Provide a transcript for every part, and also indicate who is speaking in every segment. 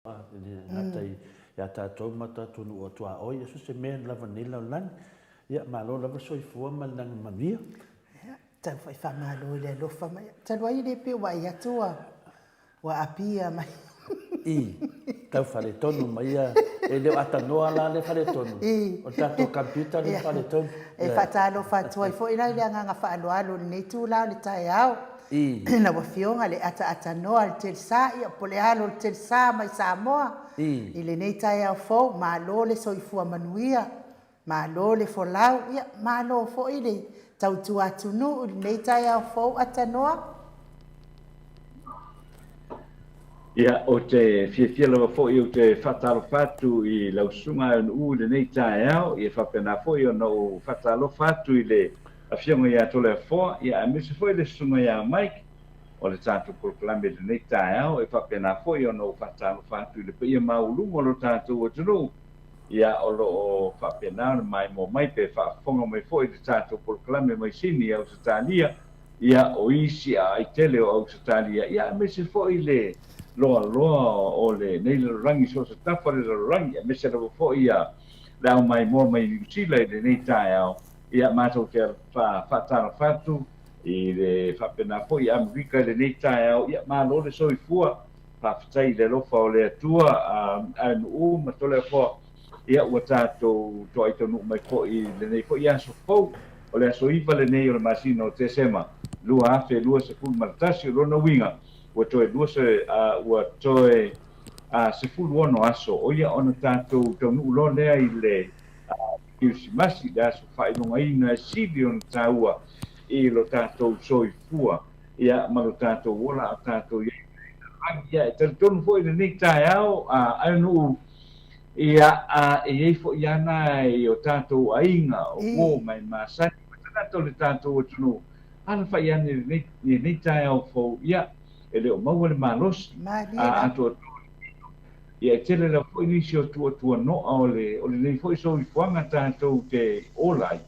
Speaker 1: E le gata ia tatou ma tatou nuu atuaoi, so se mea lava nei lalolagi. Ia, malo lava le soifua ma le lagi manuia.
Speaker 2: Ia, tau foi faamalo i le alofa mai. Talu ai e le pei ua vaai atu ua ua apia mai.
Speaker 1: I, tau faletonu mai ia. E le o atanoa la le faletonu. I. O le tatou computer le faletonu.
Speaker 2: E faatalofa atu ai foi la i le agaga faaaloalo i lenei itula o le taeao. I lau Afioga le ataatanoa le Telsa, ia po o le alo o le Telsa mai Samoa i lenei taeao fou, malo le soifua manuia, malo le folau, ia malo foi le tautua atunuu i lenei taeao fou Atanoa.
Speaker 3: Ia, ou te fiafia lava foi ou te faatalofa atu i lau Susuga Aeonuu i lenei taeao, ia faapena foi ona ou faatalofa atu i le Afioga ia Toleafoa, ia aemaise foi le Susuga ia Mike o le tatou polokalame i lenei taeao. E faapena foi ona ou faatalofa atu i le paia maualuga o lo tatou atunuu, ia o lo o faapena ona maimoa mai pe faafofoga mai foi i le tatou polokalame mai Sini i Ausetalia, ia o isi aai tele o Ausetalia, ia aemaise foi le loaloa o lenei lalolagi, so o se tafa o le lalolagi, aemaise lava foi ia le ao maimoa mai Niu Sila i lenei taeao. Ia, matou te faatalofa atu i le faapena foi i Amerika i lenei taeao. Ia, malo le soifua. Faafetai i le alofa o le Atua, Aenuu ma Toleafoa. Ia, ua tatou toai taunuu mai foi i lenei foi aso fou. O le aso 9 lenei o le masina o Tesema 2021. O lona uiga, ua toe lua se, ua toe 16 aso, o ia ona tatou taunuu loa lea i le Kerisimasi, le aso faailogaina e sili ona taua i lo tatou soifua, ia, ma lo tatou ola a o tatou i ai i le lagi. Ia, e talitonu foi i lenei taeao, a aunuu, ia, a e i ai foi lava nai o tatou aiga o uo ma e masani ma tagata o le tatou atunuu, alafai ane i lenei, lenei taeao fou, ia, e le o maua le malosi, a atoatoa Ia, e tele lava foi nisi o tuatuanoa o le, o lenei foi soifuaga tatou te ola ai.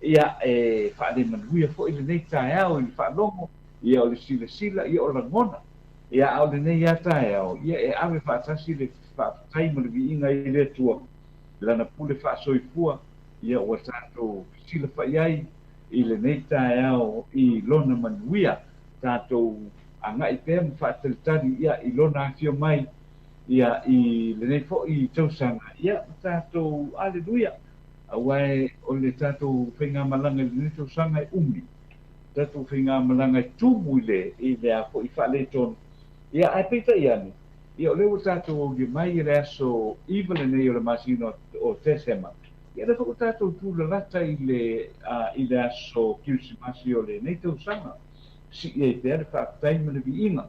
Speaker 3: Ia, e faalemanuia foi lenei taeao i le faalogo, ia, o le silasila, ia, o lagona. Ia, a o lenei lava taeao, ia, e ave faatasi le faafetai ma le viiga i le Atua, i Lana pule faasoifua, ia, ua tatou fesilafai ai i lenei taeao i Lona manuia. Tatou agai pea ma faatalitali ia i Lona afio mai ia i lenei foi tausaga, ia ma tatou Aleluia! Aua o le tatou faigamalaga i lenei tausaga e umi, o tatou faigamalaga e tumu i le i le a foi faaletonu, ia ae peitai ane, ia o lea ua tatou aulia mai i le aso 9 lenei o le masina o Tesema, ia o lea foi ua tatou tulalata i le i le aso Kerisimasi o lenei tausaga. Sii ai pea le faafetai ma le viiga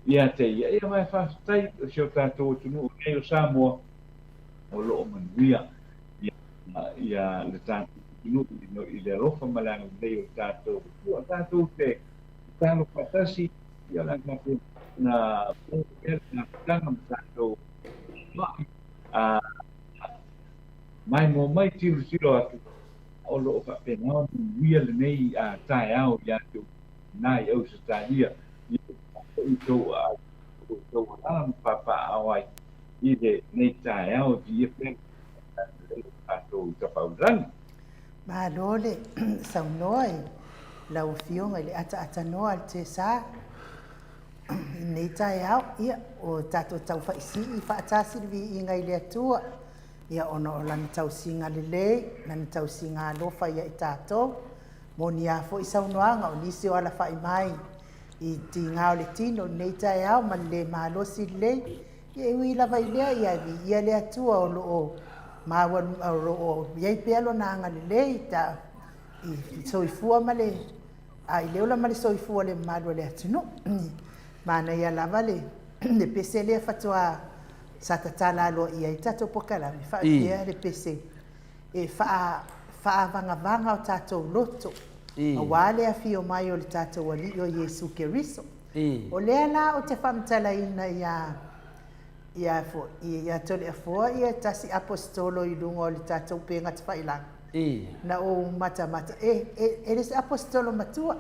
Speaker 3: ia te ia. Ia ma e faafetai o si o tatou atunuu nei o Samoa o lo o manuia ia, ia le tatou atunuu i le alofa ma le agalelei o le tatou Atua. Tatou te tatalo faatasi, ia o le a faapena ona maua pea le mafutaga ma tatou mai, a maimoa mai tilotilo atu o lo o faapena ona manuia lenei taeao ia te outou ina i Ausetalia, ia i outou outou alala ma papaaao ai i lenei taeao e viia pea le tatou Tapaau i le Lagi.
Speaker 2: Malo le saunoa i lau Afioga i le ataatanoa a le TSA i lenei taeao. Ia, o tatou taufaisii faatasi le viiga i le Atua. Ia ona o Lana tausiga lelei, Lana tausiga alofa ia i tatou. Moni a foi saunoaga o nisi o alafai mai i tiga o le tino i lenei taeao ma le le malosi lelei. Ia e ui lava i lea, ia e viia le Atua o lo o maua, o lo o i ai pea Lona agalelei ta, i soifua ma le, a i le ola ma le soifua o le mamalu o le atunuu. Manaia lava le, le pese lea faatoa Sa tatala aloaia ai tatou polokalame faapea le pese e faaavagavaga o tatou loto aua le afio mai o le tatou Alii o Iesu Keriso. O lea la ou te faamatalaina ia ia ia Toleafoa ia tasi Aposetolo i luga o le tatou upega tafailagi. Na ou matamata e e le se Aposetolo matua,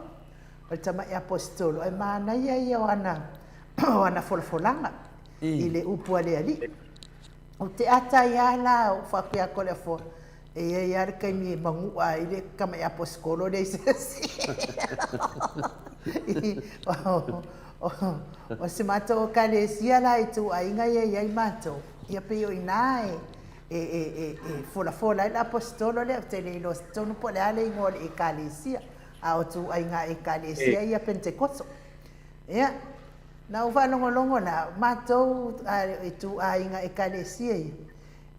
Speaker 2: o le tamai Aposetolo ae manaia ia o ana o ana folafolaga. i le upu a le Alii. Ou te ata ai lava la ou faapea atu i le afoa, e i ai lava le taimi e manu'a ai le tamai aposikolo lea i se isi. O si matou ekalesia la i ituaiga ia e i ai matou, ia pei o i ina e folafola ai le aposetolo lea, ou te le iloa tonu po o le a le igoa o le ekalesia, a o ituaiga ekalesia ia Penetekoso. Ia, na ou faalogologo la, o matou ituaiga ekalesia ia,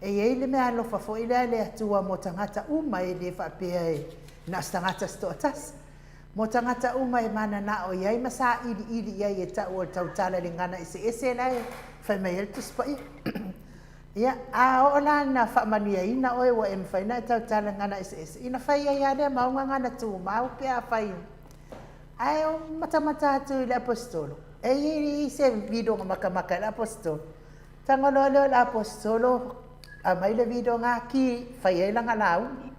Speaker 2: e i ai le meaalofa foi lea a le Atua mo tagata uma, e le faapea e na o se tagata se toatasi. Mo tagata uma e mananao i ai ma sailiili i ai e tau o le tautala i le gagana eseese la e fai mai ai le Tusi Paia. Ia, a oo la ina faamanuiaina oe ua e mafai ona e tautala i le gagana eseese, ina fai ai lava lea ma au gagana tumau pe afai. Ae ou matamata atu i le Aposetolo, e i ai se vidoga makamaka i le Aposetolo. Tago loa lea o le Aposetolo, aumai le vidoga ki, fai ai lana lauga.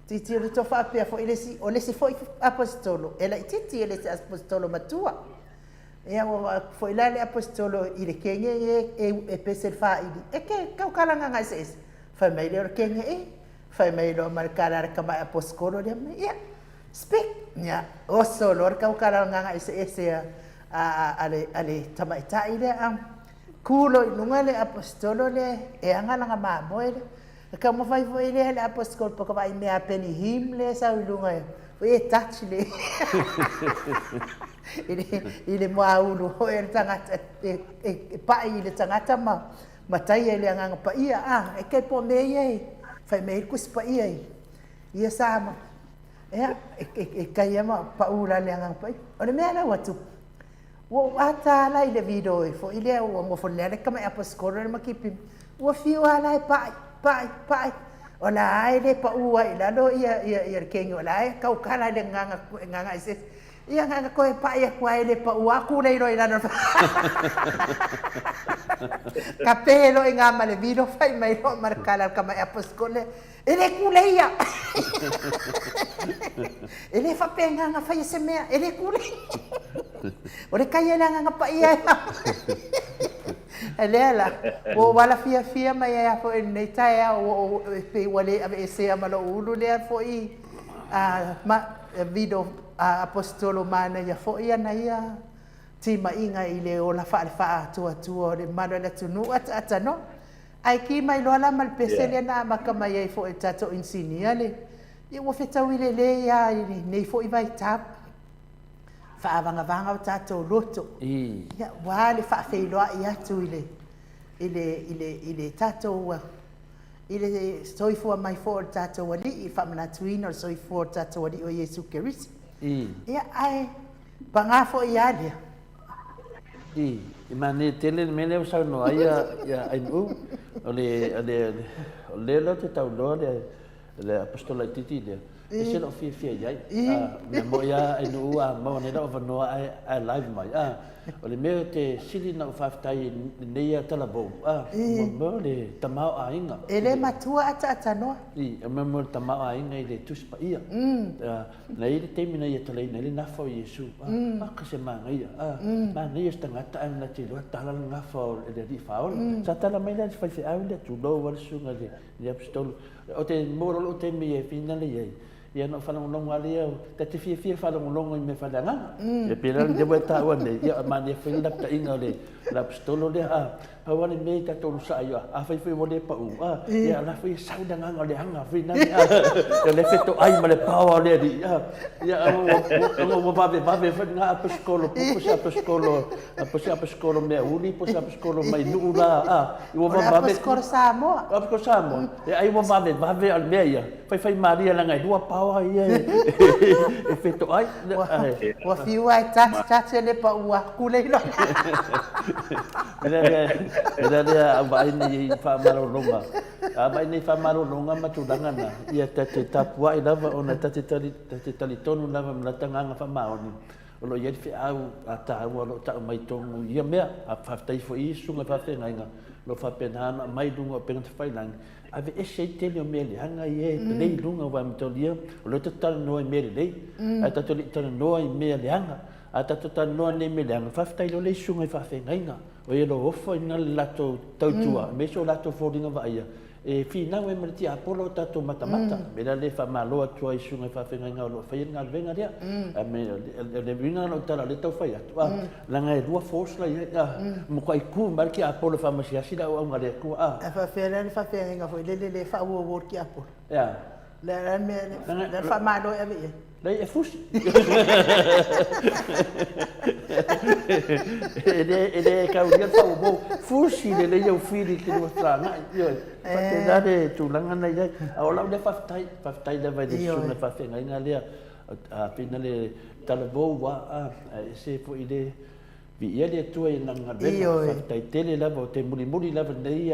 Speaker 2: Tilotilo to faapea foi le isi, o le isi foi Aposetolo, e laitiiti, e le se Aposetolo matua. Ia, ua vaai atu foi la le Aposetolo i le kege e pese le faili, e ke tautala gagana eseese. Fai mai lea o le kege e, fai mai loa ma le tala a le tamai Aposetolo lea, ia, speak. Ia, oso loa le tautala gagana eseese a le tamaitai lea. Ku loa i luga le Aposetolo lea e aga lana mamoe lea. E taumafai foi lea le Aposetolo po o ka vaai mea a Benny Hinn lea e sau i luga foi e touch le i le muaulu foi o le tagata e pai i le tagata ma taia i le Agaga Paia. A, e kei po o mea ia e fai mai ai le Tusi Paia i ia sa ma ia e taia ma pau la le Agaga Paia. O le mea la ua tupu, Ua ou ata la i le video foi lea ua nofo lea le tamai aposikolo le makipi. Ua fiu lava la e pai, pai, pai. O la e le pau ai i lalo ia, ia, ia le kegi, o la e tautala i le gagana, gagana eseese. Ia na ona toe pai atu lava e le pau atu le iloa i lalo. Kape loa i ina ma le video fai mai loa ma le tala a le tamai aposikolo lea. E le kuleia. E le faapena na faia se mea, e le kuleia. O le kai e le Agaga Paia e E lea la, ua ou ala fiafia mai ai foi i lenei taeao, ua ou, e pei ua le aveesea ma lou ulu lea foi ma, video aposetolo manaia foi ana ia timaiga i le ola faale-faatuatua o le mamalu o le atunuu ataata noa. Ae ki mai loa la ma le pese lea na amata mai ai foi e le tatou inisinia le, ia ua fetaui lelei lava i lenei foi vaitau, faavagavaga o tatou loto, ia aua le faafeiloai atu i le, i le, i le, i le tatou, i le soifua mai foi o le tatou Alii, faamanatuina o le soifua o le tatou Alii o Iesu Keriso. Ia, ae paga foi ia lea,
Speaker 1: I, e manaia tele le mea lea ua saunoa ai ia Ainuu, o le, o le, o lea la ou te tauloa le, le apostola itiiti lea, e ese lou fiafia i ai. Mea moni lava Ainuu a maua nei lau avanoa ae, ae live mai. O le mea ou te sili ona ou faafetai i lenei talavou, mo mea o le tamaoaiga.
Speaker 2: E le matua ataatanoa.
Speaker 1: I, o mea mo le tamaoaiga i le Tusi Paia. Na i ai le taimi na ia talaina ai le gafa o Iesu. A, ka se manaia. A, manaia se tagata ae na te iloa tala le gafa o le Alii Faaola. Sa tala mai la le faifeau lea, tulou lava le susuga i le Aposetolo. Ou te maua loa lou taimi e finagalo i ai, ia ona ou faalogologo lava lea, ta te fiafia e faalogologo i mea faaleagaga. Ia pei la lea ua e taua nei, ia manaia foi le lapataiga o le Aposetolo lea. A, Pau lava le mea i tatou onosai, afai foi ua le pau, ia o la foi e sau le agaga o le aga foi lale, o le fetoai ma le power o le Alii, ia ua vavevave foi lena aposetolo, po se aposetolo, po se aposetolo mea uli, po se aposetolo mai Nuu la,
Speaker 2: ua vavevave. O le aposetolo Samoa.
Speaker 1: O le aposetolo Samoa, ia ai ua vavevave, a o le mea ia, faifai malie leaga e lua power ia e fetoai.
Speaker 2: Ua fiu lava e touch touch e le pau atu le iloa.
Speaker 1: Mea lea a vaai nei i faamalologa, a vaai nei i faamalologa ma tulaga na, ia ta te tapuai lava ona ta te talitonu lava ma lata agaga faamaoni, o lo o i ai le feau a taua o lo o tau mai tonu i ia mea. A faafetai foi i susuga i faafeagaiga o lo o faapena ona aumai i luga o upega tafailagi, aveese ai le tele o mea leaga ia e pelei i luga aua e mataulia o lea tatou te talanoa i mea lelei, ae tatou le i talanoa i mea leaga. A tatou talanoa nei i mea leaga, faafetai loa le i susuga i faafeagaiga. O ia lo ofa ina le latou tautua, me so latou foliga vaaia, e finau ai ma le tiapolo o tatou matamata. O le mea lea e faamalo atu ai i susuga i faafeagaiga o lo o faia le galuega lea. O le uiga o lau tala o lea e tau fai atu, leaga e lua force la i ai, e matuai tu mai le tiapolo e faamasiasi le auaunaga a le Atua.
Speaker 2: Ae faapefea la le faafeagaiga foi lele lea e faauouo le tiapolo?
Speaker 1: E a?
Speaker 2: O le a le mea, o le a le faamalo e ave i ai?
Speaker 1: Leai, e fusi. E le, e le taulia le faamomo. Fusi lelei au fili ki lua fesagai. Ioe. Faapena le tulaga na i ai. A o lau lea faafetai, faafetai lava i le susuga faafeagaiga lea, a pei le talavou a, ae ese foi le viia le Atua i lana galuega. Faafetai tele lava, ou te mulimuli lava i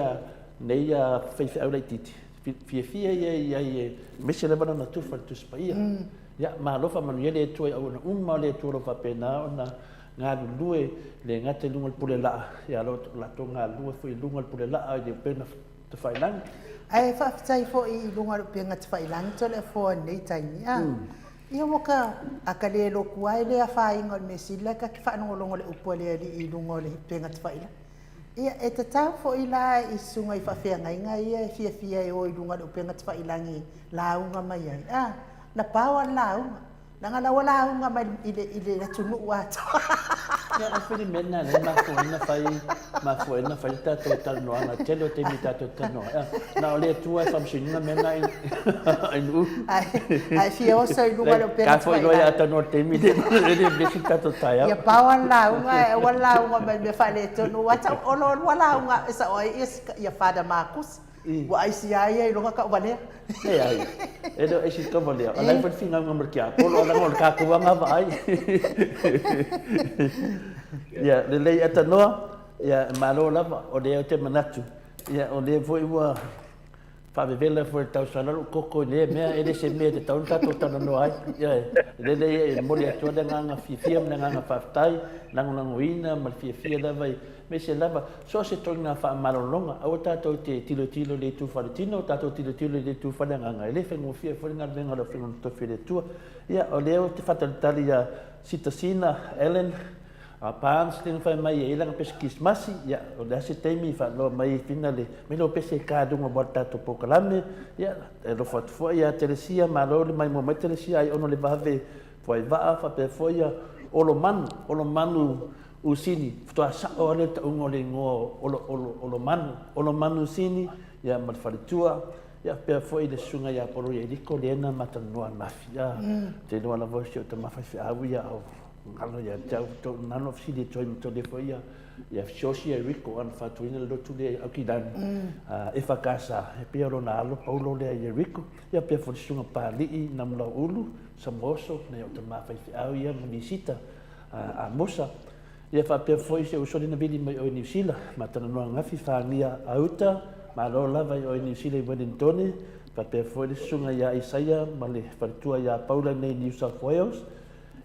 Speaker 1: lenei faifeau laitiiti. Fiafia ia i ai e aemaise lava lana tufa i le Tusi Paia. Ia, malo faamanuia le Atua i auauna uma o le Atua o lo o faapena ona galulue, e le gata i luga o le pule laa, ia o lo o latou galulue foi i luga o le pule laa i le upega tafailagi.
Speaker 2: Ae faafetai foi i luga o le upega tafailagi Toleafoa i lenei taimi, a. Ia ua ka, a ka le lotu lava e le afaina o le mea sili la e ta te faalogologo i le upu a le Alii i luga o le upega tafailagi. Ia, e tatau foi la i susuga i faafeagaiga ia e fiafia e o i luga o le upega tafailagi e lauga mai ai, a, na pau lava le lauga, leaga la ua lauga mai i le, i le atunuu atoa.
Speaker 1: Ia, o le mea lena lea e mafua ai ona fai, mafua ai ona fai le tatou talanoaga, tele o taimi tatou te talanoa ai. A, na o le Atua e faamasinoina mea na i Nu'u.
Speaker 2: Ae fia oso i luga o le upega
Speaker 1: tafailagi. Ka foi loa ia talanoa i le taimi e le vevesi le tatou taeao.
Speaker 2: Ia pau lava le lauga ae aua le lauga mai i mea faaletonu aua tau olo lua lauga e sao ai ia Father Marcus. Ua aisi lava ia i luga tauvalea.
Speaker 1: Leai, e le o aisi tauvalea. O la e fai le finauga ma le tiapolo, leaga o le tatou lava vaai. Ia, lelei Atanoa, ia, malo lava, o lea ou te manatu, ia, o lea foi ua faavevela foi e le tausala lou toto i lea mea, e le se mea e tatau ona tatou talanoa ai. Ioe, lelei e momoli atu ai le agaga fiafia ma le agaga faafetai, lagolagoina ma le fiafia lava i aemaise lava so o se ituaiga faamalologa. Aua tatou te tilotilo i le itu faletino, tatou tilotilo i le itu faleagaga. E le faigofie foi le galuega o le Afioga i le Tofi o le Atua. Ia, o lea ou te faatalitali ia Sitasina Ellen Barnes lea na fai mai e i ai lana pese Kerisimasi, ia, o le a se taimi faaloa mai Fina le mai lau pese e ka luga mo le tatou polokalame. Ia, e alofa atu foi ia Telesia, malo le maimoa mai Telesia, ai ono le vave fuaivaa faapea foi ia Olomanu, Olomanu Usini, faatoa sao lava lea o le tauga o le igoa o Olo, Olo, Olomanu, Olomanu Usini, ia ma le faletua, ia faapea foi le susuga ia Polo Ieriko lea na ma talanoa ananafi. Ia, te iloa lava o si ou tama faifeau ia o galo ia te au, to, nano fesili atu ai ma tole foi ia, ia Fesosi Ieriko ana faatuina le lotu lea i Aukilani, EFKS, e pei o lona alo Paulo lea Ieriko, ia faapea foi le susuga Papalii Namulauulu, Samoso, nai ou tama faifeau ia ma visita, Amosa, ia faapea foi si ou uso lea na vili mai oe i Niu Sila, ma talanoa ananafi, Fagia Auta, malo lava i oe i Niu Sila i Wellingtone, faapea foi le susuga ia Isaia ma le faletua ia Paula nei i New South Wales.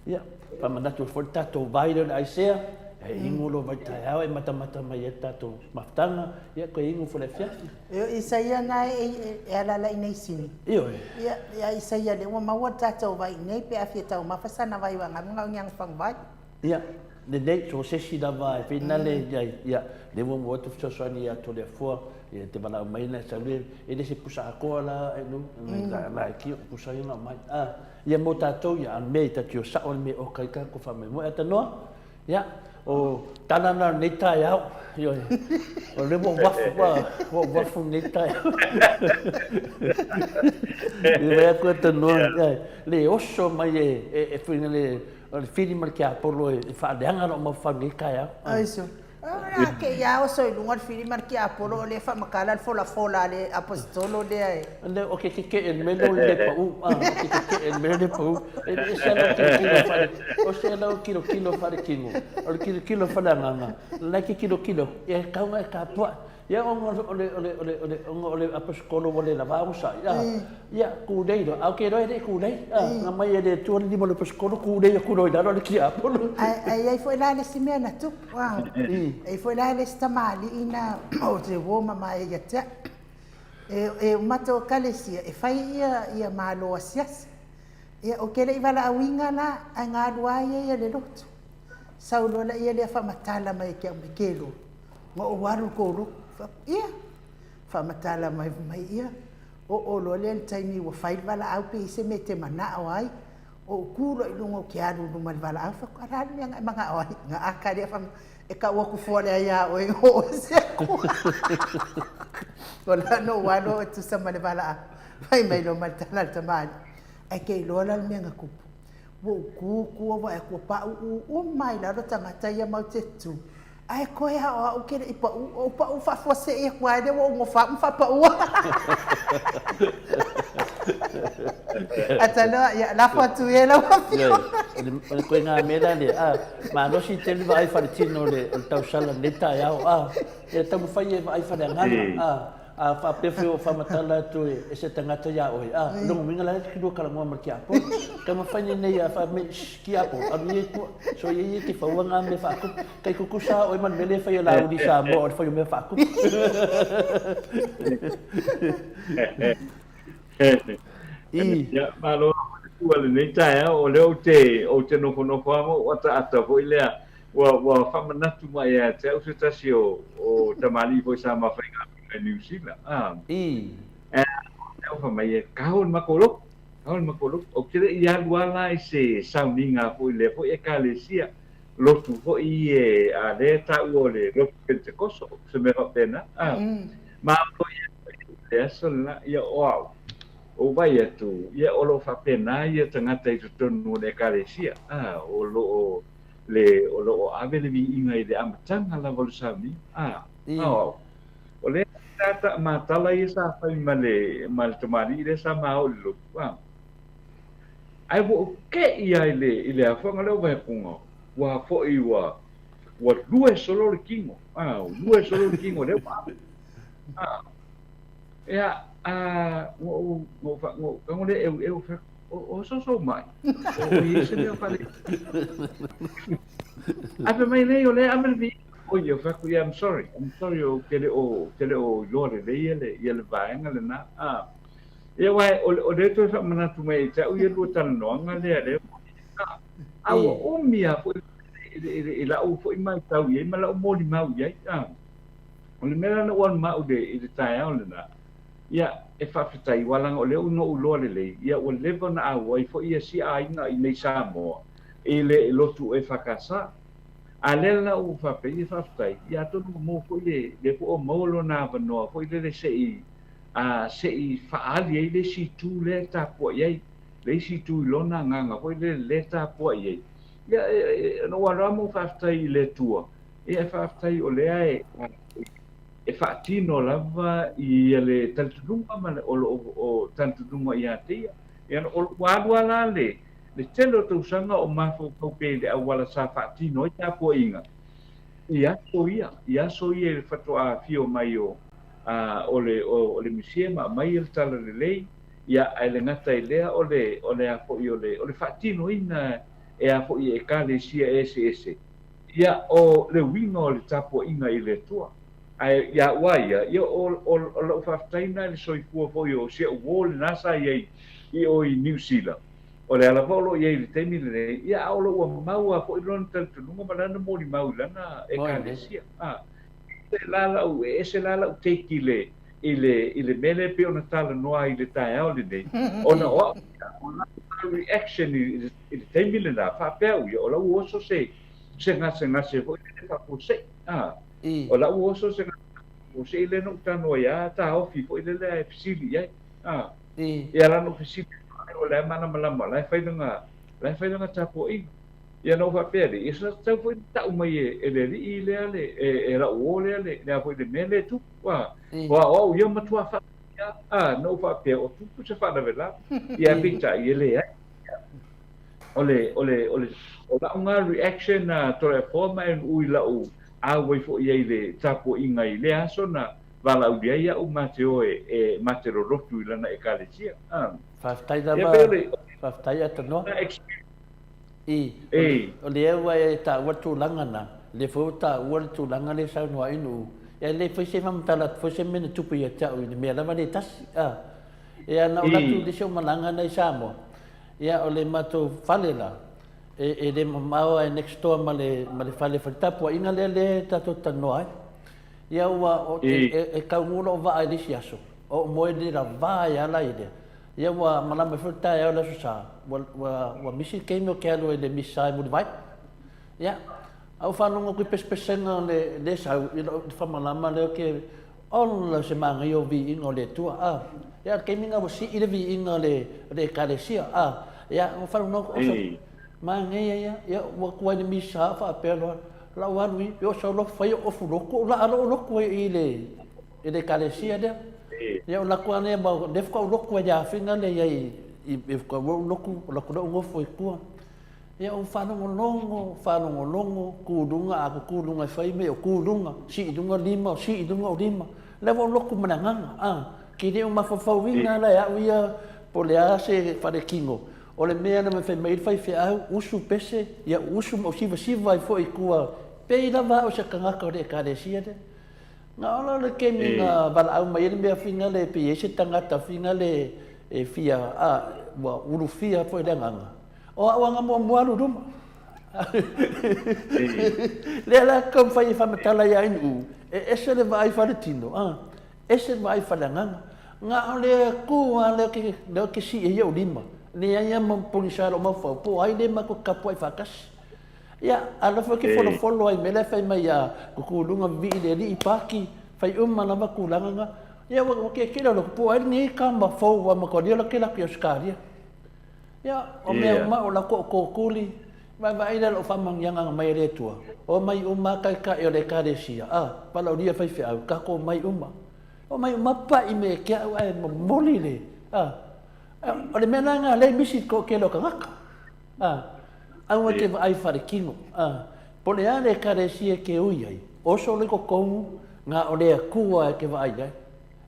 Speaker 1: Ia, faamanatu foi le tatou vai lea o le Aisea, e inu lo vai taeao e matamata mai ai le tatou mafutaga, ia toe inu foi le afiafi.
Speaker 2: E o Isaia na e alaala i nei Sini.
Speaker 1: Ioe.
Speaker 2: Ia, ia Isaia lea ua maua le tatou vai i nei pe a fia taumafa sana vai aua ngam ngau ngiang fang vai.
Speaker 1: Ia, lelei, so se isi lava e pei le iai, ia, lea ua maua atu fesoasoani ia Toleafoa, ia te valaau mai na sau le, e le se pusa atoa la e nu, la la e kio pusa ia na mai. Ah, ia mo tatou ia, a mea i tatio sao le mea o kai ka ko whamoemoe. Atanoa, ia, o tala na nei taeao, ioe, o le ua wafu, ua, ua wafu nei taeao. I wai atu Atanoa, ia, le oso mai e, e, e whina le, o le whiri ma le tiapolo e, e whaaleanga loo maufau nei taeao.
Speaker 2: Aiso. A ke ia oso i luga le fili ma le tiapolo o lea e faamatala le folafola a le aposetolo lea e.
Speaker 1: Le o ke kekeʻe le mea lea o le paʻu. A, o ke kekeʻe le mea le paʻu. E le ese lau tilotilo fale, o se lau tilotilo falekino, o le tilotilo faleagaga, la e te tilotilo, e tatau ona e tapuaʻi. Ia ona o le, o le, o le, o le, ona o le aposetolo ua le lava onosai, a, ia, tulei loa. A ou te iloa e le i tulei, a, na aumai e le Atua le lima o le aposetolo, tulei atu loa i lalo le tiapolo.
Speaker 2: Ae i ai foi la le isi mea na tupu, a, e i ai foi la le isi tamalii na o te uo mamae ia te au. E uma atu o Ekalesia e fai ia malo asiasi. Ia, ou te le i valaauina la, ae galua ai ia i le lotu. Sau loa laia lea faamatala mai ia te au, Mekelo. Na ou alu i le koloku, fai atu, ia, faamatala mai fai mai, ia, oo loa lea i le taimi ua fai le valaau pe i ai se mea e te manao ai, ou tu loa i luga ou te alu i luma i le valaau, fai atu, a o le a le mea na e manao ai? Na ata lea fai mai, e tau atu fua le ai ia oe na oo ese atu. O la na ou alu au e tusa ma le valaau, fai mai loa ma le tala a le tamalii, ae te iloa la le mea na tupu, ua ou tu tu au vaai atu ua pauu uma lava i lalo tagata ia matou te tu, Ae koe a o au ke le i paʻu, ou paʻu faafuaseʻi atu lava lea ua ou nofo au ma faapaʻua. Atanoa, ia, lafo atu ia i lau afioga.
Speaker 1: O le koina mea la lea, a, malosi tele vaai faletino o le tausala i lenei taeao, a, e taumafai e vaai faleagaga, a, A faapea foi o faamatala atu e se tagata iā oe, a, lona uiga la e te lua talanoa ma le tiakono. Taumafai nei nei a fai mai, shh, tiakono, alu ia i tua, soia ia e te faua ngā mea faatupu. Kai tutusa oe ma le mea lea e fai e Laauli i Samoa o le fai o mea faatupu.
Speaker 3: I. Ia, malo ua lenei taeao, o lea ou te, ou te nofonofo lava ma ou ataata foi lea, ua, ua faamanatu mai ia te au se tasi o, o tamalii foi sa ma faigaluega i Niu Sila. Ah.
Speaker 1: I.
Speaker 3: E, o fai mai e kao le makou lotu, kao le makou lotu. Ou te le i alu lava la i se sauniga foi i lea foi Ekalesia, lotu foi e, a lea e taua o le lotu Penetekoso, se mea faapena. Ah. Ma o ia le aso lena, ia o au, ou vaai atu, ia o lo o faapena ia tagata i totonu o le Ekalesia, a, o lo o le, o lo o ave le viiga i le amataga lava o le sauniga, a, a o au. O lea sa matala ia sa fai ma le, ma le tamalii lea sa ma o i le lotu, a. Ae ua ou te'i lava i le, i le afoaga lea o Vaeakuga, ua foi ua, ua lue solo le tino, a, ua lue solo le tino lea ua ave. A, ia, a, ua ou, ua ou, ua ou tago lea eueu, fai atu, o, o soso mai, o, o i ai se mea fale. Ae fai mai nei, o lea e ave le viiga. Oi, ou fai atu, yeah, I'm sorry, I'm sorry, ou te le o, te le o iloa lelei ia le, ia le vaega lena. A, ia, aua o, o lea toe faamanatu mai ia te au ia lua talanoaga lea, lea, a, a ua umi lava foi i, i, i, i lau foi matau i ai ma lau molimau i ai. A, o le mea la na ou alu ma au i le, i le taeao lena, ia, e faafetai, aua leaga o lea ua ou iloa lelei, ia, ua leva ona auai foi ia si aiga i nei Samoa i le lotu EFKS. A lea la ua faapea, ia faafetai, ia atonu ua maua foi le, lea foi ua maua lona avanoa foi lele se i, a, se i faaali ai le isi itu lea e tapuai ai, le isi itu i lona agaga foi lele lea e tapuai ai. Ia, e, e, na ou alu lava ma ou faafetai i le Atua, ia e faafetai o lea e, e faatino lava ia le talitonuga ma le, o lo o talitonuga ia te ia. Ia, o, ua alu lava la le, le tele o tausaga o mafaufau pea i le auala sa faatino ai tapuaiga i aso ia, i aso ia i le faatoa afio mai o, a, o le, o, o le Mesia ma aumai le Talalelei, ia, ae le gata i lea o le, o le a foi o le, o le faatinoina e a foi e Ekalesia eseese, ia, o le uiga o le tapuaiga i le Atua. Ae ia au a ia, ia o, o, o lau faafetai lena i le soifua foi o si au uo lena sa i ai i o i Niu Sila, o lea lava o lo o i ai i le taimi lenei, ia a o lo o ua mau lava foi lona talitonuga ma lana molimau i lana Ekalesia. A, e ese la lau, e ese la lau take i le, i le, i le mea lea e pei ona talanoa ai i le taeao lenei, ona o au ia, o lau reaction i, i le taimi lena, faapea au ia, o lau oso se, se gasegase foi lele faafuasei. A, o lau oso se gasegase faafuasei lea na ou talanoa ai, a taofi foi lele ae fesili i ai. A, ia la na ou fesili atu, o la e malamalama, o la e fai lana, o la e fai lana tapuaiga. Ia na ou faapea lea, ia sa tatau foi ona tau mai e le alii lea le, e lau uo lea le, le a foi le mea lea e tupu. A, o au ia matua faapea, a, na ou faapea, o tupu se faalavelave. Ia ae peitai, e leai. O le, o le, o le, o lau na reaction a Toleafoa ma e ui lau auai foi i ai i le tapuaiga i lea aso na valaaulia ai au ma te o e, e ma te lolotu i lana Ekalesia. A.
Speaker 1: Faafetai lava, faafetai Atanoa. I, o lea ua e taua le tulaga na, lea foi ua taua le tulaga lea e saunoa ai Nu'u, e le fai se faamatala atu foi se mea na tupu ia te au i le mea lava lea e tasi. A, ia na ou alu atu i le isi ou malaga na i Samoa, ia o le matou fale la, e, e le mamao lava e next door ma le, ma le fale, fale tapuaiga lea lea tatou te talanoa ai. Ia ua o, e, e, e taunuu lou vaa i le isi aso, o ou moe le lavā ai lava la i lea. Ia ua malama ai foi le taeao i le Aso Sa, ua, ua, ua misi le taimi ou te alu ai i le Misa i Mulivai. Ia, a ou faalogo atu i pesepesega o le, le sau, i lou faamalama lea ou te, ola se manaia o viiga o le Atua, a. Ia, o le taimi lena ua sii le viiga o le, o le Ekalesia, a. Ia, ou faalogo atu, oso, manaia ia, ia, ua atu ai i le Misa o faapea loa, lau alu i, ia sau loa fai ou ofu lotu, ou laa loa ou lotu ai i i le, i le Ekalesia lea. Ia, ou alu atu lava lea, ma o lea faatoa ou lotu ai i le afega lea i ai i, i, faatoa ou lotu, ou alu atu loa ou nofo i tua. Ia ou faalogologo, faalogologo, tu i luga, a tu i luga e fai mea, tu i luga, sii i luga lima, sii i luga ou lima. O lea ua ou lotu ma le agaga, a, ke le o mafaufauina la e au ia po o le a se faletino, o le mea na fai mai ai le faifeau, usu pese, ia usu ma ou sivasiva ai foi i tua, pei lava au o se tagata o le Ekalesia lea. Na ola le taimi na valaau mai ai le mea finale e pei e i ai se tagata finale e fia, a, ua ulufia foi i le agaga. O au aga muamua alu i luma. Lea la taumafai e faamatala ia Ainuu, e ese le vaai faaletino, a, ese le vaai faaleagaga. Na o le Atua lava lea ou te, lea ou te sii ai ou lima, leai lava ma pogisa i lou mafaufau, po o ai lea matou te tapuai faatasi. Ia, a o lea foi ou te folofolo ai i le mea lea e fai mai ia tutu i luga vivii le alii paki, fai uma lava tulaga na. Ia ua tietie lou loto, po o ai lenei tama fou ua matua ola tele atu i Ausetalia. Ia, o mea uma o la tootoo-tuli, vaavaai lea i lau faamanuiaga na aumai e le Atua, omai uma lava taitai o le Ekalesia, a, valaaulia faifeau, tatou omai uma. Omai uma pai me e te au ae momoli le, a, o le mea la lena lea e misi i le toatele o tagata, a, aua e te vaai faaletino, a, po o le a le Ekalesia e te ui ai, oso loa i totonu, na o le Atua e te vaai ai.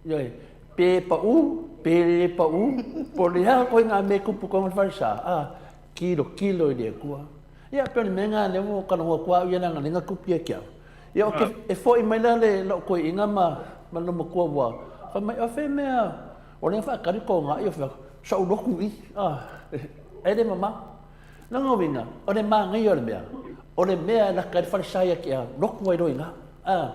Speaker 1: Ioe, pe pau, pe le pau, po o le a koe ngā mea e tupu tonu i le falesa, a, tilotilo i le Atua. Ia, pei o le mea lena lea ua talanoa atu au ia leaga lea na tupu ia te au. Ia, o ke, e foi mai la le lou toeaina ma, ma le matua ua fai mai, o fea mea, o lea na faatali toga, ia fai atu, sa ou lotu i i, a, e le mamao. Lona uiga, o le manaia o le mea, o le mea e lata ai le falesa ia te au, lotu ai loa i ina, a.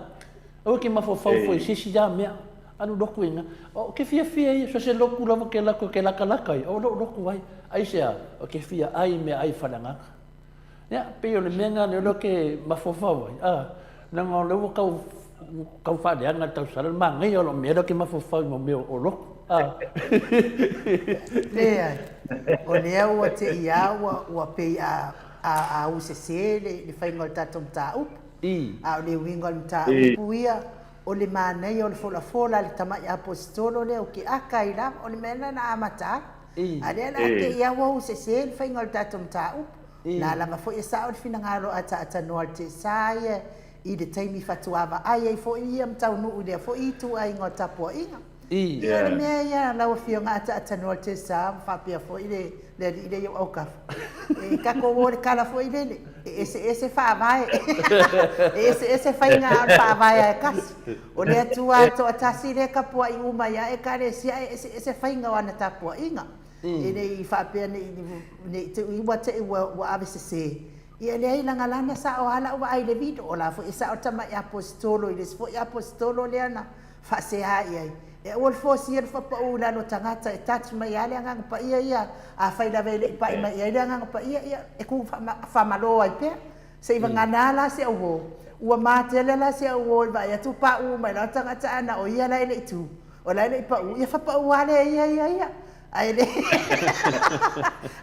Speaker 1: Aua e te mafaufau foi i se isi lava mea. Alu lotu i ina. Ou te fiafia ia, so o se lotu lava ou te alu atu ou te latalata ai, o lou lotu ai. Aisea? Ou te fia ai i meaai faaleagaga. Ia, pei o le mea lena lea ou te mafaufau ai, a, leaga o lea ua tau, tau faaleaga le tausala, le manaia o lau mea lea ou te mafaufau i mea o lotu. A.
Speaker 2: Leai, o lea ua te i a ua, ua pei a, a, a usese le, le faiga o le tatou mataupu. A o le uiga o le mataupu ia, o le manaia o le folafola a le tamai Aposetolo lea o ke aka ai lava, o le mea lena na amata ai. A lea la te i a ua usese le faiga o le tatou mataupu. La lava foi e sao le finagalo ataatanoa o le Tesa ia i le taimi faatoa vaai ai foi ia ma taunuu i lea foi ituaiga o tapuaiga. Ia o le mea ia lau Afioga ataatanoa le Tesa ma faapea foi le le alii lea i ou autafa. E tatou o i le tala foi lele, e eseese faavae, e eseese faiga a o le faavae lava e tasi. O le Atua toatasi lea e tapuai uma ai lava Ekalesia ae eseese faiga o ana tapuaiga. E le i faapea ne i, ne i te i ua te i ua ave sese. Ia leai leaga la na sao lava lau vaai i le video, o la foi e sao le tamai Aposetolo i le isi foi Aposetolo lea na faasea i ai. E aua le fosia le faapau i lalo o tagata e touch mai lava le Agaga Paia ia. Afai lava e le i pai mai i ai le Agaga Paia, ia e ku faamalo ai pea. Se i vagana la se auō. Ua matele la se auō i le vaai atu paʻu mai lalo tagata ae na o ia la e le i tu. O la e le i paʻu, ia fapaʻu lava lea e ia ia ia. Ae le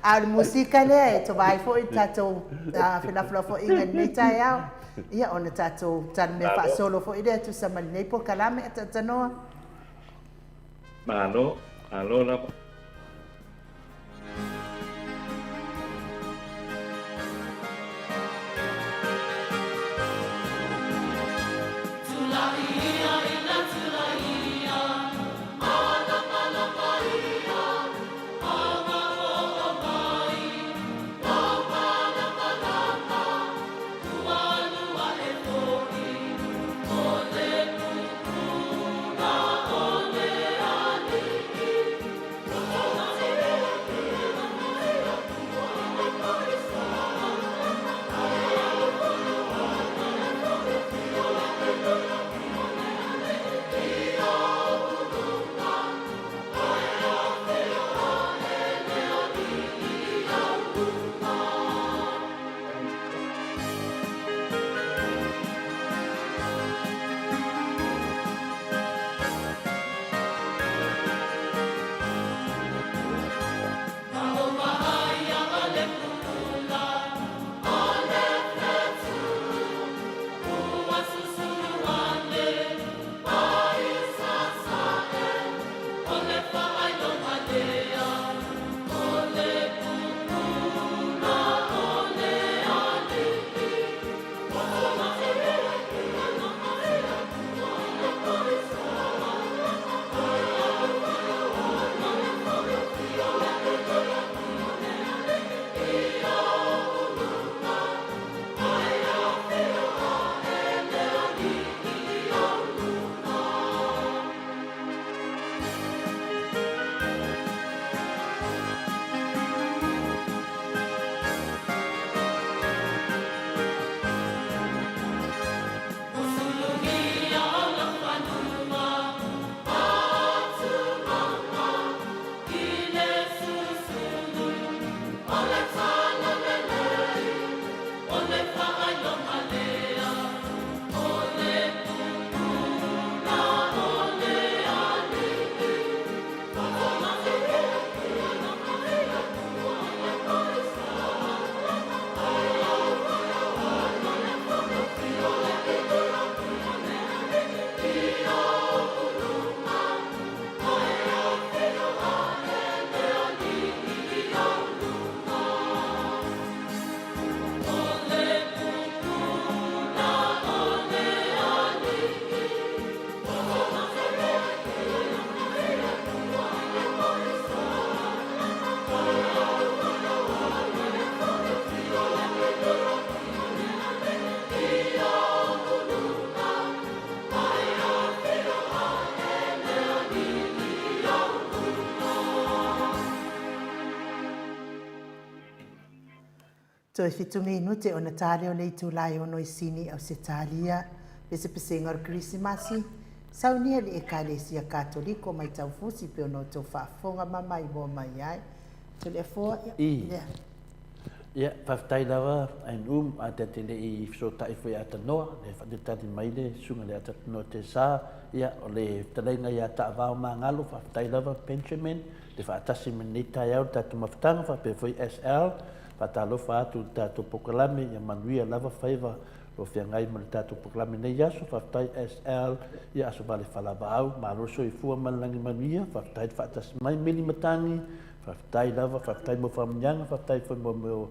Speaker 2: A o le musika lea e tova ai foi le tatou felafolafoaiga i lenei taeao. Ia, ona tatou talamea faasolo foi lea e tusa ma lenei polokalame a Tautanoa.
Speaker 3: Malo, malo lava.
Speaker 2: Toe fitu minute ona ta lea o le itula e ono i Sini, Ausetalia, pesepesega o le Kerisimasi, saunia le Ekalesia Katoliko mai Taufusi pe ona outou faafofoga ma maimoa mai ai. Toleafoa, ia,
Speaker 1: I.
Speaker 2: lea.
Speaker 1: Ia, faafetai lava Ainum, ae ta te le i fesootai foi ia Tanoa, le faatalitali mai le susuga i le Ata Tanoa Tesa, ia, o le fetalaiga ia Taavao Magalo, faafetai lava Benjamin, le faatasi mai lenei taeao i le tatou mafutaga, faapea foi SL, faatalofa atu i le tatou polokalame, ia manuia lava faiva o feagai ma le tatou polokalame i lenei aso, faafetai SL, ia Aso Vale Falavaau, malo le soifua ma le lagi manuia, faafetai le faatasi mai Mili Matagi, faafetai lava, faafetai mo faamanuiaga, faafetai foi mo mea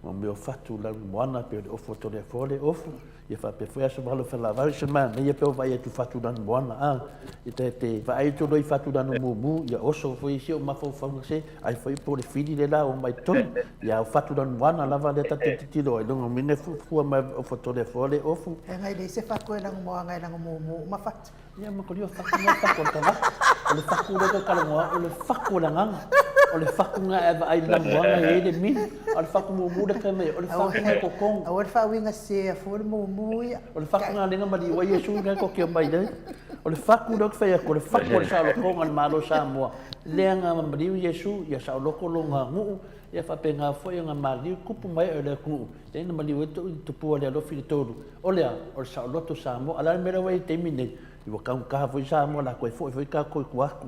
Speaker 1: mo mea o fatu lanumoana pei o le ofu o Toleafoa le ofu, ia faapea foi Aso Vale Falavaau, se manaia pe o vaai atu fatu lanumoana, a, i te te vaai atu loa i fatu lanumumu, ia oso foi isi o mafaufauga se, ai foi po o le fili le la o mai totonu, ia o fatu lanumoana lava lea tatou te tilotilo ai, luga o mine fuafua mai ofu o Toleafoa le ofu.
Speaker 2: E ngai leai se fatu e lanumoana e lanumumu uma fatu.
Speaker 1: Ia ma kolio faku mai faku o le tagata. O le faku lea ka talanoa, o le faku o le agaga. O le faku na e vaai i le lanumoana e i ai le mili. A o le faku mumu lea fai mai, o le faku na e totogi.
Speaker 2: Aua le faauiga sese fua le mumu ia.
Speaker 1: O le faku na lea na maliu ai Iesu na e tokea mai ai. O le faku lea ou te fai atu, o le faku o le saolotoga o le Malo o Samoa. Lea na maliu Iesu, ia saoloto lona nuu, ia faapena foi ona maliu tupu ma ee o le atunuu. Lea na maliu ai tupua le alofi le tolu. O le a? O le saoloto Samoa. A o le a le mea lea ua i ai i le taimi lenei? Ua taugata foi Samoa, o le a toe foi foi tatou i tua atu.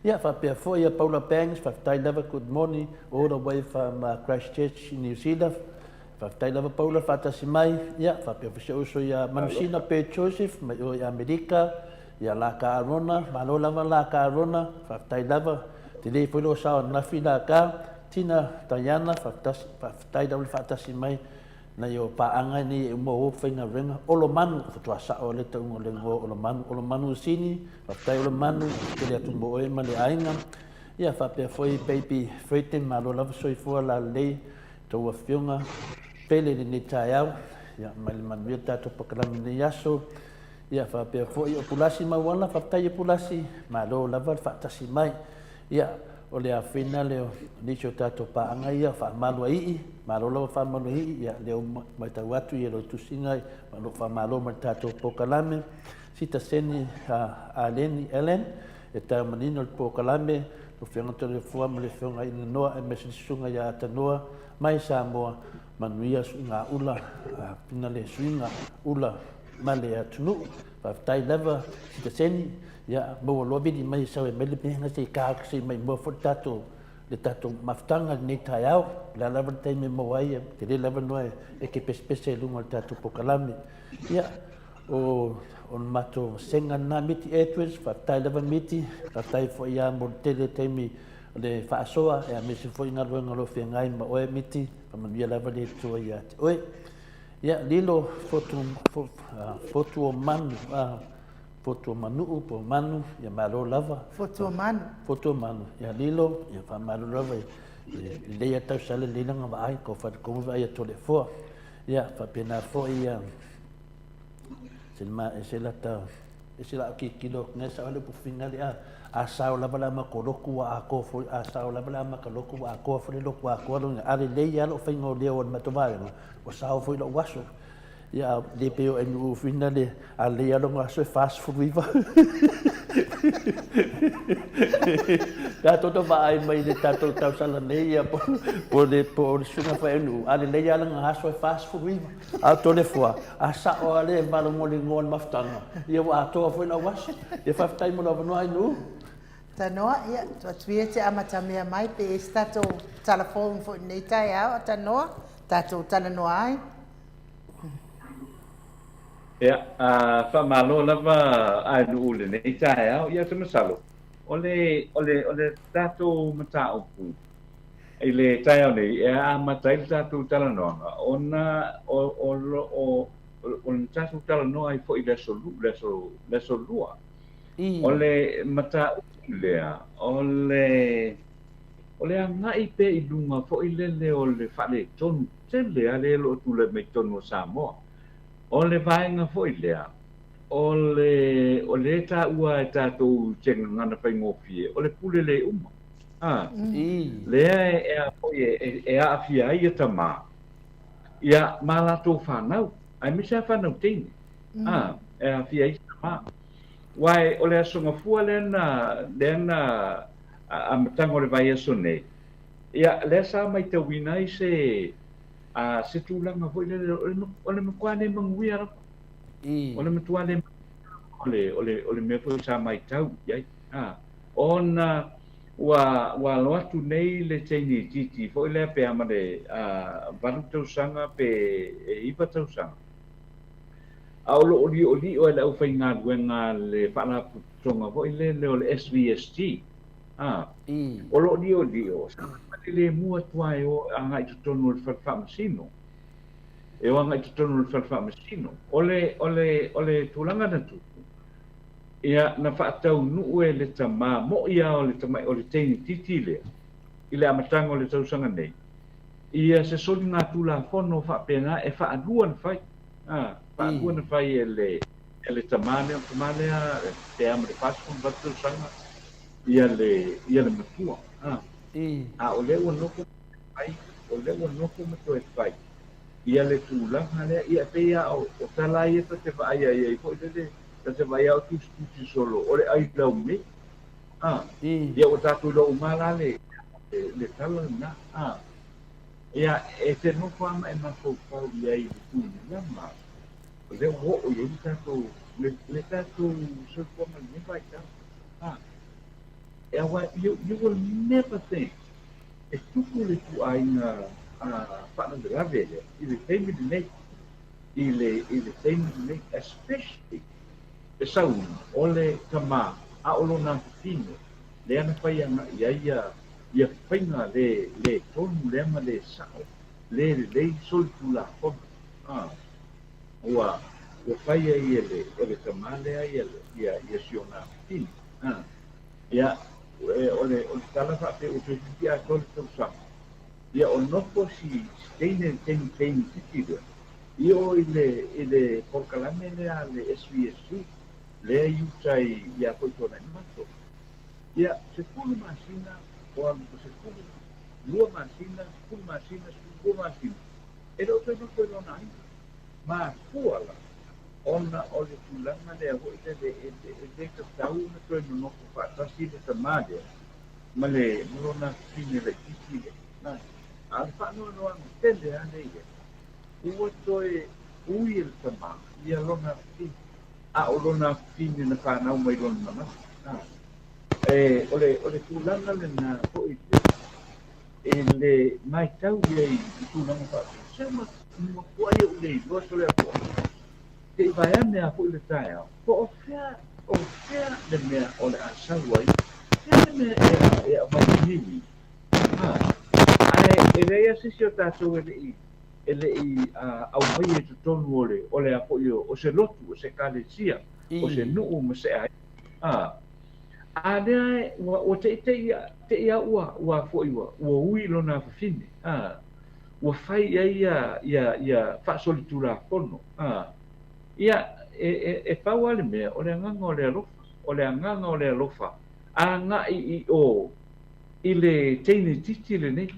Speaker 1: Ia, faapea foi ia Paula Banks, faafetai lava, good morning, all the way from Christchurch in New Zealand. Faafetai lava Paula faatasi mai. Ia, faapea foi si ou uso ia Manusina Pe Joseph mai o i Amerika, ia Laka Arona, malo lava Laka Arona, faafetai lava. Tele foi lou sao ananafi Laka. Tina Diana, faafetai lava le faatasi mai. Nai o paaga nei e uma o faigaluega Olomanu, faatoa sao le tauga o le igoa Olomanu, Olomanu Sini, faafetai Olomanu, tele atu mo oe ma le aiga. Ia faapea foi Baby Freedom, malo lava soifua lalelei tou afioga pele i lenei taeao. Ia mai le manuia le tatou polokalame i lenei aso. Ia faapea foi o Pulasi Mauala, faafetai e Pulasi, malo lava le faatasi mai. Ia, o le afina lea o nisi o tatou paaga ia, faamalu a ii, malo lava faamalu a ii, ia lea ua matau atu i lou tusiga, ma lou faamalo ma le tatou polokalame. Sita Seni Aleni Ellen, e tau manino le polokalame, le Afioga Toleafoa ma le Afioga Inanoa, aemaise le Susuga ia Atanoa mai Samoa, manuia suiga ula, pina le suiga ula ma le atunuu. Faafetai lava Sita Seni, ia maua loa vili mai e sau e mai le mea se i ka se i maimoa foi le tatou mafutaga i lenei taeao. O le a lava le taimi e maua ai, e tele lava noa e ke pesepese i luga o le tatou polokalame. Ia, o o le matou vasega lena Miti Edwards, faafetai lava Miti, faafetai foi ia mo le tele o taimi o le faasoa, aemaise foi galuega o lo o feagai ma oe Miti, faamanuia lava le Atua ia te oe. Ia, lilo fotu, fotu o manu, fotu o manuu po o manu, ia malo lava.
Speaker 2: Fotu o manu.
Speaker 1: Fotu o manu, ia lilo, ia faamalo lava i lelei a tausala lelei lana vaai, ko wharekonga vaai a Toleafoa. Ia, faapena foi ia, se ma e se lata, e se la tilotilo atu nei sao le upu le a, a sao lava le ama ko lotu ua atoa foi, a sao lava le ama ka lotu ua atoa foi le lotu atoa lona, a lelei lava lou faiga o leo o le matou vaega, ua sao foi lou aso. Ia, le pei o NU fina le, a lelei lava lona aso e 49. Tatou te vaai mai le tatou tausala nei, ia, po le po o le susuga foi NU, a lelei lava lana aso e 49. A o Toleafoa, a sao lava le valogologo o le mafutaga, ia ua atoa foi lau aso. Ia faafetai mo le avanoa NU.
Speaker 2: Tanoa, ia, tuu atu ia e te amatamea mai pe i ai se tatou tala phone foi i lenei taeao, Tanoa, tatou talanoa ai.
Speaker 3: Ia, faamalo lava a nuu i lenei taeao. Ia, ou te masalo, o le, o le, o le tatou mataupu i le taeao nei e amata ai le tatou talanoaga, ona o, o, o, o le tatou talanoa ai foi i le aso, le aso, le aso lua. O le mataupu lea, o le, o le agai pea i luga foi lele o le faaletonu tele lava lea o lo o tulai mai totonu o Samoa. O le vaega foi lea, o le, o lea e taua e tatou i se gagana faigofie, o le pule le uma. A, lea e, e, a foi, e, e aafia ai ia tamā. Ia, ma latou fanau, aemaise lava fanau teine, a, e aafia ai tama. Aua o le Aso Gafua lea na, lea na amataga o le vaiaso nei, ia, lea sa matauina ai se, a, se tulaga foi lele, o le matua le manuia lava. O le matua le manuia o le mea foi sa matau i ai. A, ona ua alo atu nei le teine itiiti foi lea pe a ma le 8 tausaga pe 9 tausaga, a o loo liolio e le aufaigaluega a le faalapotopotoga foi lele o le SVSG, a, o loo liolio sa falelemu atu lava e o agai i totonu o le fale faamasino, e o agai i totonu o le fale faamasino. O le tulaga na tupu, ia, na faataunuu e le tamā mo'i lava o le tamai o le teine itiiti lea i le amataga o le tausaga nei, ia se soligatulafono faapena e faalua ona fai, a, faalua ona fai e le tamā lea, o le tamā lea pe a ma le 48 tausaga ia le matua, a, a o lea ua nofo fai, o lea ua nofo ma toe fai ia le tulaga lea, ia pei lava o tala ia ta te vaai ai ai foi lele, ta te vaai lava o tusitusi solo, o le ai laumei, a, ia ua tatou iloa uma la le tala lena, a, ia e te nofo lava ma e mafaufau i ai i le tulaga o lea ua oo i ai le tatou soifuaga i lenei vaitau, a, aua you will never think e tupu le ituaiga faalavelave lea i le taimi lenei, i le taimi lenei, especially e sauga o le tamā a o lona fafine lea na fai agai ai ia faiga le tonu lea ma le sao le lelei solitulafono, a, ua fai ai e le tamā lea ia si ona fafine, a, ia o le tala faapea ua toeitiiti atoa le tausaga, ia o nofo si teine teine itiiti lea ia o i le polokalame lea a le SVSG lea i uta ia foi Tuanaimato, ia 10 masina o alu 12 masina, 10 masina, 12 masina, e le o toe nofo i lona aiga. Mafua la ona o le tulaga lea foi lele e le tatau ona toe nonofo faatasi le tamā lea ma le ma lona fafine laitiiti lea. A o le faanoanoaga tele lava lea i ai, ua toe ui e le tamā ia lona fafine, a o lona fafine na fanau mai lona manatu. O le tulaga lena foi e le matau i ai i tulaga faapea. Se matua ia u le iloa Toleafoa, te i vaeane a foi le taeao, po o fea le mea o le a sau ai, fea le mea e aumai niwi. Ae e leai lava se isi o tatou e le i aumai e totonu o le a foi o se lotu, o se ekalesia, o se nuu ma se aiga. A lea ua tei lava ua foi ua ui lona fafine, ua fai ai ia faasolitulafono. Ia e pau lava le mea o le agaga o le alofa, o le agaga o le alofa agai i o i le teine itiiti lenei.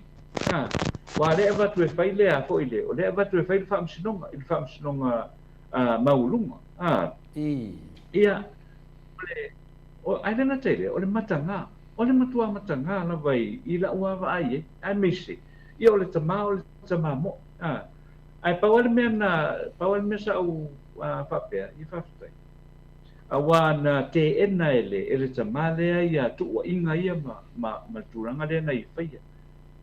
Speaker 3: Aua lea e avatu e fai lea foi le, o lea e avatu e fai le faamasinoga, i le faamasinoga maualuga. Ia, ae le gata i lea, o le matagā, o le matua matagā lava i lau vaavaai ai, aemaise, ia o le tamā, o le tamā mo'i. Ae pau lava le mea na, pau lava le mea sa ou faapea, ia faafetai. Aua na teena e le tamā lea ia tuuaiga ia ma le tulaga lea na ia faia.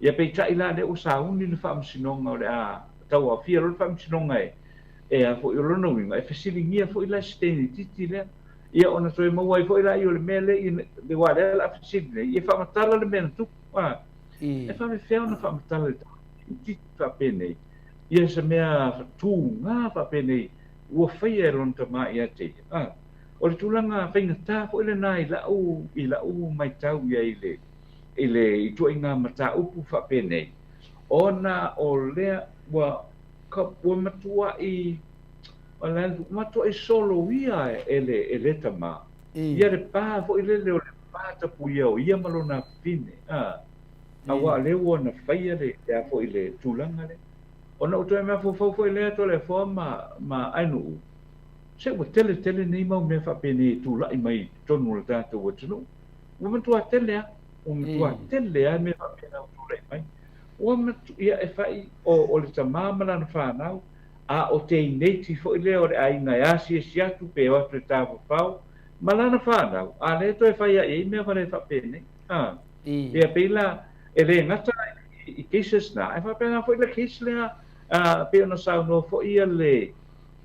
Speaker 3: Ia peitai la lea ua sauni le faamasinoga o le a tauaofia loa le faamasinoga e a foi o lona uiga, e fesiligia foi la se teine itiiti lea. Ia ona toe maua ai foi la i o le mea lea, le wā lea la fesili nei, ia faamatala le mea na tupu. E faafefea ona faamatala le itiiti faapenei, ia se mea tūgā faapenei, ua faia e lona tamā ia te ia. O le tulaga faigata foi lena i lau matau ia i le ituaiga mataupu faapenei, ona o lea ua matuai solo ia e le tamā. Ia le pā foi lele o le pā tapuia o ia ma lona fafine. Aua lea ua na faia le a foi le tulaga lea. Ona ou toe mafaufau foi lea Toleafoa ma ma Ainuu, se ua tele tele nei mau mea faapenei e tulai mai i totonu o le tatou atunuu. Ua matua tele lava, ua matua tele lava mea faapena ua tulai mai. Ua matu, ia e fai o, o le tamā ma lana fanau, a o teineiti foi lea o le aiga e asiasi atu pe o atu e tafafao ma lana fanau, a lea toe fai lava i ai mea valea faapenei. A. Ia pei la, e le gata i cases na, ae faapena foi le case lea a pei ona saunoa foi ia le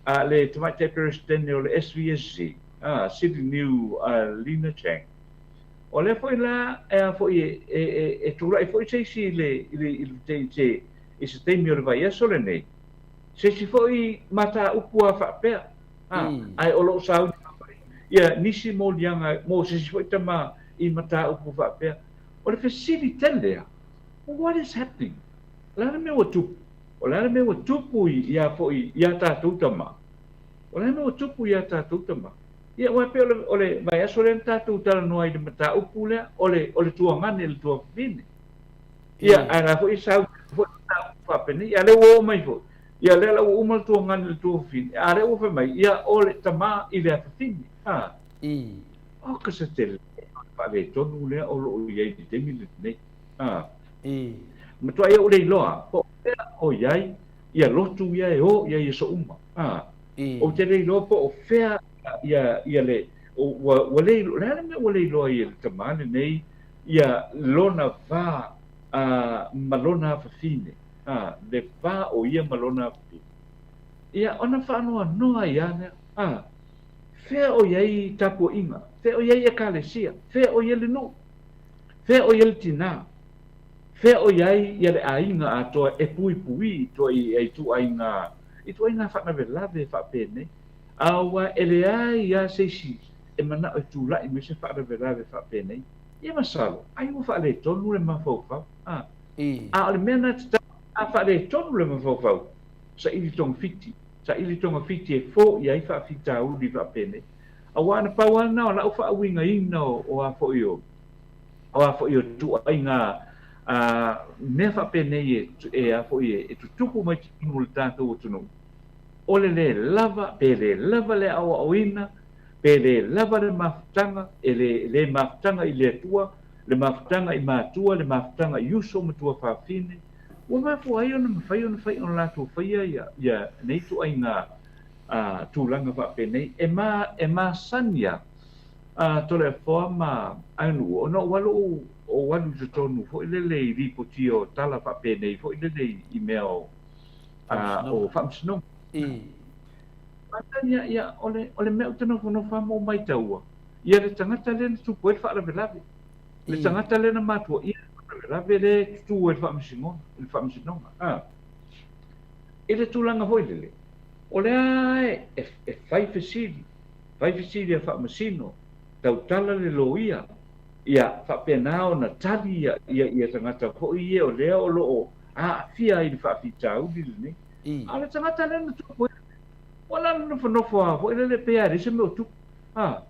Speaker 3: a le Tamaitai Peresetene o le SVSG, a Sili Niu Lina Chang. O lea foi la e a foi e e e tulai foi se isi i le i le i le i se taimi o le vaiaso lenei, se isi foi mataupu a faapea, a ae o lo o sauni mai ia nisi moliaga mo se isi foi tama i mataupu faapea. O le fesili tele a, what is happening? O le a le mea ua tupu? O le a le mea ua tupu i a foi i a tatou tama? O le a le mea ua tupu i a tatou tama? Ia, aua e pei o le, o le vaiaso lea na tatou talanoa ai i le mataupu lea, o le, o le tuagane i le tuafafine. Ia, ae la foi e sau foi mataupu faapenei. Ia, lea ua oo mai foi. Ia, lea la ua uma le tuagane i le tuafafine, a lea ua fai mai, ia, o le tama i le afafine. A. Oka se tele o le faaletonu lea o lo o i ai i le taimi lenei. A. Matuai ou le iloa po o fea o i ai ia lotu ia e o i ai i aso uma. A. Ou te le iloa po o fea ia ia le ua ua le o le a le mea ua le iloa ai e le tamā lenei ia lona va a ma lona afafine. A, le va o ia ma lona afafine. Ia ona faanoanoa ai lava lea. A. Fea o i ai tapuaiga? Fea o i ai Ekalesia? Fea o i ai le nuu? Fea o i ai le tinā? Fea o i ai ia le aiga atoa e puipui i ituaiga ituaiga faalavelave faapenei? Aua e leai lava se isi e manao e tulai mai se faalavelave faapenei. Ia masalo, ai ua faaletonu le mafaufau. A, a o le mea lena e tatau, a faaletonu le mafaufau, saili togafiti, saili togafiti e foia ai faafitauli faapenei. Aua na pau lava lena o lau faauigaina o a foi o, o a foi o ituaiga mea faapenei e, e a foi e tutupu mai totonu o le tatou atunuu, o le lē lava, pe lē lava le aoaoina, pe lē lava le mafutaga, e le, le mafutaga i le Atua, le mafutaga i matua, le mafutaga i uso ma tuafafine, ua mafua ai ona mafai ona fai ona latou faia ia, ia nei ituaiga tulaga faapenei. E ma, e masani lava a Toleafoa ma Ainuu ona ou alu ou, ou alu i totonu foi lele i lipotia o tala faapenei foi lele i mea o, o faamasinoga. Masani lava, ia, o le, o le mea ou te nofonofo lava ma ou maitaua, ia le tagata lea na tupu ai le faalavelave. Le tagata lea na matuaia le faalavelave lea e tutū ai i le faamasinoga. A. I le tulaga foi lele, o lea e, e fai fesili, fai fesili a faamasino, tautala le loia, ia faapena ona tali ia, ia, ia tagata foi ia o lea o lo o aafia ai i le faafitauli lenei. A o le tagata lea na tupu ai, ua la le nofonofo lava foi lele pei lava e leai se mea o tupu. A.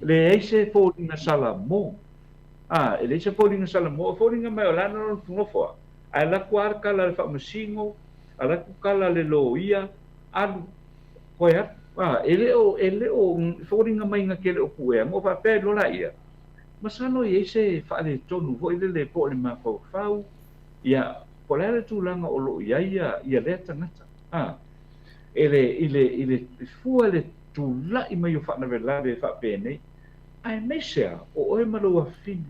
Speaker 3: Leai se foliga salamo. A, e leai se foliga salamo, o foliga mai o la na nofonofo lava, ae alu atu lava le tala a le faamasino, alu atu tala a le loia, alu, toe alu. A, e le o, e le o foliga mai na te le o puea, ona ou faapea ai loa laia, masalo e i ai se faaletonu foi lele po o le mafaufau, ia, po o le a le tulaga o lo o i ai ia, ia lea tagata. A, e le, i le, i le fua le tulai mai o faalavelave faapenei, aemaise lava o oe ma lou afafine,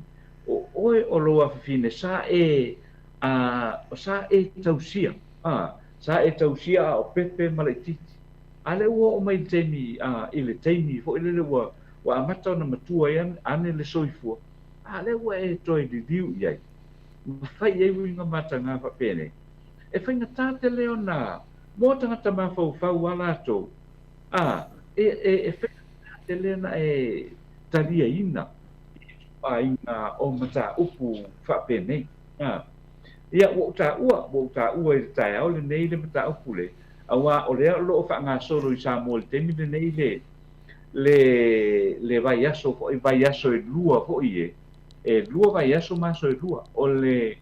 Speaker 3: o oe o lou afafine sa e, a, sa e tausia, a, sa e tausia a o pepe ma laitiiti. A lea ua oo mai i le taimi, a, i le taimi foi lele ua, ua amata ona matua ai ane le soifua, a lea ua e toe liliu i ai, ma fai i ai uiga mataga faapenei. E faigata tele ona mo tagata mafaufau a latou, a, e, e, e faigata tele ona e taliaina i ituaiga o mataupu faapenei. A, ia, ua ou taua, ua ou taua i le taeao lenei le mataupu le, aua o lea o lo o faagasolo i Samoa i le taimi lenei le, le, le vaiaso foi, vaiaso e lua foi e, e lua vaiaso ma aso e lua, o le,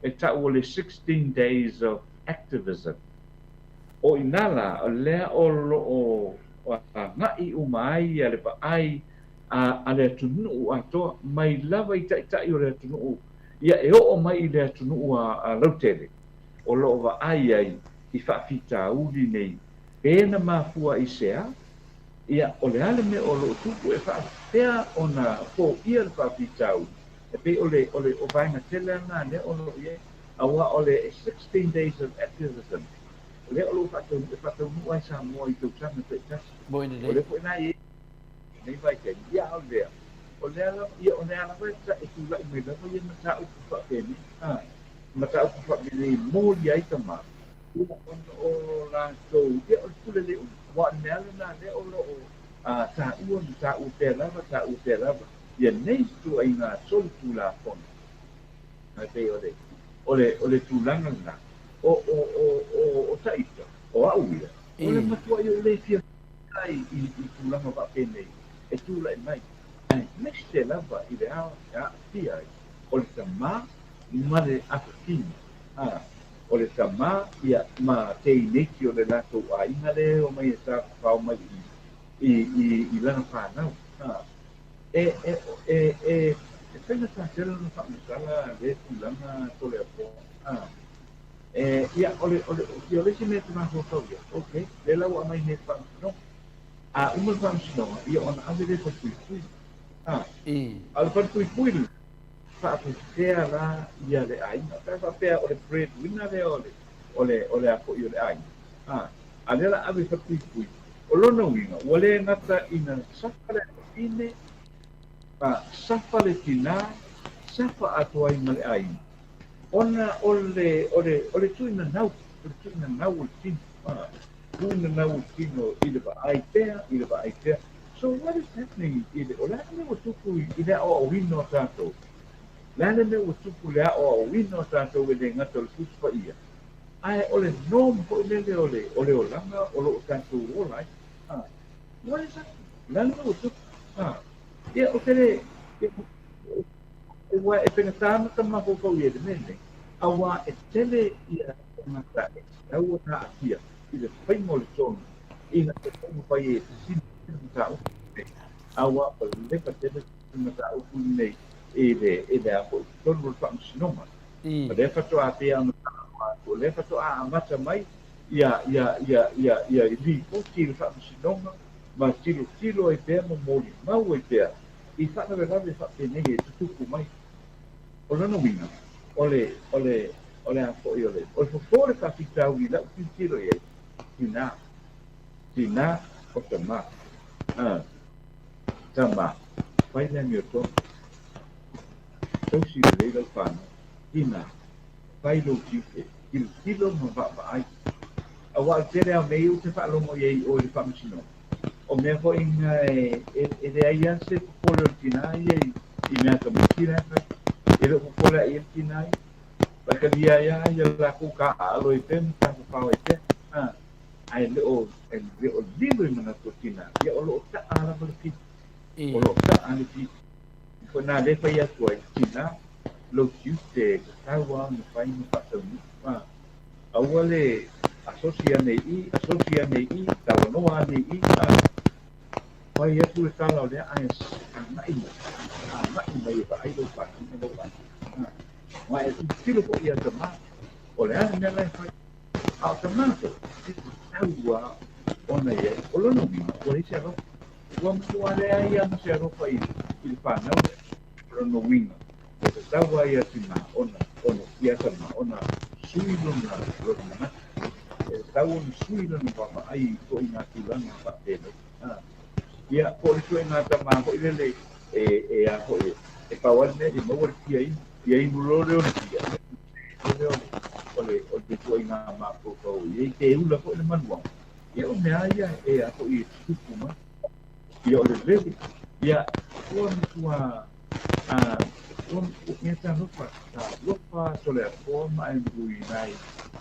Speaker 3: e tau o le 16 days of activism. O i ina lā, o lea o loo aga'i uma ai ia le vaai a le atunuu atoa, mai lava i taitai o le atunuu ia e oo mai i le atunuu a lautele, o loo vaai ai i faafitauli nei, pe na mafua i se a, ia o le a le mea o loo tupu, e faapefea ona foia le faafitauli, e pei o le o le o vaega tele lena lea o loo i ai, auā o le 16 days of activism lea o loo e faataunuu ai Samoa i tausaga taitasi.
Speaker 1: Moi
Speaker 3: O
Speaker 1: lelei.
Speaker 3: lea foi la e i ai lenei vaitaimi, ia a o lea, o lea lava, ia o lea lava e tula'i mai lava ia mataupu faapenei, mataupu faapenei e molia ai tamā, ia ona o latou, ia o le pule le umi, aua o le mea lava lena lea o loo taua ma taua pea lava, taua pea lava ia nei ituaiga solitulafono. Ae pei o le o le o le tulaga lena o o o o o taita, o a'u ia, o le matua'i ou le fia i i tulaga faapenei e tula'i mai, aemaise lava i le ao e aafia ai o le tamā ma le afafine, a o le tamā ia ma teineiti o le latou aiga lea e omai e tafafao mai i i i lana fanau, a e e e e e faigata tele ona faamatala lea tulaga Toleafoa, a e ia o le o le ia o le isi mea e te mafaufau i ai, okay, lea la ua aumai nei i le faamasinoga, a uma le faamasinoga, ia ona ave lea i le falepuipui, a a o le falepuipui lena, faapefea la ia le aiga pe a faapea o le breadwinner lea o le o le o le a foi o le aiga, a a lea la ave i falepuipui, o lona uiga ua le gata ina safa le afafine, a safa le tinā, safa atoa ai ma le aiga, ona o le o le o le tuuina nau, o le tuuina nau o le tino, a tuuina nau o le tino i le vaai pea, i le vaai pea. So what is happening i le o le a le mea ua tupu i le aoaoina o tatou, le a le mea ua tupu i le aoaoina o tatou, e le gata o le Tusi Paia, ae o le norm foi lele o le o le olaga o loo tatou ola ai, a what is happening, le a le mea ua tupu, a ia o te le ua e faigata ona ta mafaufau i ai i le mea lenei, auā e tele ia tagata e tatau ona aafia i le faiga o le tonu ina ia taumafai e sisina le mataupu lenei, auā ua leva tele le mataupu lenei i le i le a foi totonu o le faamasinoga. O lea faatoa pei ona talanoa atu, o lea faatoa amata mai ia ia ia ia ia lipoti i le faamasinoga ma tilotilo ai pea ma molimau ai pea i faalavelave faapenei e tutupu mai. O lona uiga, o le o le o le a foi o le o le fofo o le faafitauli i lau tilotilo i ai, tinā, tinā o tamā, a tamā, fai le amiotonu, tausi lelei lau fanau, tinā, fai lou tiute, tilotilo ma vaavaai. Auā o le tele lava o mea ia ou te faalogo i ai i o i le faamasinoga, o mea foi na e e leai lava se popole o le tinā ia i mea a tamaiti la e fai. E le o popole lava i ai le tinā ia. Faitalia ai lava ia latou taaalo ai pea ma tafafao ai pea, a ae le o e le o lilo i manatu o tinā, ia o loo ta'a lava le pili. O loo ta'a le pili. Foi na lea e fai atu ai, tinā, lou tiute e tatau lava ona fai ma faataunuu, a aua le asosi ane i i, asosi ane i i, talanoa ane i i, a fai atu le tala o lea ae agai mai, agai mai e vaai lau fanau ma lou aiga. Aua e tilotilo foi ia tamā, o le a le mea la e fai, a o tamā foi, e tatau lava ona i ai. O lona uiga, ua leai se alofa. Ua matua leai lava ma se alofa i le fanau lea. O lona uiga, e tatau lava ia tinā ona, ona, ia tamā ona sui lona, lona manatu. E tatau ona sui lona vaavaai i ituaiga tulaga faapenei. Ia, po o le ituaiga tamā foi lele e e a foi e pau lava le mea ia maua le fia inu, ia inu loa lea o le fia, ia lea o le o le o le ituaiga mafaufau i ai, pe ula foi le manuaga, ia o mea lava ia e a foi e tutupu mai. Ia o le lele, ia ua matua a ua ia talofa, talofa Toleafoa ma Andrew i nai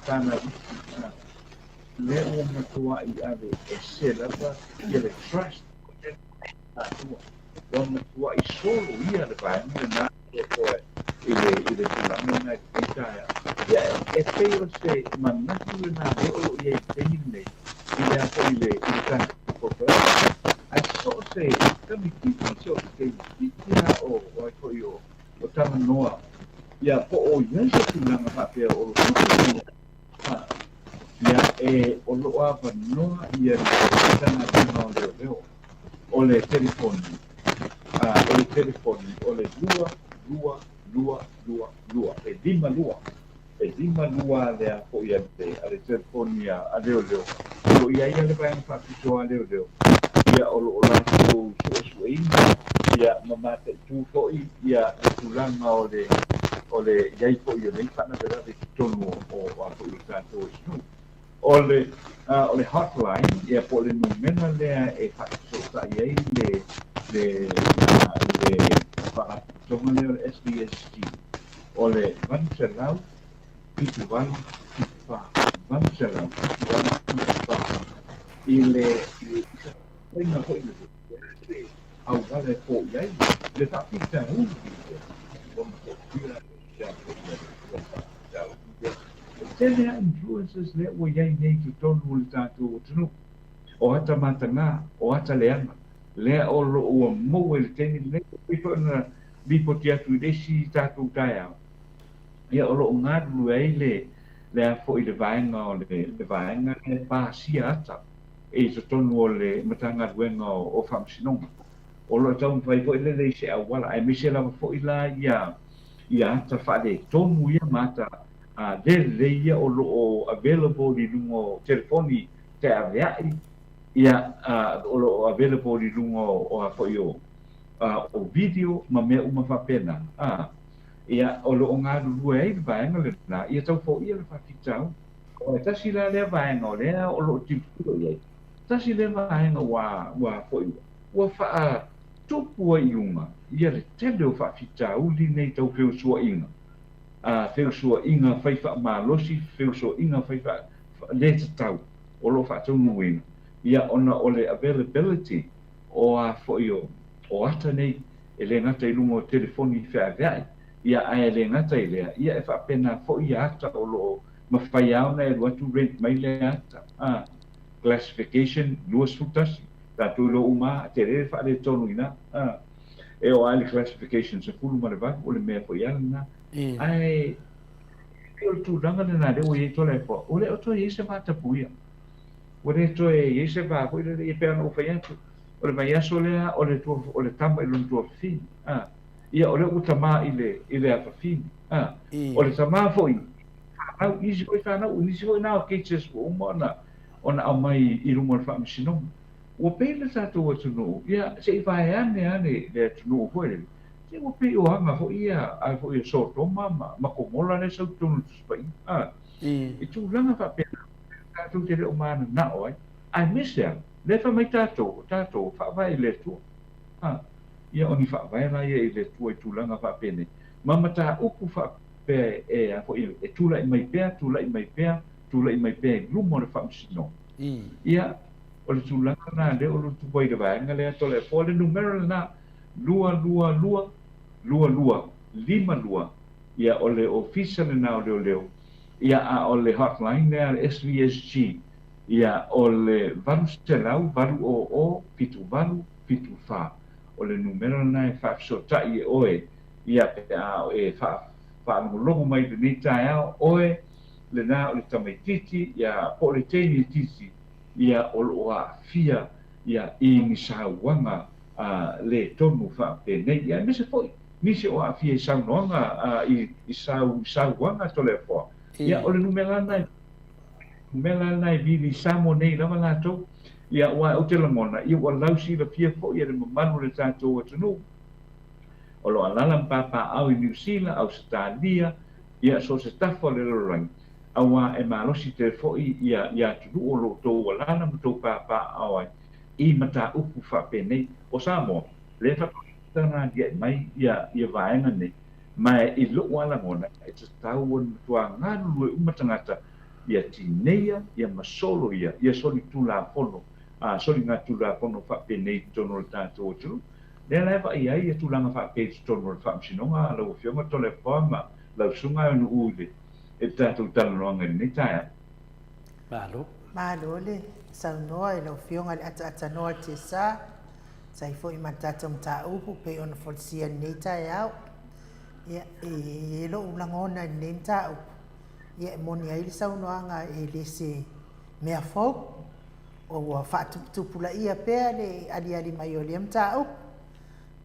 Speaker 3: fanau iti, a lea ua matua'i ave ese lava ia le trust o le taua, ua matua'i soloia le vaega lena atoatoa i le i le tulaga lena i lenei taeao. Ia e pei o se manatu lenā lea o loo i ai i le taimi lenei i le a foi i le i le tatou polokalame. Ae so o se tamaitiiti, so o se teine itiiti lava o o ai foi o o talanoa, ia po o i ai se tulaga faapea o lo tupu mai ai, ia e o loo avanoa ia le Matagaluega o Leoleo. O le telefoni, o le telefoni o le 2 2 2 2 2, e 5 2, e 5 2 lea foi a le telefoni a leoleo. O loo i ai le vaega faapitoa a leoleo, ia o loo latou suesueina ia ma mataitu foi ia le tulaga o le i ai foi o nei faalavelave i totonu o a foi o tatou atunuu. O le hotline, ia po o le numera lea e faafesootai ai le faalapotopotoga lea o le SVSG, o le 800 78 74, 800 78 74. I le faiga foi le auala e fo'i ai le faafitauli ua mato'atia ia foi le faafitauli. E tele a influences lea ua iai nei i totonu o le tatou atunuu, o ata matagā, o ata leaga lea o loo ua maua i le taimi lenei, pei foi ona lipoti atu i le isi tatou taeao. Ia o loo galulue ai le a foi le vaega o le vaega e pasia ata i totonu o le Matagaluega o Faamasinoga, o loo taumafai foi lele i se auala, aemaise lava foi la ia ata faaletonu ia ma ata le lelei ia o loo available i luga o telefoni feaveai, ia o loo available i luga o a foi o video ma mea uma faapena. Ia o loo galulue ai le vaega lenā ia tau foia le faafitauli. O le tasi la lea vaega o lea o loo tilotilo i ai, tasi lea vaega ua foi ua faatupu ai i luga ia le tele o faafitauli nei tau feusuaiga, feusuaiga fai faamalosi, feusuaiga fai le tatau o loo faataunuuina, ia ona o le availability o a foi o ata nei, e le gata i luga o telefoni feaveai, ia ae le gata i lea, ia e faapena foi ia ata o loo mafai a ona e alu atu rent mai le ata classification 21 tatou iloa uma tele le faaletonu ina e o ai le classification 18, o le mea foi ala lena. Ae o le tulaga lena lea ua i ai Toleafoa, ua le o toe i ai se vatapuia, ua le toe i ai se va foi lele. Ia pei ona ou fai atu, o le vaiaso lea o le tua, o le tama i lona tuafafine, ia o lea ua tamā i le afafine, o le tamā foi fanau, isi foi fanau, nisi foi na o cases ua uma ona aumai i luma o le faamasinoga. Ua pei le tatou atunuu, ia se i vaeane ane le atunuu foi lele, se ua pei o aga foi ia ai foi o Sotoma ma Komola le sau totonu o Tusi Paia i tulaga faapena tatou te le o mananao ai, aemaise a lea fai mai tatou o tatou faavae i le Atua. Ia o ni faavae la ia i le Atua i tulaga faapenei ma mataupu faapea e a foi e tulai mai pea, tulai mai pea, tulai mai pea i luma o le faamasinoga. Ia o le tulaga lena lea o lo tupu ai le vaega lea Toleafoa. Le numera lena 222 22 52, ia o le ofisa lena o leoleo, ia a o le hotline lea le SVSG, ia o le 800 800 78 74, o le numera lena e faafesootai e oe, ia pe a e faalogologo mai lenei taeao, oe lena o le tamaitiiti, ia po o le teine itiiti, ia o loo aafia ia i ni sauaga le tonu faapenei, ia aemaise foi nisi o aafia i saunoaga i sauaga Toleafoa. Ia o le numera lena, numera lena e vili Samoa nei lava latou. Ia ua ou te lagona ia ua lausilafia foi e le mamalu o le tatou atunuu o lo alaala ma papaau i Niu Sila, Ausetalia, ia so o se tafa o le lalolagi, auā e malosi tele foi ia atunuu o loo tou alala ma tou papaao ai i mataupu faapenei. O Samoa lea faapena alia'i mai ia vaega nei, ma i lou alagona e tatau ona matuā galulue uma tagata ia tineia ia masolo ia solitulafono soligatulafono faapenei i totonu o le tatou atunuu. Lea la e vaai ai ia tulaga faapea i totonu o le faamasinoga, lau Afioga Toleafoa ma lau susuga e nuu i le e le tatou talanoaga i lenei taeao.
Speaker 1: Malo.
Speaker 2: Malo le saunoa i lau Afioga i le Ataatanoa o le TSA, sa ai foi ma le tatou mataupu pei ona folasia i lenei taeao. Ia, e i ai lou lagona i lenei mataupu, ia e moni ai le saunoaga e le se mea fou, o ua faatuputupulaia pea le aliali mai o lea mataupu.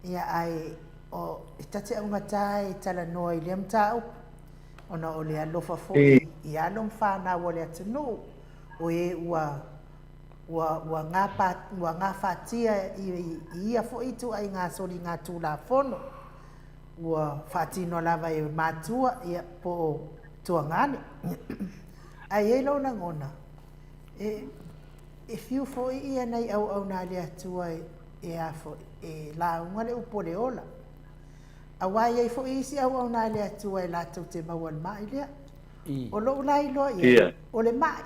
Speaker 2: Ia ae o, e ta te augata e talanoa i lea mataupu, ona o le alofa foi i alo ma fanau a le atunuu, o e ua ua ua gapa, ua gafatia i ia foi ituaiga soligatulafono ua faatino lava e matua ia po o tuagane. Ae i ai lou lagona, e e fiu foi ia nai auauna a le Atua e e a foi, e lauga le upu o le ola. Aua e i ai foi isi auauna a le Atua e latou te maua i le ma'i lea. O lou la iloa i ai, o le ma'i,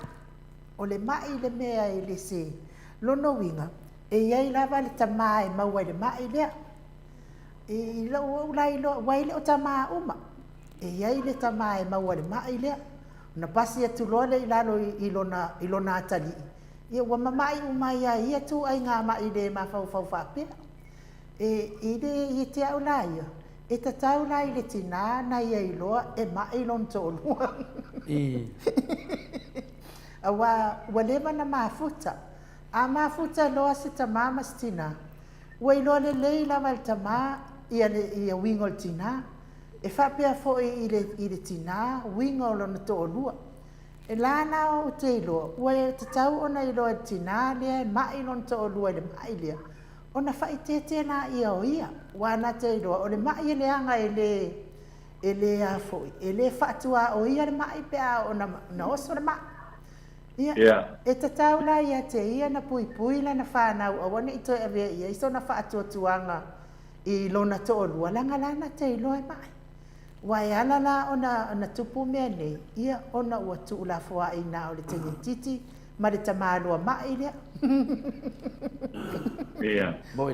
Speaker 2: o le ma'i le mea e le se lona uiga, e i ai lava le tamā e maua i le ma'i lea. I lou ou la iloa, aua e le o tamā uma, e i ai le tamā e maua i le ma'i lea, ona pasi atu loa lea i lalo i lona, i lona atalii, ia ua mama'i uma ai lava i ia ituaiga ma'i le mafaufau faapea. E, i le, ia te au la ia, e tatau la i le tinā na ia iloa e ma'i lona toalua. Aua ua leva ona mafuta. A mafuta loa se tamā ma se tinā, ua iloa lelei lava e le tamā ia le, ia uiga o le tinā. E faapea foi i le, i le tinā uiga o lona toalua. E la la ou te iloa, ua tatau ona iloa e le tinā lea e ma'i lona toalua i le ma'i lea, ona faaeteete laia o ia, aua na te iloa, o le ma'i e leaga e le, e le a foi, e le faatuaoia le ma'i pe a oo ina oso le ma'i. Ia, e tatau la ia te ia na puipui lana fanau aua ne i toe avea i ai sona faatuatuaga i lona toalua, leaga la na te iloa e ma'i. Aua e ala la ona tupu mea nei, ia ona ua tuulafoai na o le teneititi ma le tamālua ma'i lea.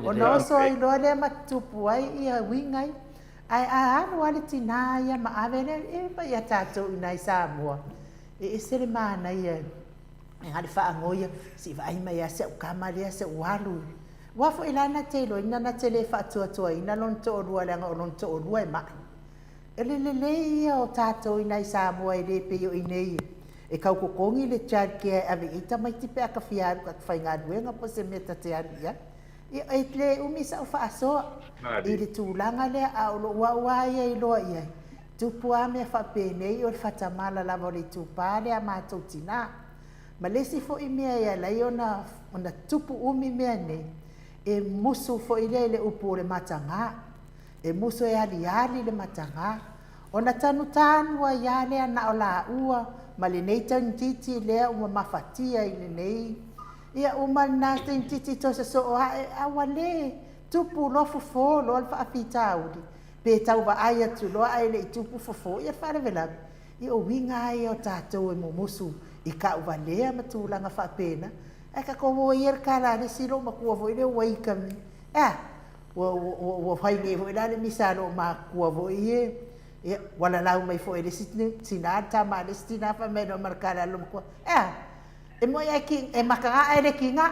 Speaker 2: Ona oso ai loa lea ma tupu ai ia uiga ia. Ae a alu lava le tinā ia ma ave lea, e mai ia tatou i inā i Samoa, e ese le manaia e le faanoi, se i vaai mai lava si au tama lea se i ou alu. Aua foi la na te iloaina na te le faatuatuaina lona toalua leaga o lona toalua e ma'i. O le lelei ia o tatou i inā i Samoa e le pei o i inei e tau totogi le child care e ave i ai tamaiti pe a ta fia alu ta te faigaluega po o se mea ta te alu i ai. Ia, e le umi sau faasoa i le tulaga lea, a o lou au lava ia iloa i ai, tupu lava mea faapenei o le faatamala lava o le itupa lea a matou tinā. Ma le isi foi mea e ala ai ona tupu umi mea nei, e musu foi lea i le upu o le mataga. E musu e aliali le mataga. Ona tanutanu ai lava lea na o laua ma lenei teinititi lea ua mafatia i lenei. Ia uma lena teinititi toe sosoo ae, a ua le tupu loa fofo loa le faafitauli, pe tau vaai atu loa ae le i tupu fofo, ia le faalavelave. Ia o uiga lava ia o tatou e mumusu i tauvalea ma tulaga faapena, ae tatou o ia i le tala a le isi loomatua foi lea ua ita nei, e a? Ua, ua, ua fai nei foi la le misa a loomatua foi e, ia, ua lalau mai foi e le isi tinā le tama a le isi tinā fai mai loa ma le tala a le loomatua, e a? E moi ai ki, e makaga ae le kiga.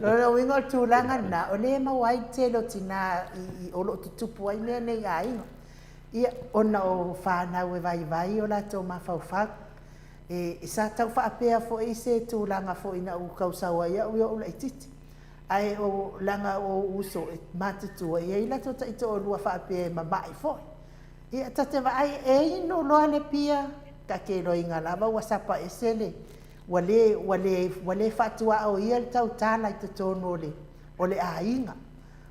Speaker 2: Lona uiga o le tulaga lena, o lea e maua ai le tele o tinā i, i, o lo o tutupu ai mea nei i aiga. Ia, ona o fanau e vaivai o latou mafaufau. E, sa tau faapea foi se tulaga foi na ou tausau ai au i o'u laitiiti. Ae o, leaga o ou uso e matutua, e i ai latou taitoalua faapea e mama'i foi. Ia, ta te vaai, e inu loa le pia, ta te iloaina lava ua sapa ese le, ua le, ua le, ua le faatuaoia le tautala i totonu o le, o le aiga.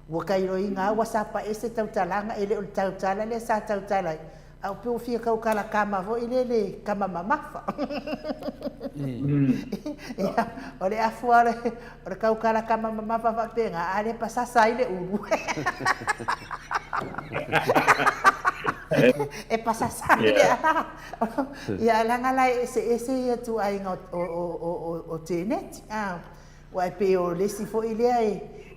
Speaker 2: Ua tailoina lava ua sapa ese tautalaga, e le o le tautala lea sa tautala ai, a o pei ua fia tautala tama foi lele, tama mamafa. Ia, o le afu lava o le tautala tama mamafa faapena, a lea pasasa ai le ulu. E pasasa ai le ala. Ia, leaga la e eseese ia ituaiga o teneti. Aua e pei o le isi foi lea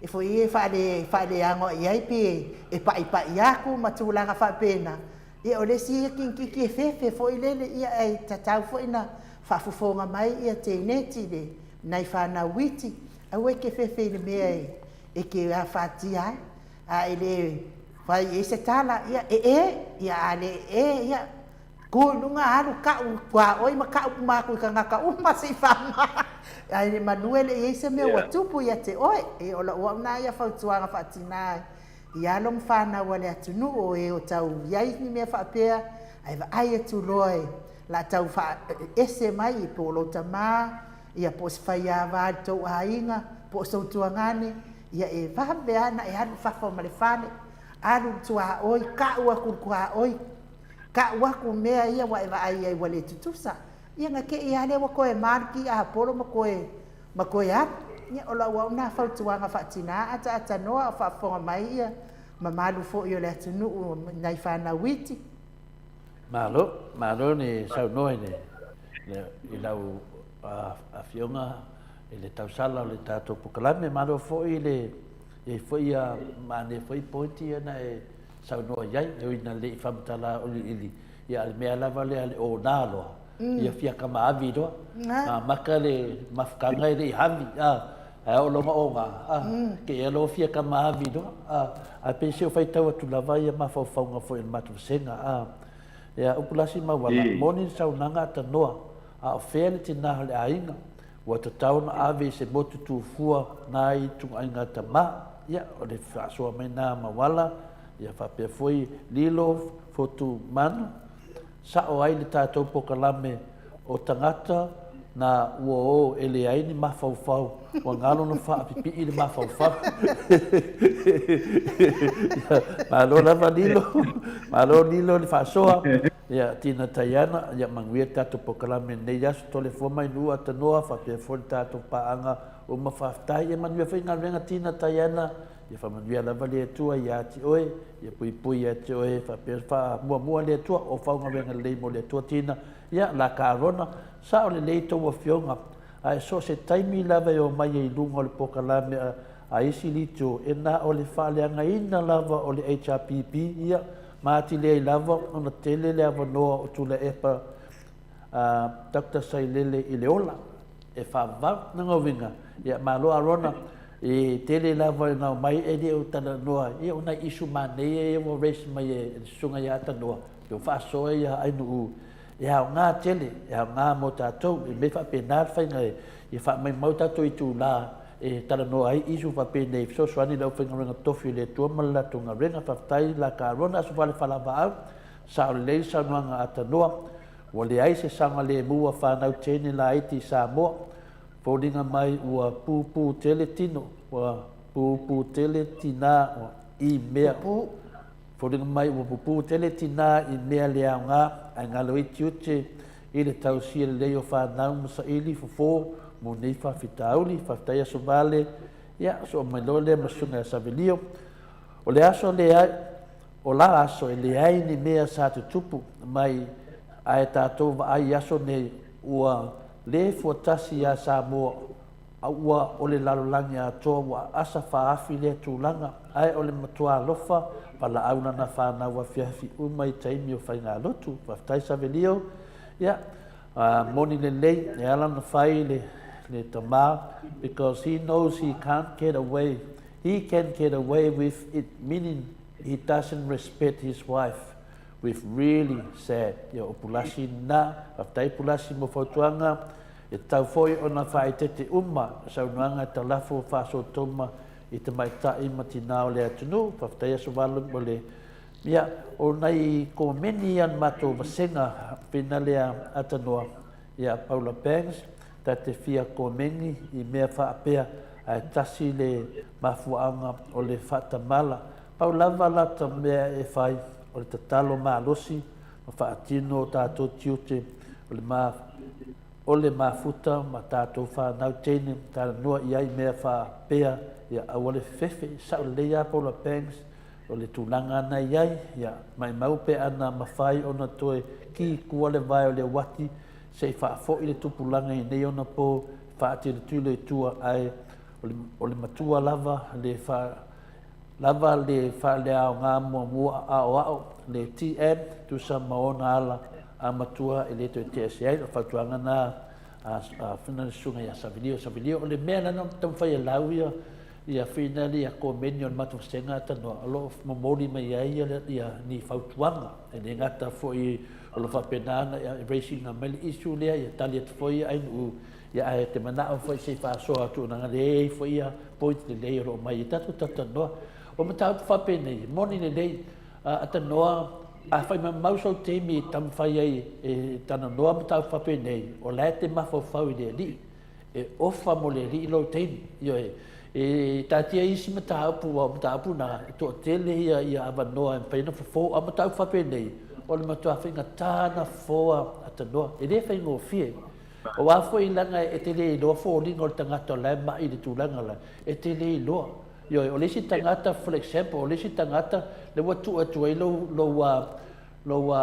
Speaker 2: e foi e faaleaga i ai pe e paipai atu ma tulaga faapena. Ia o le isi ia kinikiki e fefe foi lele, ia ae tatau foi na faafofoga mai ia teineti le nai fanau iti, aua e te fefe i le mea e te afatia ai, a e le fai i ai se tala, ia ee, ia a le ee, ia tu i luga alu tau tuaoi ma tau uma atu i tagata uma se i faamama, ae manu e le i i ai se mea ua tupu ia te oe. Ia o lau au lena ia fautuaga faatina i alo ma fanau a le atunuu o e o tau i ai ni mea faapea, ae vaai atu loa e la tau ese mai po o lou tama, ia po o se faiava i le tou aiga, po o sou tuagane, ia e vave lava ona e alu i fafo ma le fale, alu i le tuaoi, tau atu i le tuaoi, tau atu mea ia ua e vaai ai ua le tutusa. Ia na te i lava lea ua toe ma le tiapolo ma toe ma toe alu. Ia o lau au lena fautuaga faatina ataatanoa a o faafofoga mai ia mamalu foi o le atunuu i nai fanau iti.
Speaker 1: Malo, malo le saunoa i le, i lau afioga i le tausala o le tatou pokalame. Malo foi le, i ai foi ia maanea foi pointi ia na e saunoa i ai, e ui ina le i faamatala auiliili, ia a o le mea lava lea le ona loa, ia fia kama avi loa. A maka le mafutaga e le i havi, a, ae oo loa ina ona, a, te i loa fia kama avi loa, a, ae pei se o faitau atu lava ia mafaufauga foi o le matou vasega, a. Ia, upu lasi ma uala, moni le saunaga a tanoa, a o fea le tina o le aiga, ua tatau ona ave i se motu tufua nai ituaiga tama. Ia, o le faasoa mai na mauala, ia faapea foi lilo fotu manu, sa'o ai le tatou pokalame o tagata na ua o e leai ni mafaufau, ua galo na faapipii le mafaufau. Ia, malo lava Lilo, malo Lilo le faasoa. Ia, Tina Taiana, ia manuia le tatou pokalame i lenei aso, Toleafoa mai Nuu Atanoa, faapea foi le tatou paaga uma, faafetai. Ia manuia foi galuega Tina Taiana, ia faamanuia lava le Atua ia te oe, ia puipui ia te oe, faapea faamuamua le Atua, o fau galuega lelei mo le Atua Tina. Ia, la Karona, sao lelei tou afioga, ae so o se taimi lava e omai ai i luga o le pokalame a isi leader, e na o le faaleagaina lava o le HRPP, ia, ma atili ai lava ona tele le avanoa o Tuilaepa Doctor Sailele i le ola e faavavau. Lona uiga, ia malo Arona, e tele lava ina omai e le o talanoa, ia o nai issue manaia ia ua raise mai e le susuga ia Tanoa, pe ua faasoa ia Ainuu, e aoga tele, e aoga mo tatou, e mea faapena le faiga e faamaumau tatou itula e talanoa ai issue faapenei e fesoasoani i le aufaigaluega tofi a le Atua ma le latou galuega. Faafetai la Carona, Aso Fale Falavaau, sao lelei le saunoaga a Tanoa, ua leai se saogalemu a fanau teine laiti i Samoa, foliga mai ua pupū tele tino, ua pupū tele tinā i mea, foliga mai ua pupū tele tinā i mea le aoga, ae galo ai tiute i le tausia lelei o fanau ma saili fofo mo nei faafitauli. Faafetai Aso Vale, ia, soo mai loa lea ma Susuga ia Savelio. O le aso leai, o la aso e leai ni mea sa tutupu mai ae tatou vaai i aso nei ua le fuatasi ia Samoa a ua o le lalolagi atoa ua aasa faaafi lea tulaga, ae o le matua alofa valaau lana fanau afiafi uma i taimi o faigalotu. Faafetai Savelio. Ia, moni lelei, e ala ona fai le, le tama, because he knows he can't get away, he can get away with it, meaning he doesn't respect his wife. With really sad. Ia, o Pulasi na, faafetai Pulasi mo fautuaga. E tatau foi ona faaeteete uma saunoaga e talafo faasootoma i tamaitai ma tinā o le atunuu. Faafetai Aso Valu mo le Ia, o nai komeni ia a le matou vasega pena lea Atanoa, ia Paula Banks, ta te fia komeni i mea faapea, ae tasi le mafuaaga o le faatamala. Pau lava lata mea e fai, o le tatalo malosi ma faatino o tatou tiute o le ma, o le mafuta ma tatou fanau teine talanoa i ai mea faapea, ia aua le fefefe. Sao lelei lava Paula Banks, o le tulaga ana i ai, ia maimau pe ana mafai ona toe ki kua le vae o le uati se i faafoi le tupulaga i nei ona po faatilotilo i tua, ae o le, o le matua lava le fa, lava le faaleaoga muamua aoao le TM tusa ma ona ala a matua e le toe tea ese ai. O le fautuaga na a fina le susuga ia Savilio. Savilio, o le mea lana taumafai e lau ia ia fina le ia komeni o le matou vasega atanoa o lo o momoli mai ai ia, ia ni fautuaga. E le gata foi o lo faapena ona ia raising mai le issue lea ia tali atu foi ia ainuu ia ae te manao foi se i faasoa atu ona le ai foi ia point lelei o lo o mai i tatou talanoa. O mataupu faapenei, moni lelei, atanoa a fai mamau sou taimi e taumafai ai e talanoa mataupu faapenei, o la e te mafaufau i le alii, e ofa mo le alii lou taimi. Ioe, e taatia isi mataupu, aua o mataupu na e toatele ia, ia avanoa e mafai ona fofo, a o mataupu faapenei, o le matua faigata ona fofoa atanoa, e le faigofie. Aua foi leaga e te le iloa foliga o le tagata o la e mai i le tulaga la, e te le iloa. Ioe, o le isi tagata, for example, o le isi tagata lea ua tuu atu ai lou, lou, lou,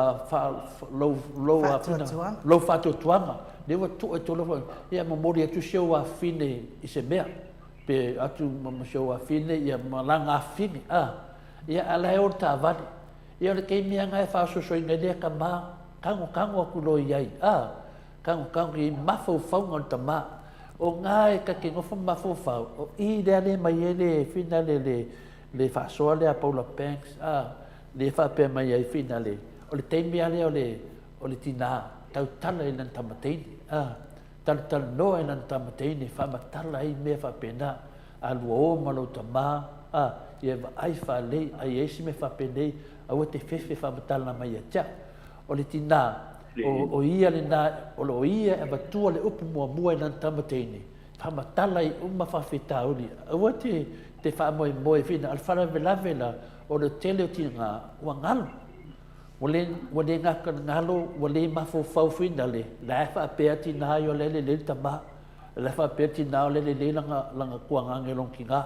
Speaker 1: lou, lou,
Speaker 2: Faatuatuaga.
Speaker 1: Lou faatuatuaga, lea ua tuu atu lou, ia momoli atu si ou afine i se mea, pe atu ma si ou afine, ia ma lana afine, a, ia, a la e o le taavale. Ia o le taimi lava lena e faasoasoaina ai lea tama, tagotago atu loa i ai, a, tagotago i mafaufauga o le tama. O na e ta te nofo ma mafaufau, o i lea le mai ai le fina le, le, le faasoa lea a Paula Banks, a, le faapea mai ai fina le, o le taimi lava lea o le, o le tinā, tautala i lana tama teine, a, talatalanoa i lana tama teine, faamatala ai mea faapena, a lua o ma lou tama, a, ia vaai faalelei, a i ai se mea faapenei, aua te fefe faamatala mai ia te au. O le tinā, o, o ia lena, o lo o ia e avatua le upu muamua i lana tama teine, faamatala ai uma faafitauli, aua te, te faamoemoe fina, o le faalavelave la, o le tele o tinā, ua galo. Ua le, ua le gata i le galo, ua le mafaufau fina le, la e faapea tinā ia o la e lelei le tama, la e faapea tinā o la e lelei lana, lana tuagage lona tinā,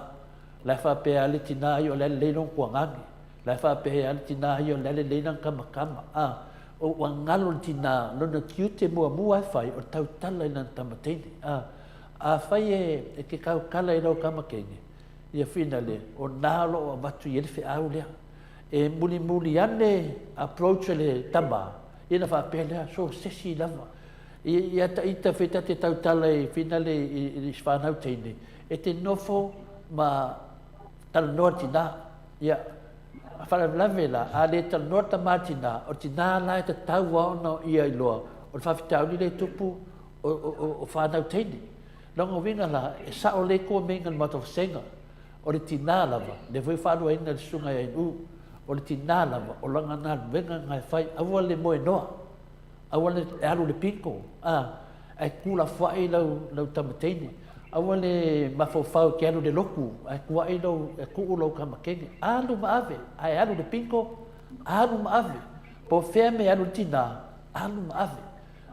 Speaker 1: la e faapea le tinā ia o la e lelei lona tuagage, la e faapea le tinā ia o la e lelei lana kamakama, a, o ua galo le tinā, lona tiute muamua e fai, o le tautala i lana tama teine, a, afai e, e te tautala i lau tama teine, ia fina le, o nā o lo o avatu i ai le feau lea. E mulimuli ane approach a le tama, ia na faapea lea, so se isi lava. Ia ta ita fe ta te tautala i fina le i, i si whanau teine, e te nofo ma talanoa tinā. Ia, a faalavelave la, a le talanoa tama tinā, o tinā la e tatau a ona ia iloa, o le faafitauli lea e tupu o, o, o, o whanau teine. Lona uiga la, e sao lelei koa meinga i le matou vasega, o le tinā lava, lea foi e faaluaina e le susuga ia Inu, o le tinā lava, o lana galuega lena e fai, aua le moenoa, aua le alu i le pito, a, ae tuulafoai lau, lau tama teine, aua le mafaufau e te alu i le lotu, ae tuai lou, e tuu lou tama teine, alu ma ave, ae alu i le pito, alu ma ave, po o fea mea e alu i le tinā, alu ma ave,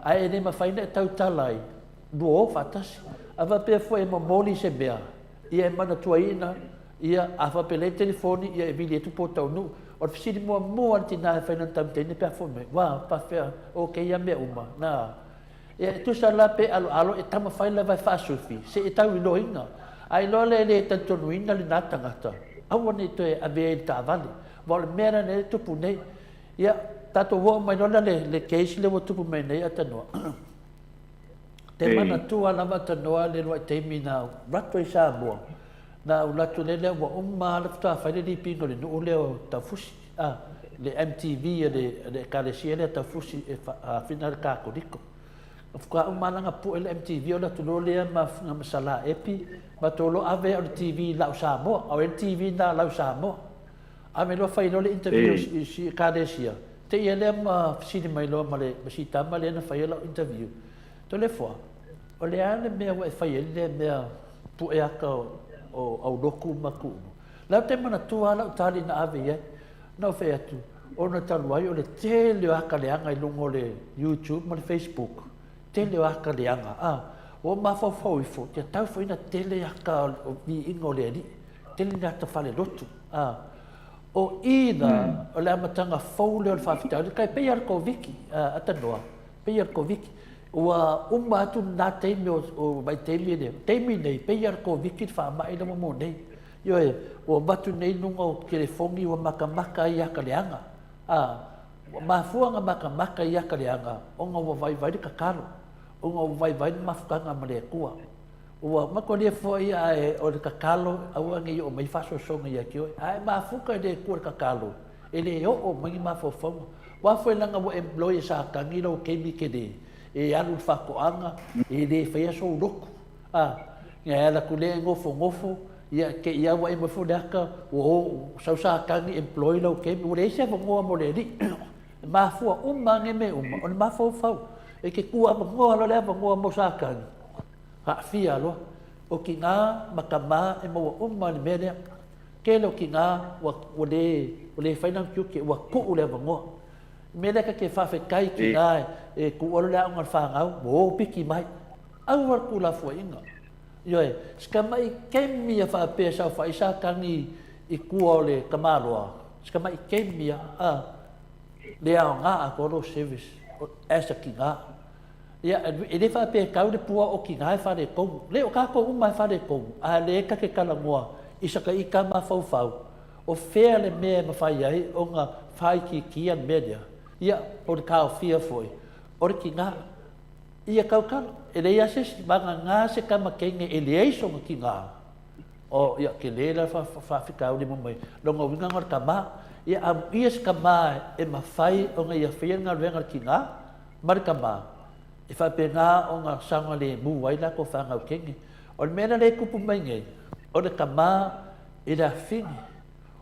Speaker 1: ae e le mafai ona e tautala ai, lua o faatasi. A faapea foi e momoli se mea, ia e manatuaina, ia, a faapea leai telefoni, ia e vili atu po o taunuu. O le fesili muamua a le tinā e fai lana tama teine pe a foi mai, ua faapefea o kēia mea uma, na. Ia e tusa la pe aloalo e taumafai lava e faasufi, se i tau iloaina. A iloa lea e le talitonuina lena tagata, aua ne i toe avea i le taavale. Aua o le mea lena e tupu nei. Ia, tatou oo mai loa lea le, le case lea ua tupu mai nei Atanoa. Te manatua lava Atanoa le luai taimi na ou alu atu ai i Samoa, na ou alu atu lea ua uma lava le faatoa fai le lipina o le nuu lea o Taufusi, a, le MTV a le, a le ekalesia lea Taufusi e faafina le Katoliko. Na faatoa uma lava ona pue le MTV ona alu atu loa lea ma ma Salā Epi, matou loa ave au i le TV i lau Samoa, a o ai le TV lena a lau Samoa. Ave loa fai loa le interview i si ekalesia, te ia lea ma fesili mai loa ma le ma si tama lea na faia lau interview. Toleafoa, o le a le mea ua e fai ai lea mea pue aka o, o Aulotu ma Tuulu? La te manatua lava lau tali na ave i ai. Na ou fai atu, ona talu ai o le tele o aka leaga i luga o le YouTube ma le Facebook. Tele o aka leaga, a, ua mafaufau ifo, ia tau foi ina tele aka o viiga o le Alii. Tele ni ata falelotu, a. O i la, o le amataga fou lea o le faafitauli, tai pei lava o le Koviti, a, Atanoa, pei lava o le Koviti. Ua uma atu lena taimi o, o vaitaimi lea, taimi nei, pei lava o le Koviti le faamai lea ua maua nei. Ioe, ua avatu nei i luga o telefoni ua matamata ai ata leaga. A, ua mafua ona matamata i ata leaga ona ua vaivai le tatalo, ona ua vaivai le mafutaga ma le Atua. Ua makualia foi ae o le tatalo aua ne i oo mai faasoasoga ia te oe. A e mafuta i le Atua i le tatalo, e le oo mai ni mafaufauga. Aua foi leaga ua employ e Satani lou taimi tele e alu i le faatoaga, e le faia sou lotu. A, ia e ala atu lea e nofonofo, ia te i lava ua emo ifo le ata, ua o, sau Satani employ lou taimi, ua leai se avanoa mo le Alii. E mafua uma lava nei mea uma, o le mafaufau. E te tuuavanoa loa le avanoa mo Satani, aafia loa. O tina ma tama e maua uma i le mea lea. Tele o tina ua, ua le, ua le fai lana tiute, ua tuu le avanoa. O le mea lea ta te faafetai i tina e tuua loa le aoga a le fanau, ua o piki mai. Aua le tuulafoaiina. Ioe, si tamai taimi ia faapea e saofai Satani i tua o le tamaloa, si tamai taimi ia, a, le aoga atoa lou service as a tina. Ia, e le faapea e tau le pua o tina e faaletonu. Le, o tatou uma e faaletonu, a o lea ta te talanoa i sata ita mafaufau, o fea le mea e mafai ai ona faaitiitia le mea lea, ia, po o le taofia foi o le tina. Ia tautala, e leai lava se isi, vagana se tama teine e leai sona tina. Oh, ia, tele la faafitauli mo mai. Lona uiga na o le tama. Ia, amuia se tama e mafai ona ia faia le galuega a le tina ma le tama, e faapena ona saogalemu ai latou fanau teine. O le mea la lea e tupu mai nei, o le tama i le afine.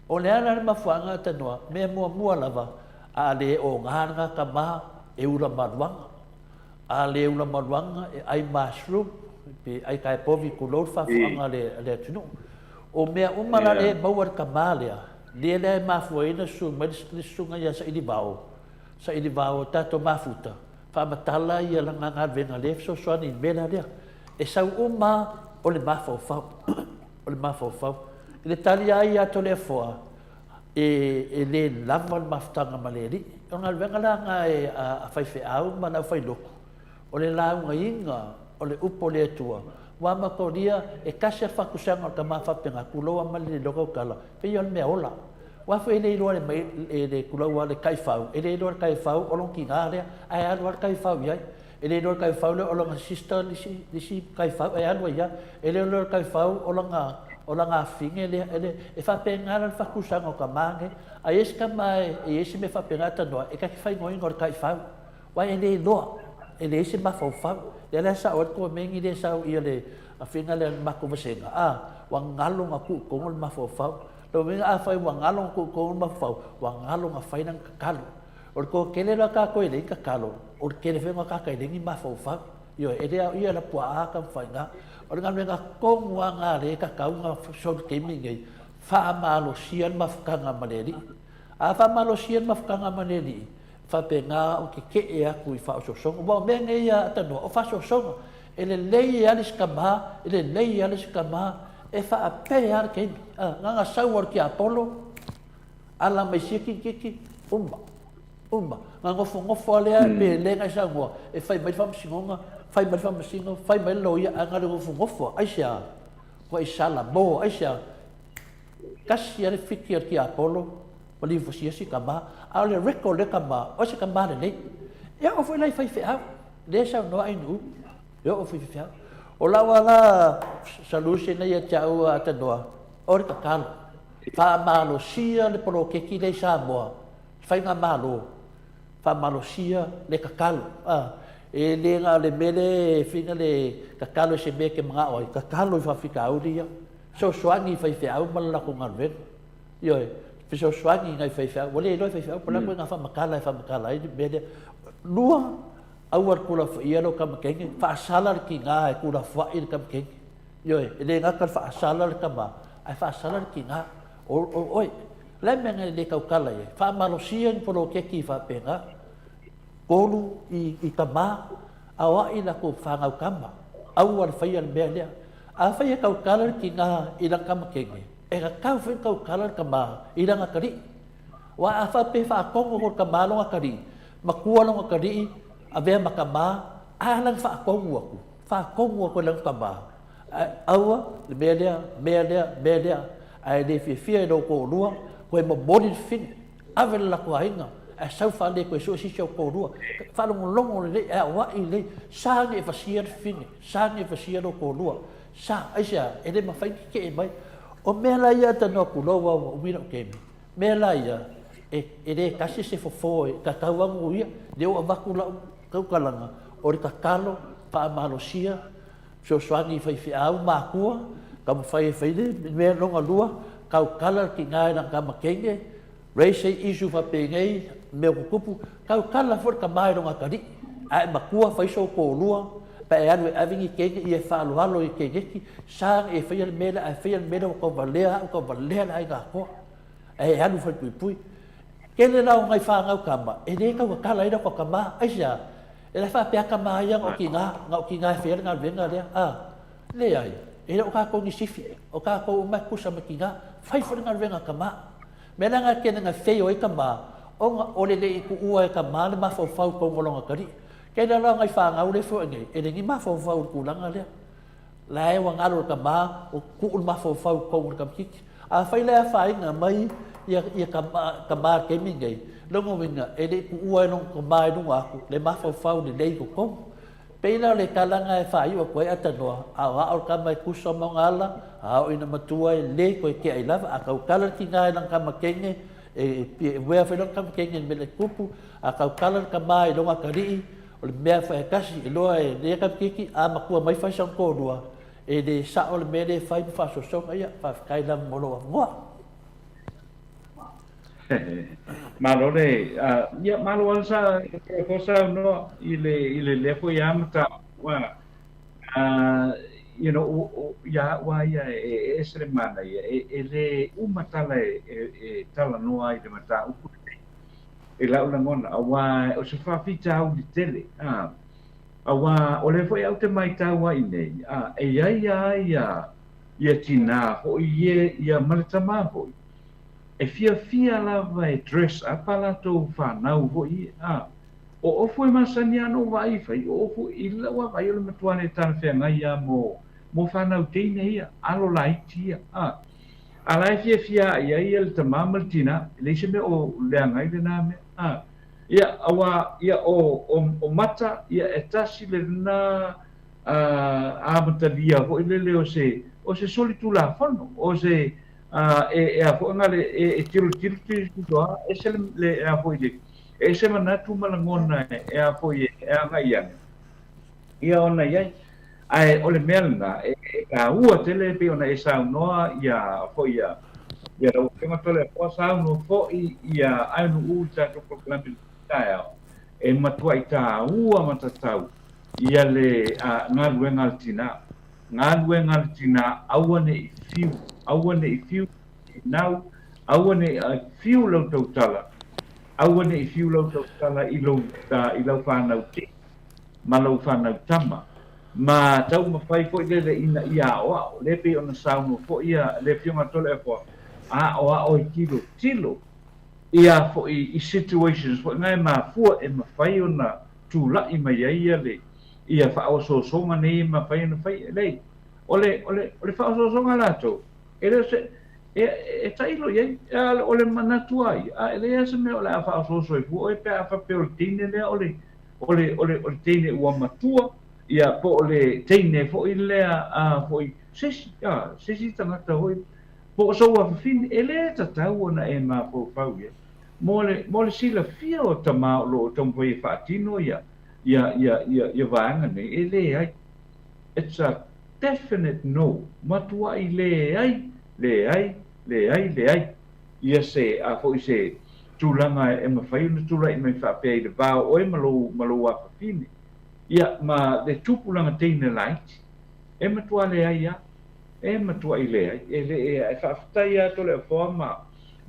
Speaker 1: O le a la le mafuaaga tanoa? Mea muamua lava, a le oga lena tama e ula maluaga. A le ula maluaga e ai mushroom pe ai kaepovi tulou le faafofooga a le atunuu. O mea uma la lea e maua e le tama lea, lea la e mafua ai ona susu mai le susuga ia Sailivao, Sailivao tatou mafuta, faamatala ia lana galuega lea e fesoasoani i le mea la lea. E sau uma o le mafaufau, o le mafaufau. I le tali lava ia a Toleafoa, e le lava le mafutaga ma le Alii. O le galuega la lena a faifeau ma le aufailotu, o le laugaina o le upu o le Atua, ua amatolia e tasi lava le faatusega o le tama faapena, tulou lava ma le le iloa tautala, pei o le mea ola. Aua foi e le iloa e le, tulou lava, le taifau, e le iloa e le taifau o lona tina lea, ae alu lava le taifau i ai. E le iloa e le taifau lea o lona sister le isi taifau, ae alu ai lava. E le iloa e le taifau o lana, o lana afafine lea, e le, e faapena la le faatusaga o tama nei. A i ai se tama e i ai se mea faapena e talanoa, e ta te fainoina o le taifau, aua e le iloa, e leai se mafaufau. Lea la e sao ai le komeni lea e sau i le afina lea a le matou vasega, a, ua galo ona tuu i totonu le mafaufau. Lona uiga afai ua galo ona tuu i totonu le mafaufau, ua galo ona fai lana tatalo. O le toatele la o tatou e leai ni tatalo, o le tele foi o tagata e leai ni mafaufau. Ioe, e le aoia e Lapuaa taumafaiga. O le galuega tonu lava lena lea e tatau ona sosolo i le taimi lenei, faamalosia le mafutaga ma le Alii. A faamalosia le mafutaga ma le Alii, e faapena ona tetee atu i faaosoosoga. Aua o mea nei a tanoa, o faaosoosoga. E lelei lava le isi tama, e lelei lava le isi tama, e faapea lava le taimi. Na ona sau lava o le tiapolo, Ala mai sia kiriketi, uma, uma. Na nofonofo lava lea pe le na e saunoa, e fai mai le faamasinoga, fai mai le faamasino, fai mai le loia, ae na o le nofonofo lava. Aisea? Ua i Salamo, aisea? Tasi lava le fiki a le tiapolo ma liufasia si tama, a o le record o lea tama, o se tama lelei. E oo foi la i faifeau, lea e saunoa Ainuu, e oo foi i faifeau. O lau lava la solution ia te au a Tanoa, o le tatalo. Faamalosia le poloketi lea i Samoa, le faigamalo, faamalosia le tatalo. A, e le na o le mea lea e fina le tatalo i se mea e te manao ai, tatalo i faafitauli ia. Fesoasoani i faifeau ma le latou galuega. Ioe, fesoasoani i nai faifeau. Ua le iloa e faifeau po o le a le ituaiga faamatala e faamatala ai le mea lea. Lua, aua le tuulafoaia lou tama teine, faasala le tiga e tuulafoai le tama teine. Ioe, e le gata i le faasala le tama, ae faasala le tina. O, o oe, o le a le mea na le tautala i ai? Faamalosia ni poloketi faapena, tolu i, i tama, aoai latou fanau tama, aua le faia le mea lea. Afai e tautala le tina i lana tama teine, e tatau foi ona tautala le tama i lana atalii. Aua a faapea e faatonu le tama lona atalii, matua lona atalii, avea ma tama, a lana faatonu atu, faatonu atu e lana tama, aua le mea lea, mea lea, mea lea. Ae le fiafia i lou toalua, toe momoli le fafine, ave le latou aiga, ae sau faale toe sue se isi ou toalua. Faalogologo lelei, ae aoai lelei, sa ona e fasia le fafine, sa ona e fasia lou toalua. Sa, aisea, e le mafai ona tetee mai. O mea la ia a talanoa atu loa ua umi lou taimi, mea la ia, e le tasi se fofo e tatau lava ona uia. Lea ua avatu lau tautalaga, o le tatalo, faamalosia, fesoasoani i faifeau ma matua, taumafai e fai le mea lona lua, tautala le tina i lana tama teine, raise a issue faapenei, mea ua tutupu, tautala foi le tama i lona atalii, a e matua fai sou toalua, pe a e alu e ave ni teine, ia e faaaloalo i teineti, sa ona e faia le mea lea, a e faia le mea lea ua tauvalea au, tauvalea le aiga atoa, ae e alu i falepuipui. Tele la o nai fanau tama, e le tautatala ai latou tama, aisea? E le faapea tama ia na o tina, na o tina e faia le galuega lea, a? Leai, e le o tatou ni sifi, o tatou uma e tutusa ma tina, fai foi le galuega a tama. Mea la na tele na fail ai tama, ona o le le i tuua e tama le mafaufau i totonu o lona atalii. Tele la o nai fanau lea e feoai nei, e le ni mafaufau i le tulaga lea. La e ua galo le tama, ua tuu le mafaufau i totonu o le tamaitiiti. Afai la e afaina mai ia tama i le taimi lenei, lona uiga e le i tuua e lona tama i luga atu le mafaufau lelei i totonu. Pei la o le tala lena e faaiu atu ai Atanoa, a o ao le tama e tusa ma ona ala, a oo ina matua e le toe tea ai lava. A tautala le tina i lana tama teine, e uea foi lona tama teine i le mea lea e tupu. A tautala le tama i lona atalii, o le mea foi e tasi, e iloa e lea tamaitiiti, a matua mai fai sana toalua, E le sao le mea lea e fai ma faasoasoga, ia faafetai lava mo lou avanoa.
Speaker 3: Malo le, ia malo lava sa ko saunoa i le i le lea foi a mataupu a you know ia au a ia e ese le manaia e le uma tala e talanoa ai i le mataupu lenei i lau lagona aua o se faafitauli tele a. Aua o lea foi au te maitau ai nei, a, e i ai a ia, ia tinā foi ie, ia ma le tamā foi, e fiafia lava e dress up a latou fanau foi ie, a. O ofu e masani a ona ou vaai fai, o ofu, i lau vaavaai o le matua le talafeagai a mo, mo fanau teine ia, alo laiti ia, a. A la e fiafia a i ai ia le tamā ma le tinā, e leai se mea o leaga ai lena mea, a. Ia, auā, ia, o, o, o mata, ia, e tasi lena a, amatalia foi lele o se, o se solitulafono, o se, a, e, e a foi na le, e, e tilotilo tilotilo a, ese le, le, e a foi le, e ese manatu ma lagona e, e a foi e, e agai ane, ia ona i ai. Ae o le mea lena, e, e taua tele pei ona e saunoa ia foi ia, ia lau Afioga Toleafoa saunoa foi ia Aenu'u i le tatou polokalame i le taeao, e matuai taua ma tatau ia le a, galuega a le tinā. Galuega a le tinā, aua ne i fiu, aua ne i fiu nau, aua ne i fiu lau tautala, aua ne i fiu lau tautala i lou, i lau fanau teine. Ma lou fanau tama, ma taumafai foi lele ina ia aoao, lea pei ona saunoa foi ia le Afioga Toleafoa, aoao e tilotilo ia foi i situations foi na e mafua e mafai ona tulai mai ai ia le ia faaosoosoga nei e mafai ona fai. E leai, o le, o le, o le faaosoosoga latou, e le o se, e, e tailo i ai, a o le manatu lava ia, a e leai lava se mea o le a faaosooso ai fua oe pe a faapea o le teine lea o le, o le, o le, o le teine ua matua, ia, po o le teine foi lea, a, foi, se isi, a, se isi tagata foi, po o sou afafine, e le tatau ona e mafaufau i ai. Mo le, mo le silafia o tama o lo o taumafai e faatino ia, ia, ia, ia, ia vaega nei, e leai. It's a definite no. Matuai leai, leai, leai, leai. Ia se, a foi se tulaga e mafai ona tulai mai faapea i le va o oe ma lou, ma lou afafine, ia, ma le tupulaga teine laiti. E matua leai a. E matuai leai. E le, e, e faafetai a Toleafoa ma,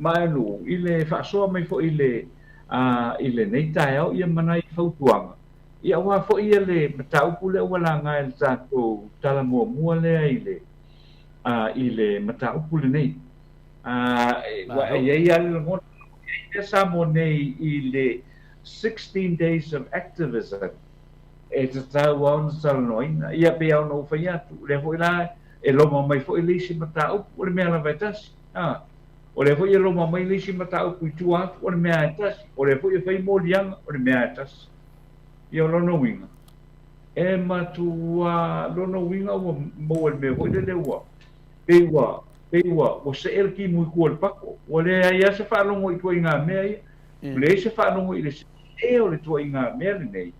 Speaker 3: ma Aenu'u i le faasoa mai foi i le, a, i lenei taeao ia ma nai fautuaga. Ia aua foi ia le mataupu lea ua laga e le tatou tala muamua lea i le, a, i le mataupu lenei. A, ua e i ai lava le lagona, e i ai Samoa nei i le 16 days of activism e tatau lava ona talanoaina. Ia pei lava ona ou fai atu, o lea foi la e loma mai foi le isi mataupu, o le mea lava e tasi. A, o lea foi e loma mai le isi mataupu i tua atu, o le mea lava e tasi. O lea foi e fai moliaga, o le mea lava e tasi. Ia, o lona uiga, e matuā lona uiga ua maua i le mea foi lele ua, pei ua, pei ua, ua see le timu i tua o le pako. Ua leai lava se faalogo i ituaiga mea ia. Ua leai se faalogo i le see o le ituaiga mea lenei.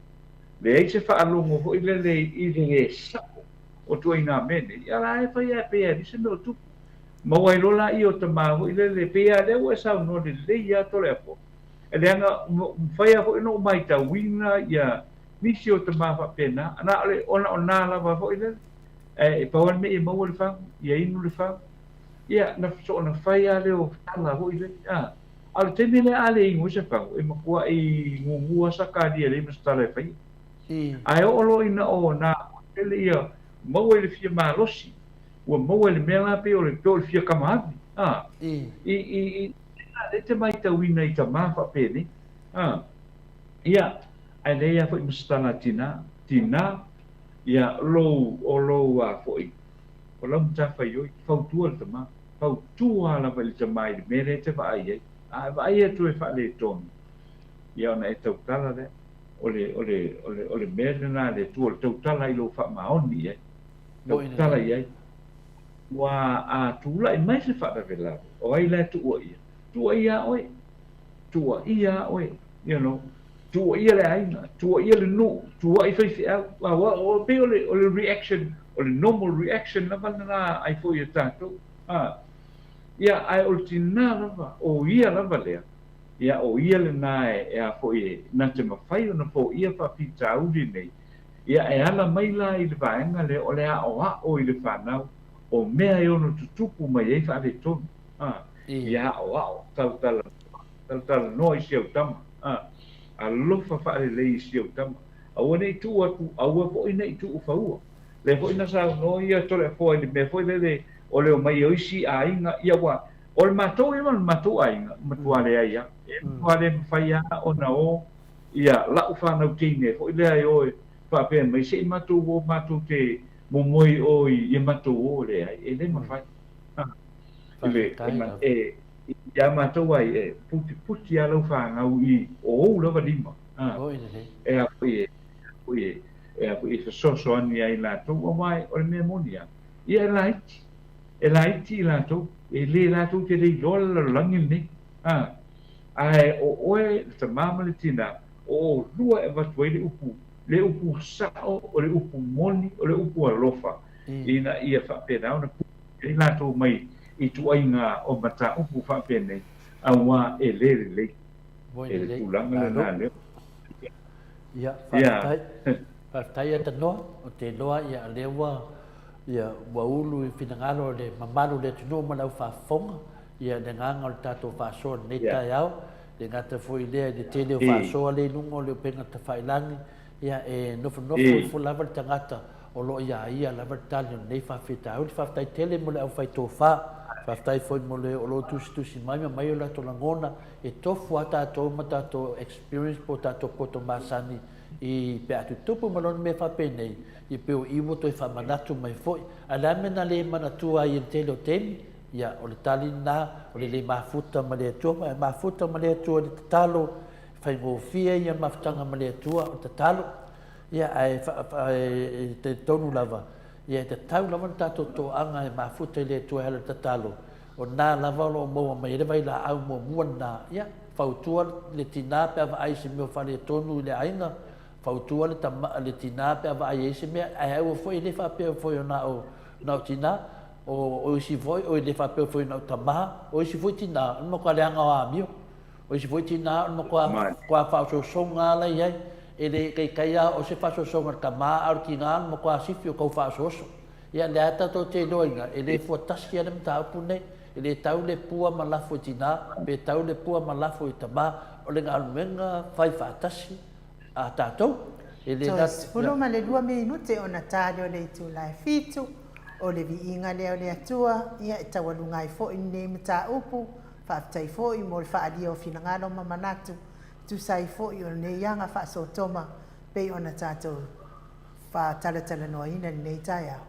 Speaker 3: Leai se faalogo foi lele i le lē sa'o o ituaiga mea nei. Ia la e fai lava pei e leai se mea o tupu. Maua ai loa laia o tama foi lele, pei lava lea ua e saunoa lelei lava Toleafoa, leaga ua mafai lava foi ona ou matauina ia nisi o tama faapena, na o le ona o na lava foi lele, ae pau lava le mea ia maua le fagu, ia inu le fagu, ia na soona fai lava lea o tala foi lele, a. A o le taimi lea a le inu ai se fagu, e matua'i gugu lava Sakaria e leai ma se tala e faia. Ae oo loa ina o na foi lele ia maua i le fia malosi, ua maua i le mea la pei o le pei o le fia kamahavi, a, i, i, i, lea e te matauina i tama faapenei, a, ia, ae leai lava foi ma se tala a tinā, tinā, ia, lou, o lou a foi, o lau matafaioi, fautua le tama, fautua lava i le tama i le mea lea e te vaai ai, a e vaai atu e faaletonu, ia ona e tautala lea, o le, o le, o le, o le mea lena a le Atua, o le tautala i lou faamaoni i ai. Tautala i ai. Ua a tulai mai se faalavelave, o ai la e tuuaia? Tuuaia lava oe. Tuuaia lava oe, you know. Tuuaia le aiga, tuuaia le nuu, tuuai faifeau. Aua o pei o le, o le reaction, o le normal reaction lava lena ai foi a tatou. A, ia, ae o le tinā lava, o ia lava lea, ia, o ia lena e, e a foi e, na te mafai ona foia faafitauli nei, Ia, e ala mai la i le vaega lea o le aʻoaʻo i le fanau o mea e ono tutupu mai ai faaletonu, a, ia aʻoaʻo, talatalanoa, talatalanoa i si au tama, a, alofa faalelei i si au tama, aua ne i tuu atu, aua foi ne i tuu faua. Lea foi na saunoa ia Toleafoa i le mea foi lele o le omai o isi aiga, ia ua, o le matou ia ma le matou aiga, matua leai lava, e matua le mafai lava ona o Ia, la'u fanau teine foi lea e o e faapea mai, se i matou o matou te momoe i o i ia matou o, leai, e le mafai. I le, e, ia matou ai, e putiputi lava lau fanau i o ou lava lima, e a foi e, foi e, e a foi e fesoasoani ai latou, aua o le mea moni lava, ia e laiti, e laiti i latou, e le latou te le iloa le lalolagi lenei. Ae o oe le tamā ma le tinā, o oulua e avatu ai le upu, le upu sao, o le upu moni, o le upu alofa, ina ia faapena ona puipui ai latou mai ituaiga o mataupu faapenei, auā e le lelei. E le tulaga lena lea.
Speaker 1: Ia, faafetai. Faafetai ia Tanoa, ou te iloa ia lea ua ia ua ulu i finagalo o le mamalu o le atunuu ma le aufaafofoga ia le agaga o le tatou faasoa i lenei taeao. E le gata foi i lea i le tele o faasoa lea i luga o le upega tafailagi, ia e nofonofo ifo lava le tagata o lo o ia ia lava le tali o lenei faafitauli. Faafetai tele mo le aufai tofa, faafetai foi mo le o lo o tusitusi mai ma aumai o latou lagona e tofu lava tatou ma tatou experience po o tatou poto masani i pe a tutupu ma lona mea faapenei, ia pei o i ua toe faamanatu mai foi. Ae o le a le mea na le manatua ai i le tele o taimi? Ia, o le tali lena, o le le mafuta ma le Atua, ma e mafuta ma le Atua i le tatalo, e faigofie ia mafutaga ma le Atua, o le tatalo. Ia, ae e talitonu lava, ia e tatau lava ona tatou toaga e mafuta i le Atua e ala i le tatalo, o lena lava o lo o maua mai ai le vailaau muamua lena. Ia, fautua le tina pe a vaai i se mea o faaletonu i le aiga, fautua le tama, le tina pe a vaai ai se mea, ae aua foi e le faapea foi o na o, na o tina, o, o isi foi, o e le faapea foi na o tama, o isi foi tina, o le matua leaga o amio. O isi foi tina, o le matua, matua faaosoosoga lava la i ai. E le taitai lava o se faaosoosoga a le tama, a o le tina o le matua sifi o tau faaosooso. Ia, lea lava tatou te iloaina, e le fuatasi lava le mataupu lenei. E le tau le pua ma lafo i tina, pe tau le pua ma lafo i tama. O le galuega fai faatasi a tatou. E le
Speaker 2: Toe 12 minute ona ta lea o le itula e fitu, o le viiga lea o le Atua, ia e taualuga ai foi lenei mataupu, faafetai foi mo le faaalia o finagalo ma manatu, e tusa ai foi o lenei aga faa-Sotoma pei ona tatou faatalatalanoaina i lenei taeao.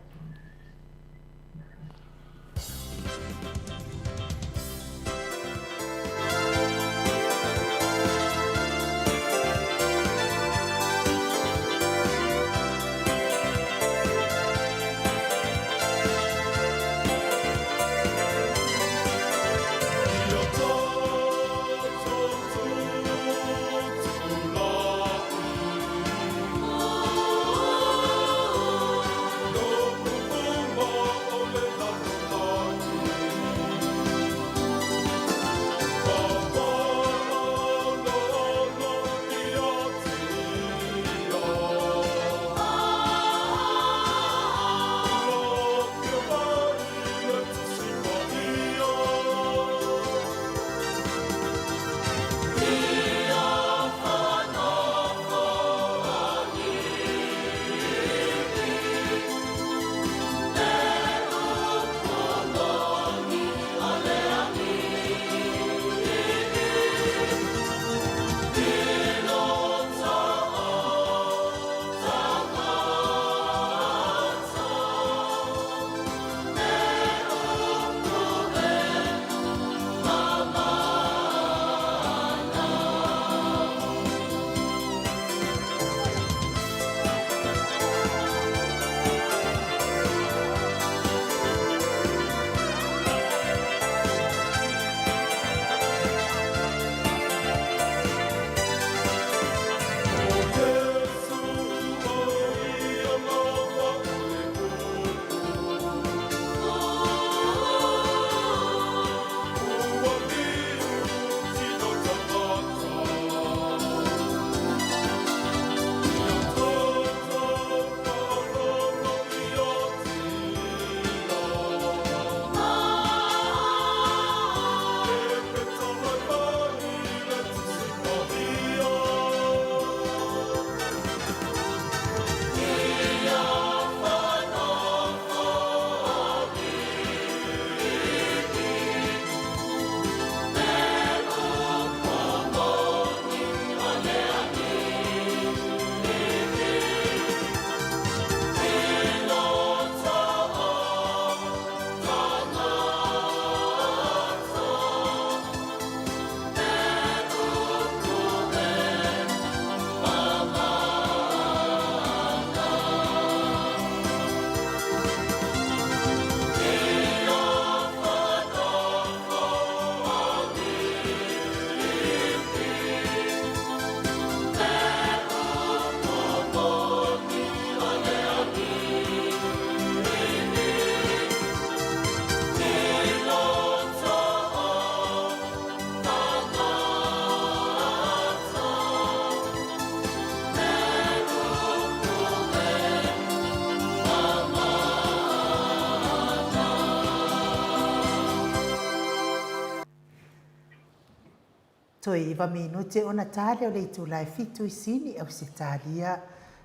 Speaker 2: Toe iva minute ona tale o le itula e fitu i Sini, Ausetalia.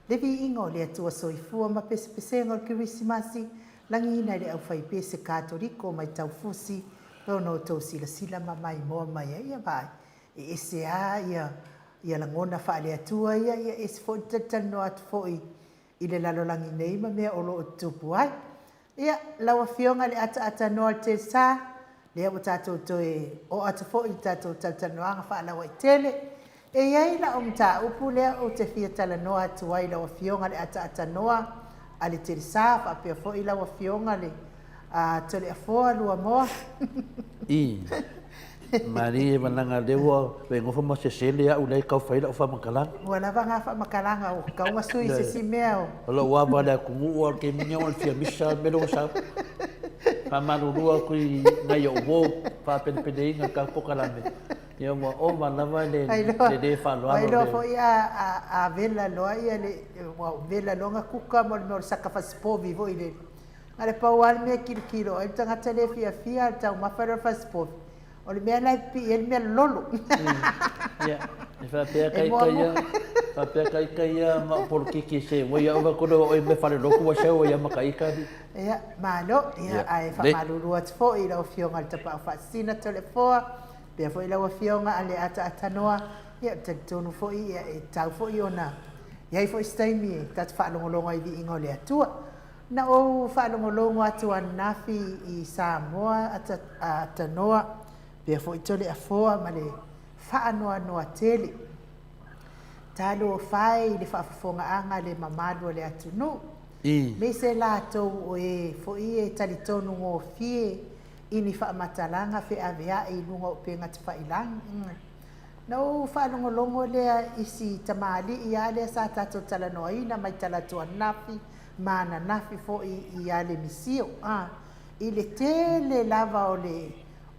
Speaker 2: Le viiga o le Atua Soifua ma pesepesega o le Kerisimasi, lagiina i le aufaipese Katoliko mai Taufusi, e ona outou silasila ma maimoa mai ai ia vaai, e ese a ia ia lagona faale-Atua ia, ia ese foi le talitalanoa atu foi i le lalolagi nei ma mea o lo o tutupu ai. Ia, lau Afioga i le Ataatanoa o le Telsa, lea ua tatou toe oo atu foi i le tatou talatalanoaga faalauaitele. E i ai lau mataupu lea ou te fia talanoa atu ai i lau Afioga i le Ataatanoa a le Telsa faapea foi lau Afioga le Toleafoa Luamoa.
Speaker 1: I. Malie malaga lea ua vaigofo ma sesele au lea e tau fai lau faamatalaga.
Speaker 2: Ua lava na faamatalaga ua tatau ona sui se isi mea o.
Speaker 1: O lou ava i le atunuu a o le taimi lenei o le fia misa le mea lea ua sau. Faamalulu atu i nai ou uo faapelepeleina le tatou polokalame, ia ua ova lava le le faaaloalo.
Speaker 2: Ua iloa foi a vela loa ia le, ua vela loa ona kuka mo le mea o le saka fasipovi foi lele. Na o le pau lava le mea e tilotilo ai le tagata lea e fiafia a le taumafa lea o le fasipovi, o le mea la e pipii ai le mea lolo.
Speaker 1: Ia, e faapea ka ita ia, faapea ka ita ia ma o polokiki se ua ia ova kona o me fale loku ua seu ia ma ka ita ni.
Speaker 2: Ia, malo, ia, ae faamalulu atu foi i lau Afioga i le Tapaau Faasisina Toleafoa, faapea foi lau Afioga a le Ataatanoa, ia, ou te talitonu foi, ia, e tatau foi ona i ai foi se taimi e tatou faalogologo ai i viiga o le Atua. Na ou faalogologo atu ananafi i Samoa Atanoa pea foi Toleafoa ma le faanoanoa tele. Talofa e i le faafofogaaga a le mamalu o le atunuu, aemaise latou o e foi e talitonu gofie i ni faamatalaga feaveai i luga o upega tafailagi. Na ou faalogologo lea i si tamalii lava lea sa tatou talanoaina mai talaatu ananafi, ma ananafi foi i Alemisio, a, i le tele lava o le,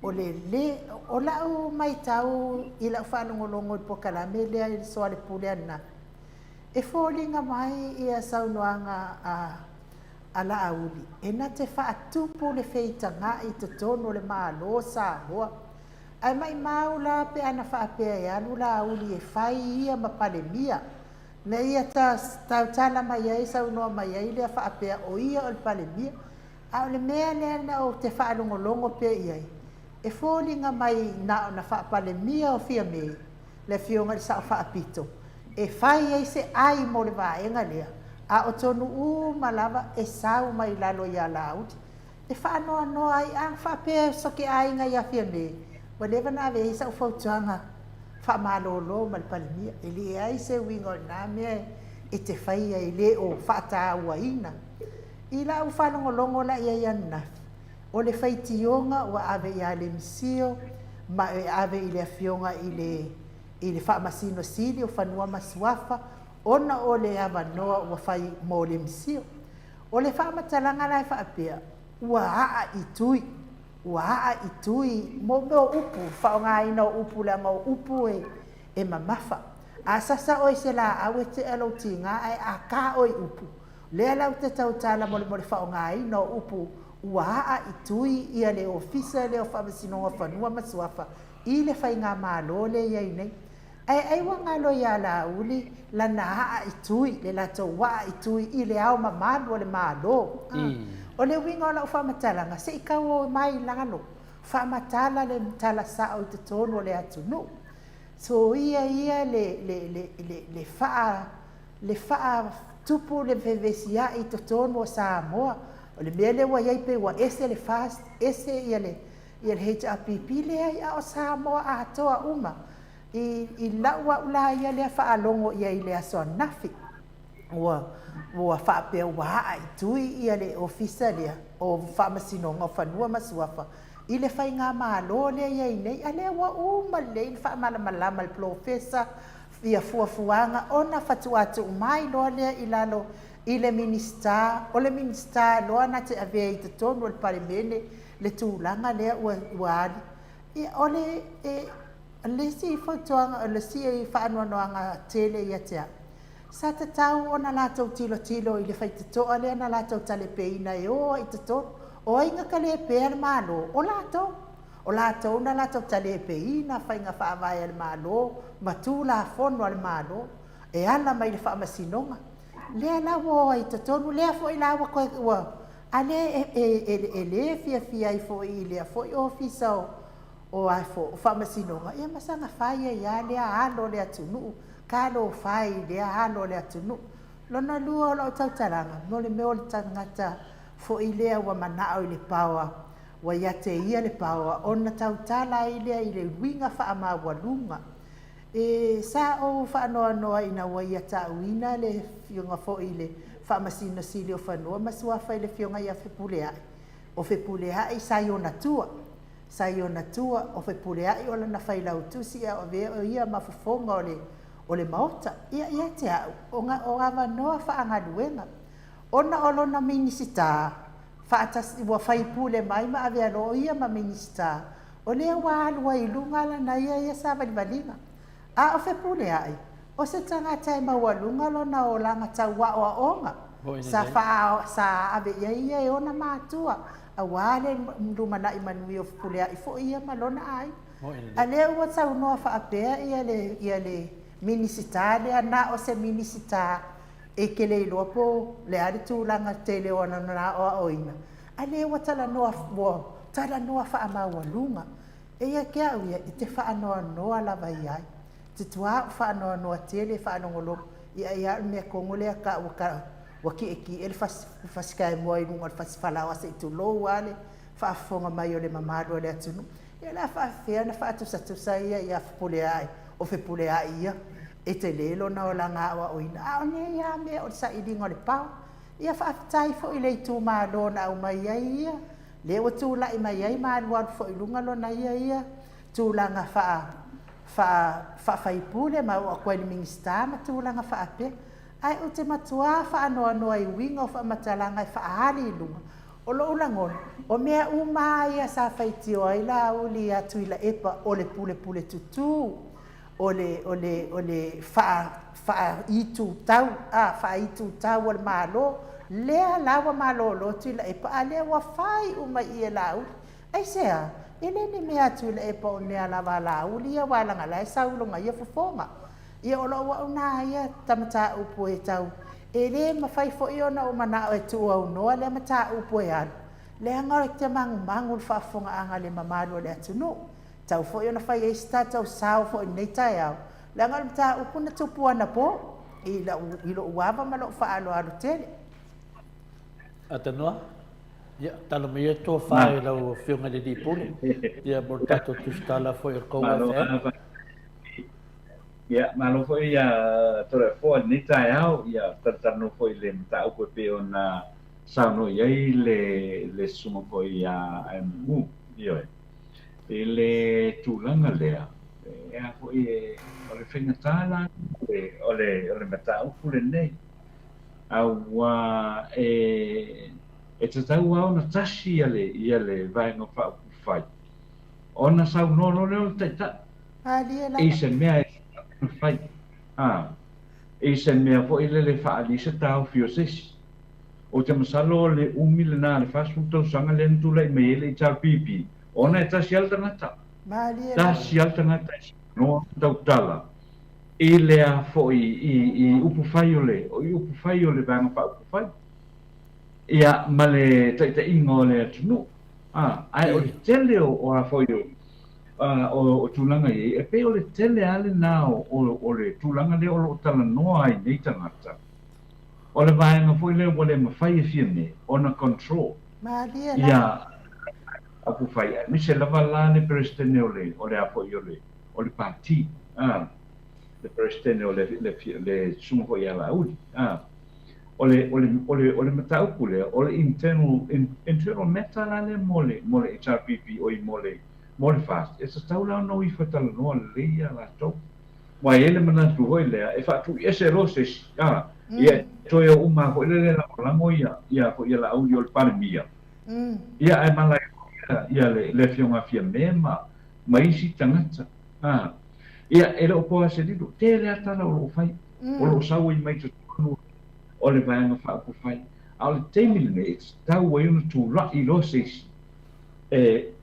Speaker 2: o le lē, o la'u maitau i la'u faalogologo i le polokalame lea i le Soalepule ananafi, e foliga mai ia saunoaga a, a Laauli, e na te faatupu le feitaga'i i totonu o le Malo o Samoa. Ae maimau la pe ana faapea e alu Laauli e fai ia ma Palemia, Na ia tautala mai ai, saunoa mai ai lea faapea o ia o le Palemia. A o le mea lea na ou te faalogologo pea i ai, e foliga mai na ona faa-Palemia o Fiame, le Afioga i le Sao Faapito, e fai ai se ai mo le vaega lea, a o tonu uma lava e sau mai lalo ia Laauli. E faanoanoa ai, a faapea so te aiga ia Fiame, ua leva ona ave i ai sau fautuaga faamalolo ma le Palemia. E leai se uiga o lena mea e te faia e le o faatauaina. I lau faalogologo la i ai ananafi, o le faitioga ua ave ia Lemisio ma e ave i le Afioga i le i le Faamasino Sili o Fanua ma Suafa ona o le avanoa ua fai mo Lemisio. O le faamatalaga la e faapea, ua aa i tui, ua aa i tui mo mea o upu, faaaogaina o upu leaga o upu e, e mamafa. A sasa oe i se laau e tea lou tiga ae a ka oe i upu, lea la ou te tautala mo le mo le faaaogaina o upu ua aa i tui ia le Ofisa lea o Faamasinoga o Fanua ma Suafa i le faigamalo lea e i ai nei. Ae ai ua galo iā Laauli lana aa i tui, le latou aa i tui i le ao mamalu o le Malo. O le uiga o lau faamatalaga, se i tau mai i lalo, faamatala le tala sao i totonu o le atunuu. Soia ia le, le, le, le, le faa, le faatupu le vevesia'i i totonu o Samoa. O le mea lea ua i ai pei ua ese le FAST, ese ia le, ia le HRPP, leai, a o Samoa atoa uma. I, i lau au la ia lea faalogo i ai i le aso ananafi, ua, ua faapea ua aa i tui ia le ofisa lea o Faamasinoga o Fanua ma Suafa i le faigamalo lea i ai nei, a lea ua uma lelei ona faamalamalama e le polofesa ia fuafuaga ona faatoa tuu mai loa lea i lalo i le Minisita, o le Minisita loa na te avea i totonu o le Palemene le tulaga lea ua, ua ali. Ia, o le, e, le isi fautuaga, o le isi faanoanoaga tele ia te au, sa tatau ona latou tilotilo i le faitotoa lea na latou talepeina e o ai i totonu. O ai na talepea le Malo? O latou. O latou na latou talepeina faiga faavae a le Malo ma Tulafono a le Malo e ala mai le Faamasinoga. Lea la ua o ai i totonu, lea foi la ua toe ua a lea e, e, e, e lē fiafia ai foi i lea foi Ofisa o o a fo o Faamasinoga, ia ma saga fai ai lava lea alo o le atunuu, talofa e i lea alo o le atunuu. Lona lua o lau tautalaga, mo le mea o le tagata foi lea ua manao i le paoa, ua ia te ia le paoa, ona tautala ai lea i le uiga faamaualuga. E sa ou faanoanoa ina ua ia taʻuina le Afioga foi i le Faamasino Sili o Fanua ma Suafa i le Afioga ia Fepuleai. O Fepuleai sa i ona tua. Sa i ona tua, o Fepuleai o lana failautusi a o avea o ia ma fofoga o le o le Maota. Ia, ia te au, o, o avanoa faagaluega. Ona o lona Minisita, faatasi, ua faipule mai ma avea loa o ia ma Minisita, o lea ua alu ai i luga lana ia ia savalivaliga. A o Fepuleai, o se tagata e maualuga lona olaga tau aoaoga, sa faa, sa ave i ai ia e ona matua, aua le lumanai manuia o Fepuleai foi ia ma lona aiga. A lea ua saunoa faapea ia le, ia le Minisita lea, na o se Minisita e te le iloa po o le a le tulaga tele o ana aoaoina, a lea ua talanoa, ua talanoa faamaualuga. Eia ke au ia i te faanoanoa lava i ai. Te tuaʻu faanoanoa tele e faalogologo ia ia au le mea kogo lea ka ua ka ua kiʻekiʻe le fasi fasikaemoa i luga o le fasi falaoa se i tulou lava le faafofoga mai o le mamalu o le atunuu. Ia o le a faafefea ona faatusatusa ia ia Fepuleai, o Fepuleai ia e tele lona olaga aoaoina, a o nei lava mea o le sailiga o le pao. Ia faafetai foi i le itumalo na aumai ai ia, lea ua tulai mai ai ma alualu foi i luga lona ia ia tulaga faa, faa, faafaipule ma oo atu ai i le Minisita ma tulaga faapea. Ae ou te matuā faanoanoa i uiga o faamatalaga e faaali i luga. O lou lagona, o mea uma lava ia sa faitio ai Laauli ia Tuilaepa o le pulepule tutū, o le, o le, o le faa, faaitutau, a, faaitutau o le Malo, lea la ua malolo Tuilaepa, a lea ua fai uma i i e Laauli. Aisea? E le ni mea a Tuilaepa o mea lava a Laauli ia aua leaga la e sau i lona ia fofoga. Ia o lou au na ia ta mataupu e tau, e le mafai foi ona ou manao e tuuaunoa lea mataupu e alu, leaga ou te magumagu i le faafofogaaga a le mamalu o le atunuu. Tau foi ona fai ai se tatou sao foi i lenei taeao, leaga o le mataupu na tupu anapo i lau, i lou ava ma lou faaaloalo tele.
Speaker 1: Atanoa, ia, tala mai ia tofa i lau Afioga i le Alii Pule, ia mo le tatou tusitala foi o le Kou FM.
Speaker 3: Ia, malo foi ia Toleafoa i lenei taeao, ia talatalanoa foi i le mataupu e pei ona saunoa i ai le le susuga foi ia MU, ioe. I le tulaga lea, e a foi e, o le faigata la o le, o le mataupu lenei, aua e, e tatau lava ona tasi ia le, ia le Vaega Faaupufai, ona saunoa loa lea o le Taitai.
Speaker 2: Malie
Speaker 3: lava. I se mea e fai, a, i se mea foi lele e faaali ai se taofi o se isi. Ou te masalo o le umi lena, le 40 tausaga lea na tulai mai ai le HRPP, ona e tasi lava le tagata.
Speaker 2: Malie lava.
Speaker 3: Tasi lava le tagata e saunoa ma tautala i le a foi, i, i upufai o le, i upufai o le Vaega Faaupufai, ia, ma le taitaiga o le atunuu. A, ae o le tele o, o a foi o, o tulaga i ai, e pei o le tele lava lena o le tulaga lea o lo o talanoa ai nei tagata, o le vaega foi lea ua le mafai e Fiame ona control
Speaker 2: Malie lava.
Speaker 3: ia upufai, aemaise lava la le Peresetene o le, o le a foi o le, o le Pati, a, le Peresetene o le, le, le Susuga foi ia Laauli, a. O le, o le, o le, o le mataupu lea, o le internal, internal matter la lea mo le, mo le HRPP, oi mo le, mo le FAST, e tatau la ona o ifo e talanoa lelei ia latou. Aua e i ai le manatu foi lea, e faatuiese loa se isi, a, ia e toe o uma lava foi lea e lagolago ia, ia foi ia Laauli o le Palemia, ia ae malae foi ia, ia le, le Afioga a Fiame ma, ma isi tagata, a. Ia, e le o po lava se lilo, tele lava tala o lo o fai, o lo o sau ai mai totonu o le Vaega Faaupufai. A o le taimi lenei, e tatau ai ona tulai loa se isi e.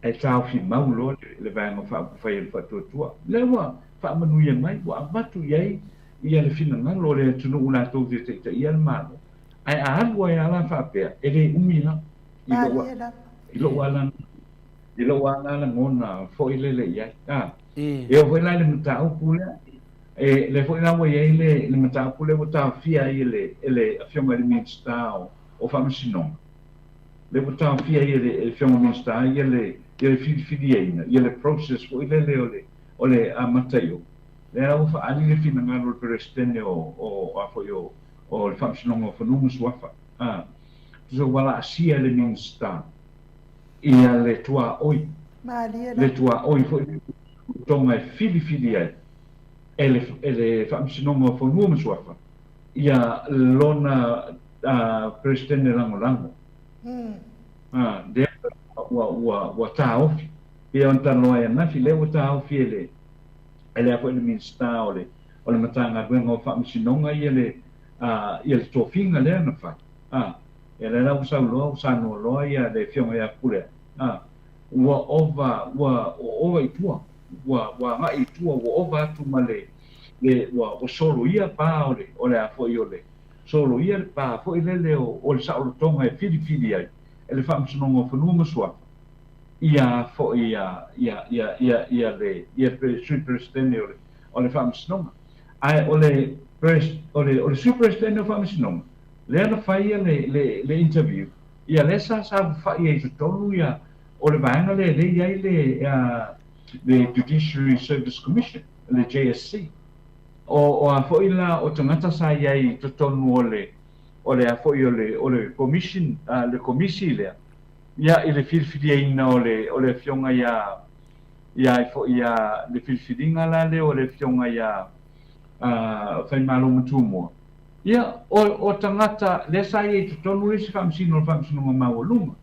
Speaker 3: Ae taofi mau loa le Vaega Faaupufai a le Faatuatua. Lea ua faamanuia mai, ua avatu i ai ia le finagalo o le atunuu latou te taitaia le Malo. Ae a alu ai lava la faapea, e le umi lava i lou i lou lava i lou lava lagona foi lele i ai. A, e oo foi la i le mataupu lea, e lea foi la ua i ai le le mataupu lea ua taofia ai e le e le Afioga i le Minisita o o Faamasinoga, lea ua taofia ai e le Afioga Minisita ia le ia le filifiliaina, ia le process foi lele o le o le amata i o. Lea ua faaali le finagalo o le Peresetene o o a foi o o le Faamasinoga o Fanua ma Suafa, a, tusa ua laasia e le Minisita ia le tuaoi, le tuaoi foi le toga e filifili ai e le e le Faamasinoga o Fanua ma Suafa ia lona Peresetene lagolago. Lea ua taofi, pei ona talanoa ai ananafi, lea ua taofi e le e le foi le Minisita o le o le Matagaluega o Faamasinoga ia le ia le tofiga lea na fai. Ia lea la ua saunoa ua saunoa loa ia le Afioga ia Pule, ua ova ua ova i tua, ua ua agai i tua, ua ova atu ma le le ua ua soloia pa o le o le a foi o le soloia le pa foi lele o le saolotoga e filifili ai e le Faamasinoga o Fanua ma Suafa ia foi ia ia ia ia ia le ia le Sui Peresetene o le o le Faamasinoga. Ae o le o le o le Sui Peresetene o Faamasinoga lea na fai ia le le le interview, ia lea sa saofafai ai i totonu ia o le vaega lea lea i ai le le Judiciary Service Commission, le JSC. O o a foi la o tagata sa i ai i totonu o le o le a foi o le o le commission, le komisi lea, ia i le filifiliaina o le o le afioga ia ia ai foi ia le filifiliga la lea o le afioga ia Faimalo ma Tumua. Ia o o tagata lea sa i ai i totonu le isi faamasino o le Faamasinoga Maualuga,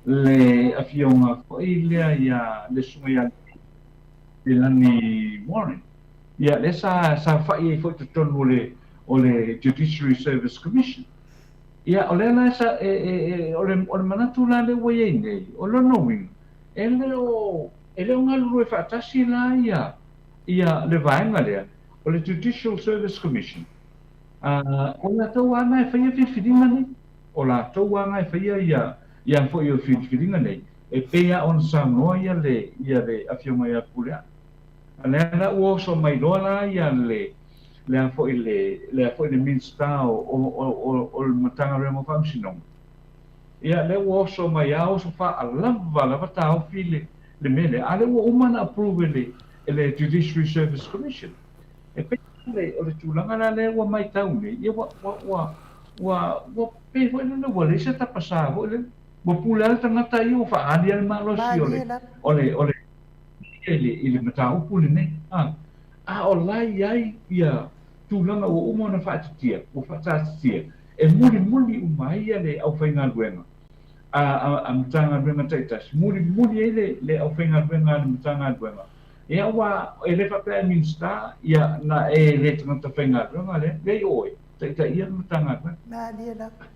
Speaker 3: le afioga foi lea ia le susuga ia Leilani Warren. Ia lea sa saofai ai foi i totonu o le o le Judiciary Service Commission. Ia o lea la sa e e e o le o le manatu la lea ua i ai nei, o lona uiga, e le o e le o galulue faatasi la ia ia le vaega lea o le Judicial Service Commission. O latou lava na e faia filifiliga nei. O latou lava na e faia ia ia foi o filifiliga nei, e pei lava ona saunoa ia le ia le Afioga ia Puleaa. A lea la ua oso mai loa la ia le le a foi le le a foi le Minisita o o o o le Matagaluega o Faamasinoga. Ia lea ua oso mai a oso faalava lava taofi le le mea lea, a lea ua uma ona approve e le e le Judiciary Service Commission. E pei o le tulaga la lea ua matau nei, ia ua ua ua ua ua pei foi lele ua leai se tapasā foi lele. Ua pule lava le tagata ia ua faaali lava le malosi o le o le o le i le i le mataupu lenei. A a o la e i ai ia tulaga ua uma ona faatitia, ua faataatitia e mulimuli uma ai ia le aufaigaluega a a a Matagaluega taitasi, mulimuli ai le le aufaigaluega a le Matagaluega. Ia aua e le faapea e Minisita, ia na e le tagata faigaluega lea, leai oe, taitaia le Matagaluega.
Speaker 2: Malie lava.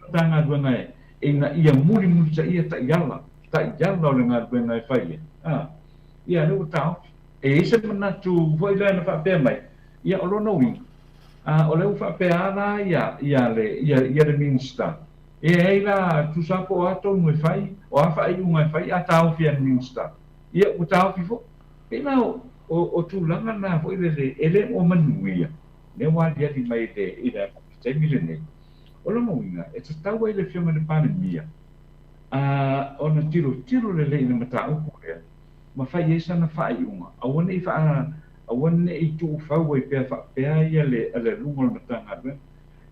Speaker 3: Matagaluega e ina ia mulimulitaia taiala, taiala o le galuega e fai ai. A, ia lea ua taofi. E i ai se manatu foi lea na faapea mai, ia o lona uiga, a, o lea ua faapea lava la ia, ia le, ia, ia le Minisita, e ai la, tusa po o a tonu e fai, o a faaiuga e fai, a taofi e le Minisita, ia ua taofi foi. Pei la o, o, o tulaga na foi lele e le o manuia, lea ua aliali mai i le, i le taimi lenei. O lona uiga, e tatau ai le Afioga i le Palemia a ona tilotilo lelei i le mataupu lea ma fai ai sana faaiuga, aua ne i faa, aua ne i tuufau ai pea faapea ia le, le luga o le Matagaluega.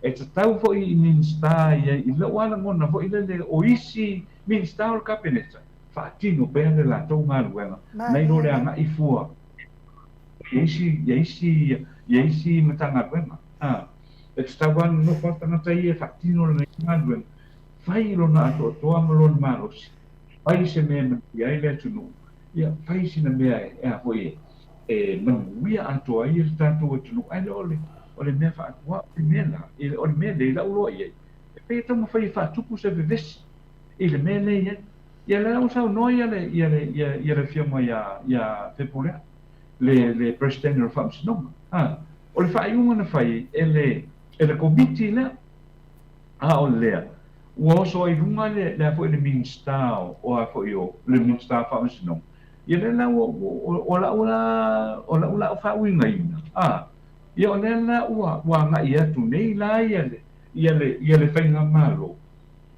Speaker 3: E tatau foi i Minisita ia, i lou lava lagona foi lele, o isi Minisita o le Kapeneta, faatino pea le latou galuega, nai lo le agai fua i isi, i isi, i isi Matagaluega. A, e tatau lava ona nofo lava tagata ia e faatino lana galuega, fai lona atoatoa ma lona malosi, fai se mea e manuia ai le atunuu, ia fai sina mea e a foi e manuia atoa ai le tatou atunuu, ae le o le o le mea faatuaʻu le mea la, o le mea lea i lau loa i ai, e pei e taumafai e faatupu se vevesi i le mea lea e i ai. Ia lea ua saunoa ia le ia le ia ia le Afioga ia ia Fepuleai, le le Peresetene o le Faamasinoga. A, o le faaiuga na fai e le e le Komiti lea. A o lea, ua oso ai luga le le a foi le Minisita o o a foi o le Minisita o Faamasinoga. Ia lea la ua ua o la'u la o la'u la faauigaina, a, ia o lea la ua ua agai atu nei la ia le ia le ia le faigamalo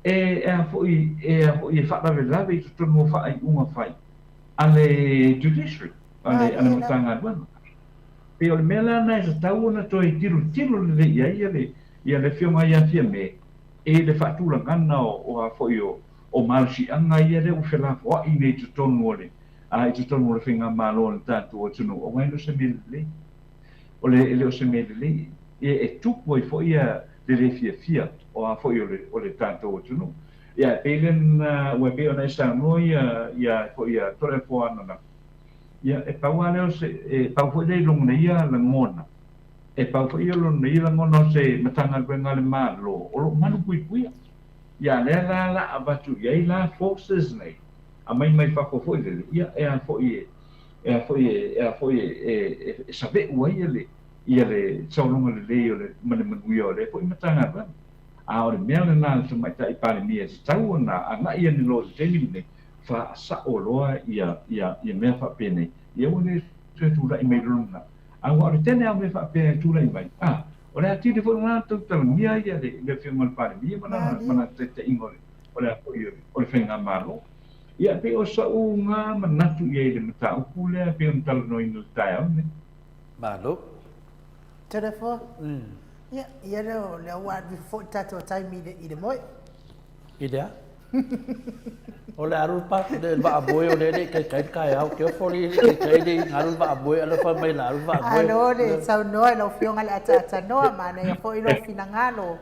Speaker 3: e e a foi e a foi e faalavelave i totonu o faaiuga fai a le judiciary, a le a le Matagaluega. Pei o le mea la lena e tatau ona toe tilotilo lelei i ai ia le ia le Afioga ia Fiame i le faatulagaga o o a foi o o malosiaga ia lea ua felafoai nei i totonu o le a i totonu o le faigamalo a le tatou atunuu, aua e le o se mea lelei. O le e le o se mea lelei e e tupu ai foi ia le le fiafia o a foi o le o le tatou atunuu. Ia e pei lena ua e pei ona e saunoa ia ia foi ia Toleafoa ananafi, ia e pau lava lea o se e pau foi lea i lona ia lagona, e pau foi ia lona ia lagona o se Matagaluega a le Malo o lo o malupuipuia. Ia a lea la la avatu i ai la forces nei aumai mai fafo foi lele, ia e a foi e e a foi e e a foi e e e save'u ai ia le ia le sologa lelei o le ma le manuia o lea foi Matagaluega. A o le mea lena a le Tamaitai Palemia e tatau ona agai ane loa i le taimi lenei, faasa'o loa ia ia ia mea faapenei, ia ua le toe tula'i mai lona. Aua o le tele lava o mea faapea e tulai mai, a, o le atili foi lena tautalagia ia le le Afioga i le Palemia ma lana ma lana taitaiga o le o le a foi o le faigamalo. Ia, e pei o so'u ga manatu i ai i le mataupu lea e pei ona talanoaina i le taeao lenei.
Speaker 1: Malo.
Speaker 2: Telefo. Ia, ia lea o lea ua alu ifo foi le tatou taimi i le, i le moe.
Speaker 1: I le a? O le alu pa le vaa moe o le le kai kai taeao ke ofo le le kai le alu vaa moe ala fa mai la alu vaa moe.
Speaker 2: Alo le saunoa i lau Afioga le Ataatsanoa, manaia foi lou finagalo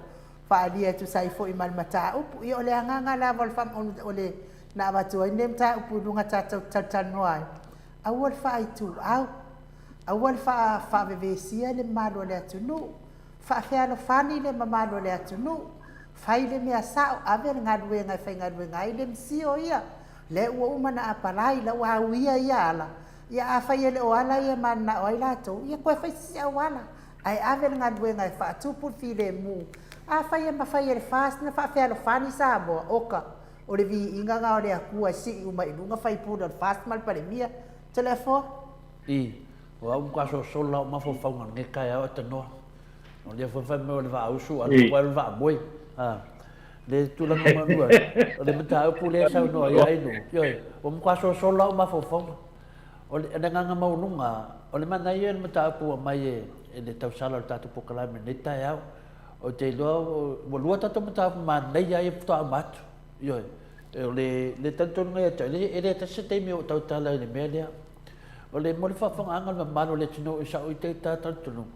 Speaker 2: faaalia e tusa ai foi ma le mataupu. Ia o le agaga lava o le faa, o le na avatu ai lenei mataupu i luga tatou te talatalanoa ai, aua le faaituau, aua le faavevesia le mamalu o le atunuu, faafealofani le mamalu o le atunuu, fai le mea sao, ave le galuega e faigaluega ai le MCIL ia, lea ua uma ona apalai, la ua auia ia ala, ia afai e le o ala ia e mananao ai latou, ia toe fai se isi auala, ae ave le galuega e faatupu le filemu. Afai e mafai e le FAST ona faafealofani Samoa, oka, o le viiga lena o le Atua e sii uma i luga faipule o le FAST ma le Palemia. Toleafoa.
Speaker 1: I, o au matua sosola la'u mafaufauga i lenei taeao e tanoa. O lea foi fai mai o le vaausu a le le vaamoe. A, le tulaga manua, o le mataupu lea e saunoa ai Aino. Ioe, ua matua sosola la'u mafaufauga. O le agaga maualuga, o le manaia o le mataupu ua aumai e, e le tausala o le tatou polokalame i lenei taeao. Ou te iloa ua lua tatou mataupu manaia ia faatoa uma atu. Ioe, o le, le talitonuga ia te au, e le tasi se taimi o ou tautala i le mea lea. O le mo le faafofogaaga a le mamalu o le atunuu i sa'u ita talitonuga,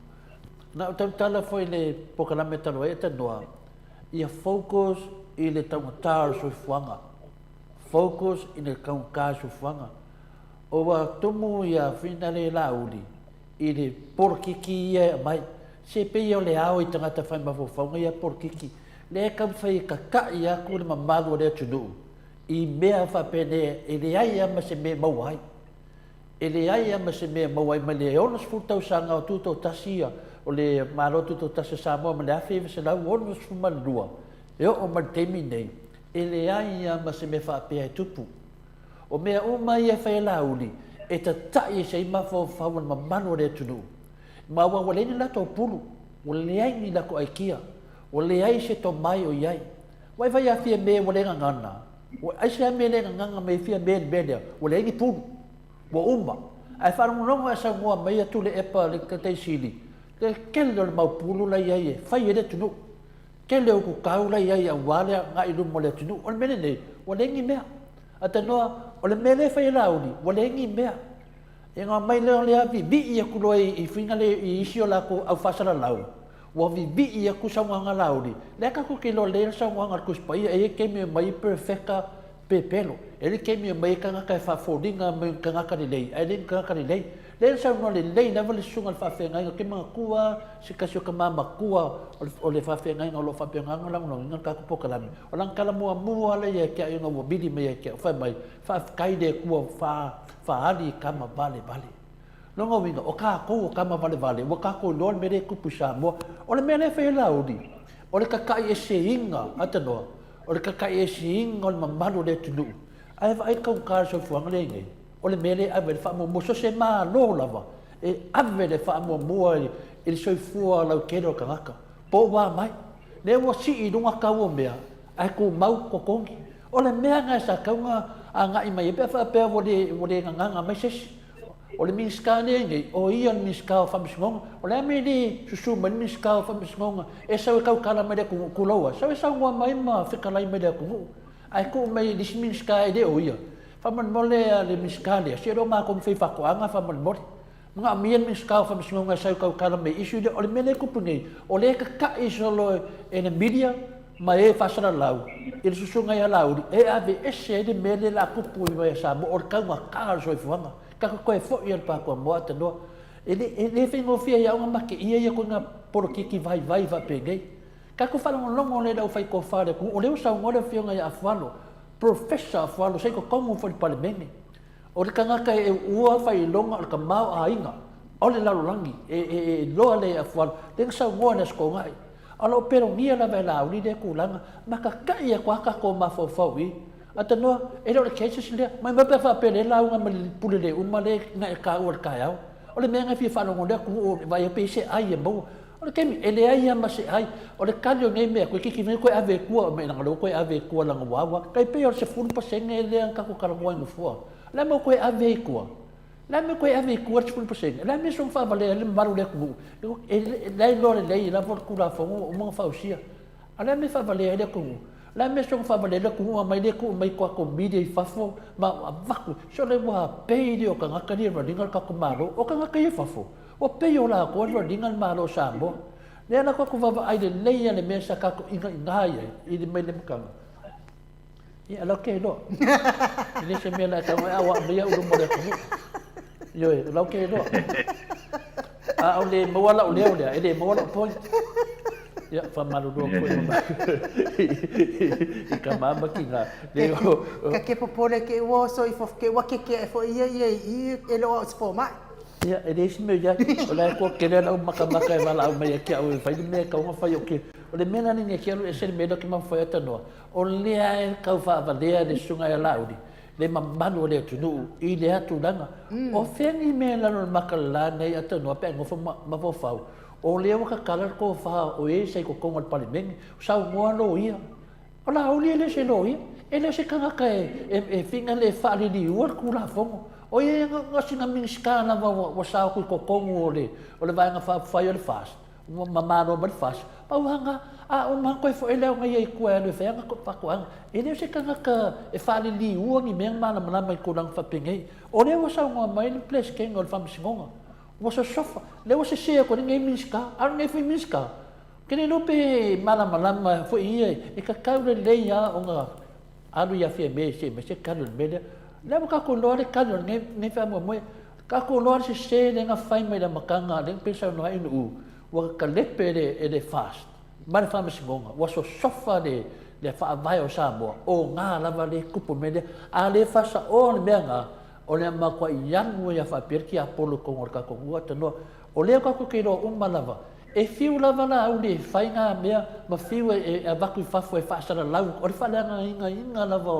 Speaker 1: na ou tautala foi i le polokalame talu ai e tanoa, ia focus i le taugata o le soifuaga. Focus i le taugata o le soifuaga. Ua tumu ia Finale Laauli i le polokiki ia e aumai. Se pei o le ao i tagata fai mafaufauga ia polokiki. Lea e taumafai e tata'i atu le mamalu o le atunuu i mea faapenei e leai lava ma se mea e maua ai. E leai lava ma se mea e maua ai mai le 60 tausaga o tutoatasi ia, o le Malo Tutoatasi o Samoa mai le 1962 e oo mai le taimi lenei, e leai lava ma se mea faapea e tupu. O mea uma ia e fai e Laauli, e tata'i ese ai mafaufau o le mamalu o le atunuu. Ma aua ua leai ni latou pulu, ua leai ni latou aikia, ua leai se tomai o i ai. Vaivai a Fiame ua le gagana, ua aisea mea le gagana mai Fiame i le mea lea, ua leai ni pulu, ua uma. Ae faalogologo ae saunoa mai a Tuilaepa le Taitaisili, le tele o le mau pulu la i ai e fai ai le atunuu. Tele o ututau la i ai aua le agai i luma o le atunuu. O le mea lenei, ua leai ni mea. Atanoa, o le mea lea e fai e Laauli, ua leai ni mea. Ia ona aumai lea o lea vivii atu loa i fuiga lea i isi o latou au faasalalau, ua vivii atu saunoaga a Laauli. Lea tatou te iloa lelei le saunoaga a le Tusi Paia, e i ai taimi e omai ai perefeta pepelo, e i ai taimi e omai ai tagata e faafoliga mai o ni tagata lelei, ae le ni tagata lelei. Lea na saunoa lelei lava le susuga i le faafeagaiga, ou te manatua lava se tasi o tama matua o le faafeagaiga o lo o faapena ona lagolagoina le tatou polokalame. O lana tala muamua lava lea ia te au ina ua vili mai ia te au, fai mai, Faafetai i le Atua ua faaali i tama valevale. Lona uiga, o tatou o tama valevale, ua tatou iloa le mea lea e tupu i Samoa. O le mea lea e fai e Laauli, o le tataieseina, atanoa, o le tataieseina o le mamalu o le atunuu. Ae vaai le taugata o le soifuaga lea e i ai nei. O le mea lea e ave ai le faamuamua, so o se Malo lava e ave le faamuamua i le soifua lautele o le tagata, po ua a mai. Lea ua sii i luga tau o mea, ae tumau totogi. O le mea lena sa tatau ona agai mai ai pe a faapea ua le, ua le gagaga mai se isi. O le Minisita lea e i ai nei, o ia le Minisita o Faamasinoga. O le a le mea e le susu mai ai le Minisita o Faamasinoga e sau e tautala mai i le atunuu, tulou lava, sau e saunoa mai ma fetalai mai i le atunuu, ae tuu mai i le isi Minisita e le o ia. Faamolemole a le Minisita lea, se le o matou ni faifaatoaga faamolemole. Manaomia le Minisita o Faamasinoga e sau e tautala mai i issue lea. O le mea lea e tupu nei, o lea e tata'i solo e le media ma e faasalalau i le susuga ia Laauli e aveese ai le mea lea o le a tupu mai ia Samoa, o le taugata o le soifuaga. Tatou toe foi i le Pakoamoa Atanoa. E le, e le faigofie ia au ona mateia ia ituaiga polokiki vaivai faapenei. Tatou faalogologo lea i le aufaitofa a le atunuu, o lea ua saunoa le Afioga ia Afualo, Professor Afualo, sa i totonu foi o le Palemene. O le tagata e uua faailoga o le tamaoaiga o le lalolagi, e, e, e iloa lea e Afualo, lea na saunoa i le Aso Toonai. A o lo o pelogia lava e Laauli lea tulaga, ma tata'i atu lava tatou mafaufau i i. Atanoa, e le o le cases lea. Maimau pe a faapea o lea e lauga ma le pule le uma lea na e taua i le taeao. O le mea lena e fia faalogo le atunuu e vaai atu pe i ai se ai e maua. O le taimi, e leai lava ma se ai. O le tali o nei mea, toeitiiti mai toe ave i tua, leaga o lea ua toe ave i tua leaga ua au lava. Tai pei o le 10% lea na tatou talanoa ai i nofoa. O le a le mea ua toe ave ai i tua? O le a le mea ua toe ave ai i tua le 10%? O le a le mea e soona faavalea ai le mamalu o le atunuu? O la e iloa lelei lava le Tulafono ua uma ona fausia. A o le a le mea e faavalea ai le atunuu? O le a le mea e soona faavalea ai le atunuu aumai lea tuu mai i tatou media i fafo ma avatu, sole ua pei lea o tagata ia e run ina le tatou Malo. O tagata ia i fafo, Ua pei o latou e run ina le Malo o Samoa. Lea la tatou vaavaai lelei lava i le mea sa tatou inaina ai i le mai le amataga. Ia, lau ke iloa. E le se mea la e tau ai, a ua aumai au i luma o le atunuu. Ioe, o lau ke iloa. A o le maua lau leo lea, e le maua lau point. Ia, faamalulu atu i i ka mama ki ngā. Le o...
Speaker 2: Ka ke popole ke ua oso i fo, ke ua keke ae foi ia ia i i e le o au se fomai.
Speaker 1: Ia, e leai se mea o i ai. O la e toatele lava lau makamaka e valaau mai ia te au e fai le mea e tatau ona fai. Ou te, o le mea la lenei e te alu ese le mea lea ou te mafaufau ai atanoa, o lea e tau faavalea le susuga ia Laauli, le mamalu o le atunuu i lea tulaga. O fea ni mea i lalo o le maka lala nei atanoa pe a nofo ma mafaufau, o lea ua tatala le tofa o e sa i totonu o le Palemene, saunoa loia. O Laauli e le o se loia, e le o se tagata e finga le faaliliua le Tulafono. O ia na o sina Minisita lava ua sao atu i totonu o le Vaega Faaupufai o le FAST, ma malo mai le FAST, pau lava lena. A uma toe foi lea ona ia i tua e alu e fai ana faatoaga. E le o se tagata e faaliliua ni mea malamalama i tulaga faapenei. O lea ua saunoa mai le Peresetene o le Faamasinoga, ua sosofa, lea ua sese atu ai lenei Minisita, a o lenei foi Minisita, Ou te le iloa pe malamalama foi ia, e tatau lelei lava ona alu ia Fiame se i aumai se tali o le mea lea. O lea ua tatou iloa le tali o lenei faamoemoe. Tatou iloa le sese lea na fai mai i le amataga, lea pei ona saunoa ai Nuuu, ua talepe e le FAST ma le Faamasinoga, ua sosofa le faavae o Samoa, o na lava lea e tupu le mea lea. A le faasaoa le mea lena, o le matuai alu ai lava faapea le tiapolo i totonu o le tatou nuu. Atanoa, o lea tatou te iloa uma lava, E fiu lava Laauli e fai ngā mea ma fiu e avatu i fafo e faasalalau, o le faaleagaina lava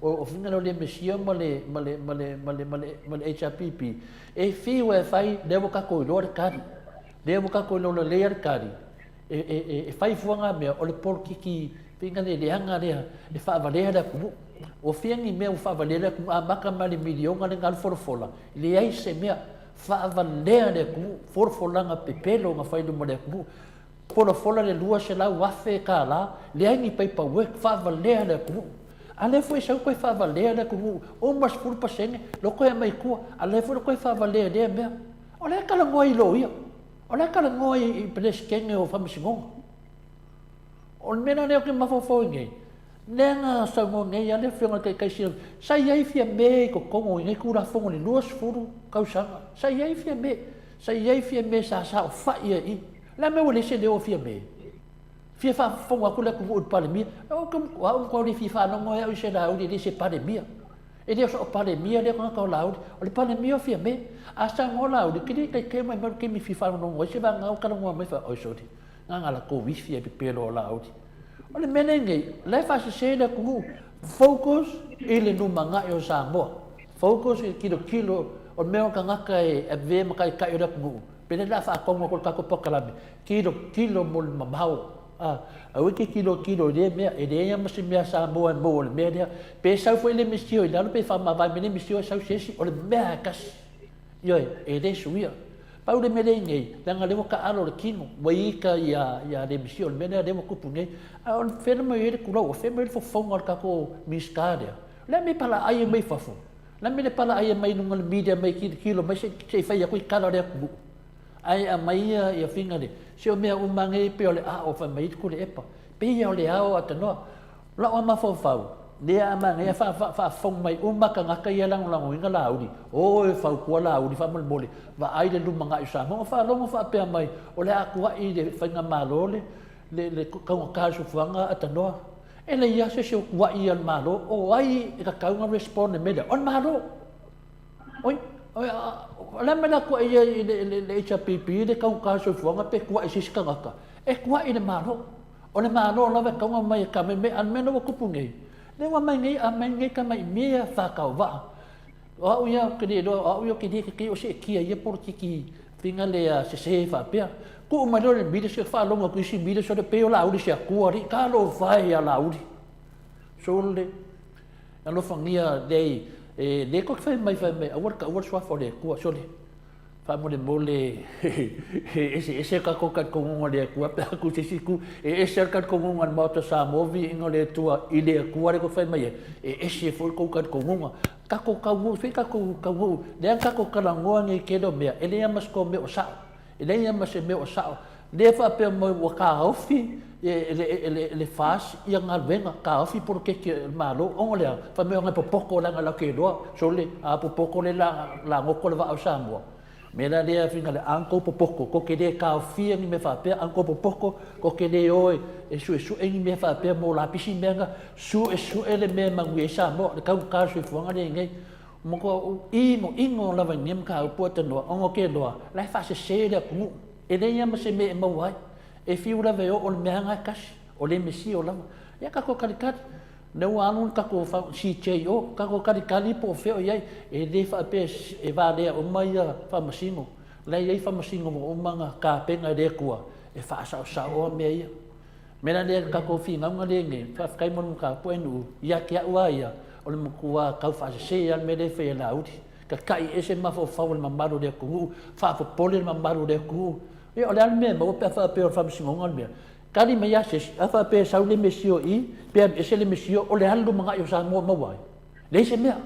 Speaker 1: o finagalo o le Mesia ma le, ma le, ma le, ma le, ma le, ma le HRPP, e fiu e fai, lea ua tatou iloa le tali, lea ua tatou iloa lelei le tali, e, e, e, e fai fua ngā mea, o le polokiki finga le leaga lea e faavalea le atunuu. Ua fia ni mea ua faavalea le atunuu, amata mai le miliona le galu folafola, leai se mea. Faavalea le atunuu, folafolaga pepelo na fai i luma o le atunuu, folafola le 200,000 tala, leai ni paper work, faavalea le atunuu. A lea foi e sau toe faavalea le atunuu, uma le 10% lea toe aumai i tua, a lea foi ua toe faavalea i lea mea. O la e talanoa i loia, o la e talanoa i Peresetene o Faamasinoga. O le mea la lea ou te mafaufau ai nei, Lea na saunoa nei lava le Afioga i le Taitai Sili, sa i ai Fiame i totonu i nei Tulafono i le 20 tausaga. Sa i ai Fiame, sa i ai Fiame sa saofai ai i i. O le a le mea ua leai se leo o Fiame? Fia faafofoga atu le atunuu i le Palemia. O au matua le fia faalogo ai au i se Laauli e le se Palemia. E le o soo Palemia lea tagata o Laauli. O le Palemia o Fiame. A saunoa Laauli, ou te le taitai mai mai le taimi e fia faalogologo ai se vagana ua talanoa mai, oi sole, na ona latou wifi e pepelo o Laauli. O le mea lenei, o la e faasese le atunuu. Focus i le lumanai o Samoa. Focus i le tilotilo o le mea o le tagata e avea ma taitai o le atunuu. Pele la faatonu atu le tatou polokalame, tilotilo mo le mamao. A, aua e te tilotilo i lea mea, e leai lava ma se mea Samoa e maua i le mea lea. Pe sau foi le misio i lalo pe faamavae mai le misio e sau se isi, o le mea lava e tasi. Ioe, e le suia. Pau le mea lea i nei, leaga lea ua taalo le tino, ua ita ia, ia le misio, o le mea lea lea ua tupu nei. A o fea le mea o i ai le tulou, o fea mai le fofoga o le tatou Minisita lea? O le a le mea e palaai ai mai fafo? O le a le mea e palaai ai mai luga o le media mai tilotilo mai se i fai atu i tala o le atunuu? Ae aumai ia, ia finga le, se o mea uma nei pei o le ao fai mai Tuilaepa, pei o le ao atanoa. O lau mafaufau, lea a manaia faafofoga mai uma tagata ia e lagolagoina Laauli, o e fautua Laauli faamolemole, vaai le lumanai o Samoa. Ona faalogo faapea mai, o le a tuai le faigamalo le, le, le taugata o le soifuaga atanoa. E leai lava se isi o tuai ia le Malo, o ai e tatau ona respond i le mea lea? O le Malo. Oi, o le a le mea o le a tuai ai i le HRPP le taugata o le soifuaga pe tuai i se isi tagata? E tuai i le Malo. O le Malo lava e tatau ona omai e kameme, a o le mea lea ua tupu nei, lea ua aumai nei, aumai nei tamai mea faatauvaa. O au ia, ou te le iloa, o au ia ou te le tetee o seetia i ia polokiki faiga lea sese faapea. Tuu mai loa le media, se faalogo atu isi media, sole pei o Laauli se atua alii, talofa e ia Laauli. Sole, alofagia leai, e le toe fai mai fai mai, aua le taua le suafa o le Atua, sole. Faamolemole, e eseese le tatou talitonuga i le Atua pe a tu i se isi itu. E ese lava le talitonuga a le Maota o Samoa, viiga o le Atua i le Atua lea e fai mai ai, e ese foi le tou talitonuga. Tatou taunuu, se i tatou taunuu, lea na tatou talanoa nei i le tele o mea, e leai lava ma se tou mea o sao. E leai lava ma se mea o sao. Lea e faapea mai ua taofi e le FAST ia galuega, taofi poloketi a le Malo, ona o le a? Fai mai ona e popoto leaga latou te iloa, sole, a popoto lea o le a goto le vaa o Samoa. O le mea la lea Figale, a na outou popoto, tou te le taofia ni mea faapea, a na outou popoto, tou te le o e suesue ni mea faapea mo lapisi mea na, suesue le mea e manuia ai Samoa, le taugata o le soifuaga lea e i ai nei. Matua ou inoino lava i lenei mataupu a tanoa, ona ou te iloa, la e faasese le atunuu. E leai lava ma se mea e maua ai. E fiu lava e oo le mea lena e tasi, o le mesio lava. Ia tatou talitali, o lea ua alu le tatou CJO, tatou talitali po o fea o i ai. E le faapea e valea uma ia faamasino. O la e i ai faamasino ua uma ona tapena e le Atua e faasaosaoa mea ia. O le mea la lea i le tatou finauga lea nei, faafetai mo le mataupu ae Nu'u, ia te au lava ia, o le matua tau faasese lava le mea lea e fai e Laauli. Tata'i ese mafaufau o le mamalu o le atunuu, faapopole le mamalu o le atunuu. Ia o le a le mea e maua pe a faapea o le faamasinoga le mea? Tali mai lava se isi, a faapea e sau le mesio i i, pe alu ese le mesio, o le a le lumanai o Samoa e maua ai? Leai se mea.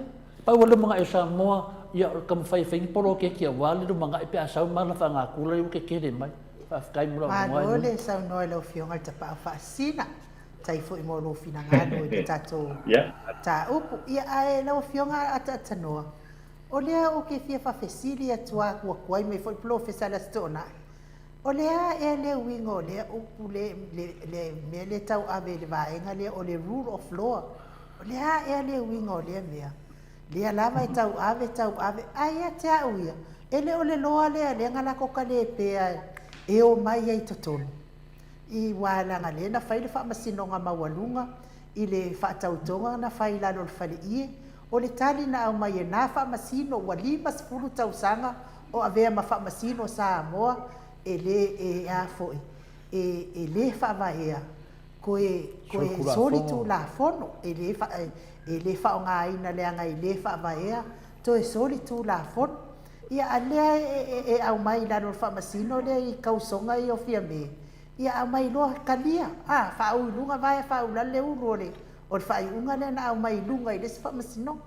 Speaker 1: Pau lava le lumanai o Samoa, ia o le taumafai e fai ni poloketi aua le lumanai pe a sau mala faagatula ia ua tetele mai. Faafetai mo lau avanoa.
Speaker 2: Malo le saunoa i lau Afioga i le Tapaau Faasisina. Faafetai foi mo lou finagalo i le tatou mataupu. Ia, ae lau Afioga Ataatanoa, o lea ou te fia faafesili atu lava, ua tuai mai foi le Polofesa le Aso Toonai, o le a ea le uiga o lea upu le, le mea lea e tauave e le vaega lea o le rule of law? O le a ea le uiga o lea mea? Lea lava e tauave, tauave, ae ia te au ia, e le o le loa lea lea na latou talepea e omai ai i totonu. I aua leaga lea na fai le faamasinoga maualuga i le faatautoga na fai i lalo o le faleie, o le tali na aumai e na faamasino ua 50 tausaga o avea ma faamasino Samoa e le e a foi e e le faavaea toe toe solitulafono e le e le faaaogaina leaga e le faavaea toe solitulafono. Ia a lea e e aumai i lalo o le faamasino lea i tausoga ia o Fiame, ia aumai loa talia, a, faauu i luga vaea faauu i lalo le ulu o le o le faaiuga lea na aumai i luga i le isi faamasinoga.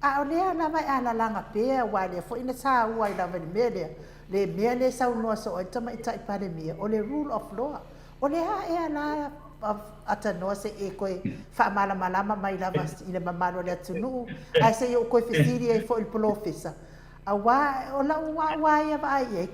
Speaker 2: A o lea lava e alalaga pea aua o lea foi na saua ai lava i le mea lea, le mea lea e saunoa soo ai le Tamaitai Palemia, o le rule of law. O le a ea la Atanoa se i e toe faamalamalama mai lava i le mamalu o le atunuu, ae se i ou toe fesili ai foi i le polofesa, aua o lau au lava ia vaai i ai,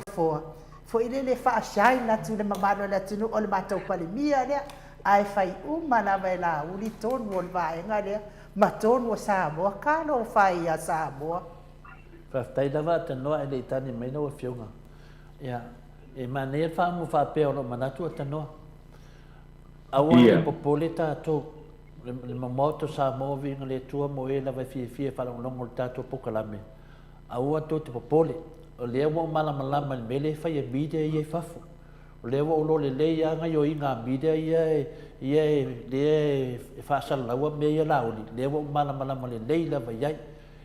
Speaker 2: Nofoa foi lele e faa-shine atu i le mamalu o le atunuu, o le matou Palemia lea, ae fai uma lava e Laauli tonu o le vaega lea ma tonu o Samoa. Talofa e ia Samoa!
Speaker 1: Faafetai lava Atanoa ae le i tali mai lau Afioga. Ia, e manaia le faamu faapea o lou manatu Atanoa. Aua ne i popole tatou, le Maota o Samoa viiga le Atua mo e lava e fiafia e faalogologo i le tatou polokalame. Aua tou te popole, o lea ua ou malamalama i le mea lea e fai e media ia i fafo. O lea ua ou iloa lelei lava gaoioiga a media ia e, ia e, lea e faasalalaua mea ia lauli, lea ua ou malamalama lelei lava i ai.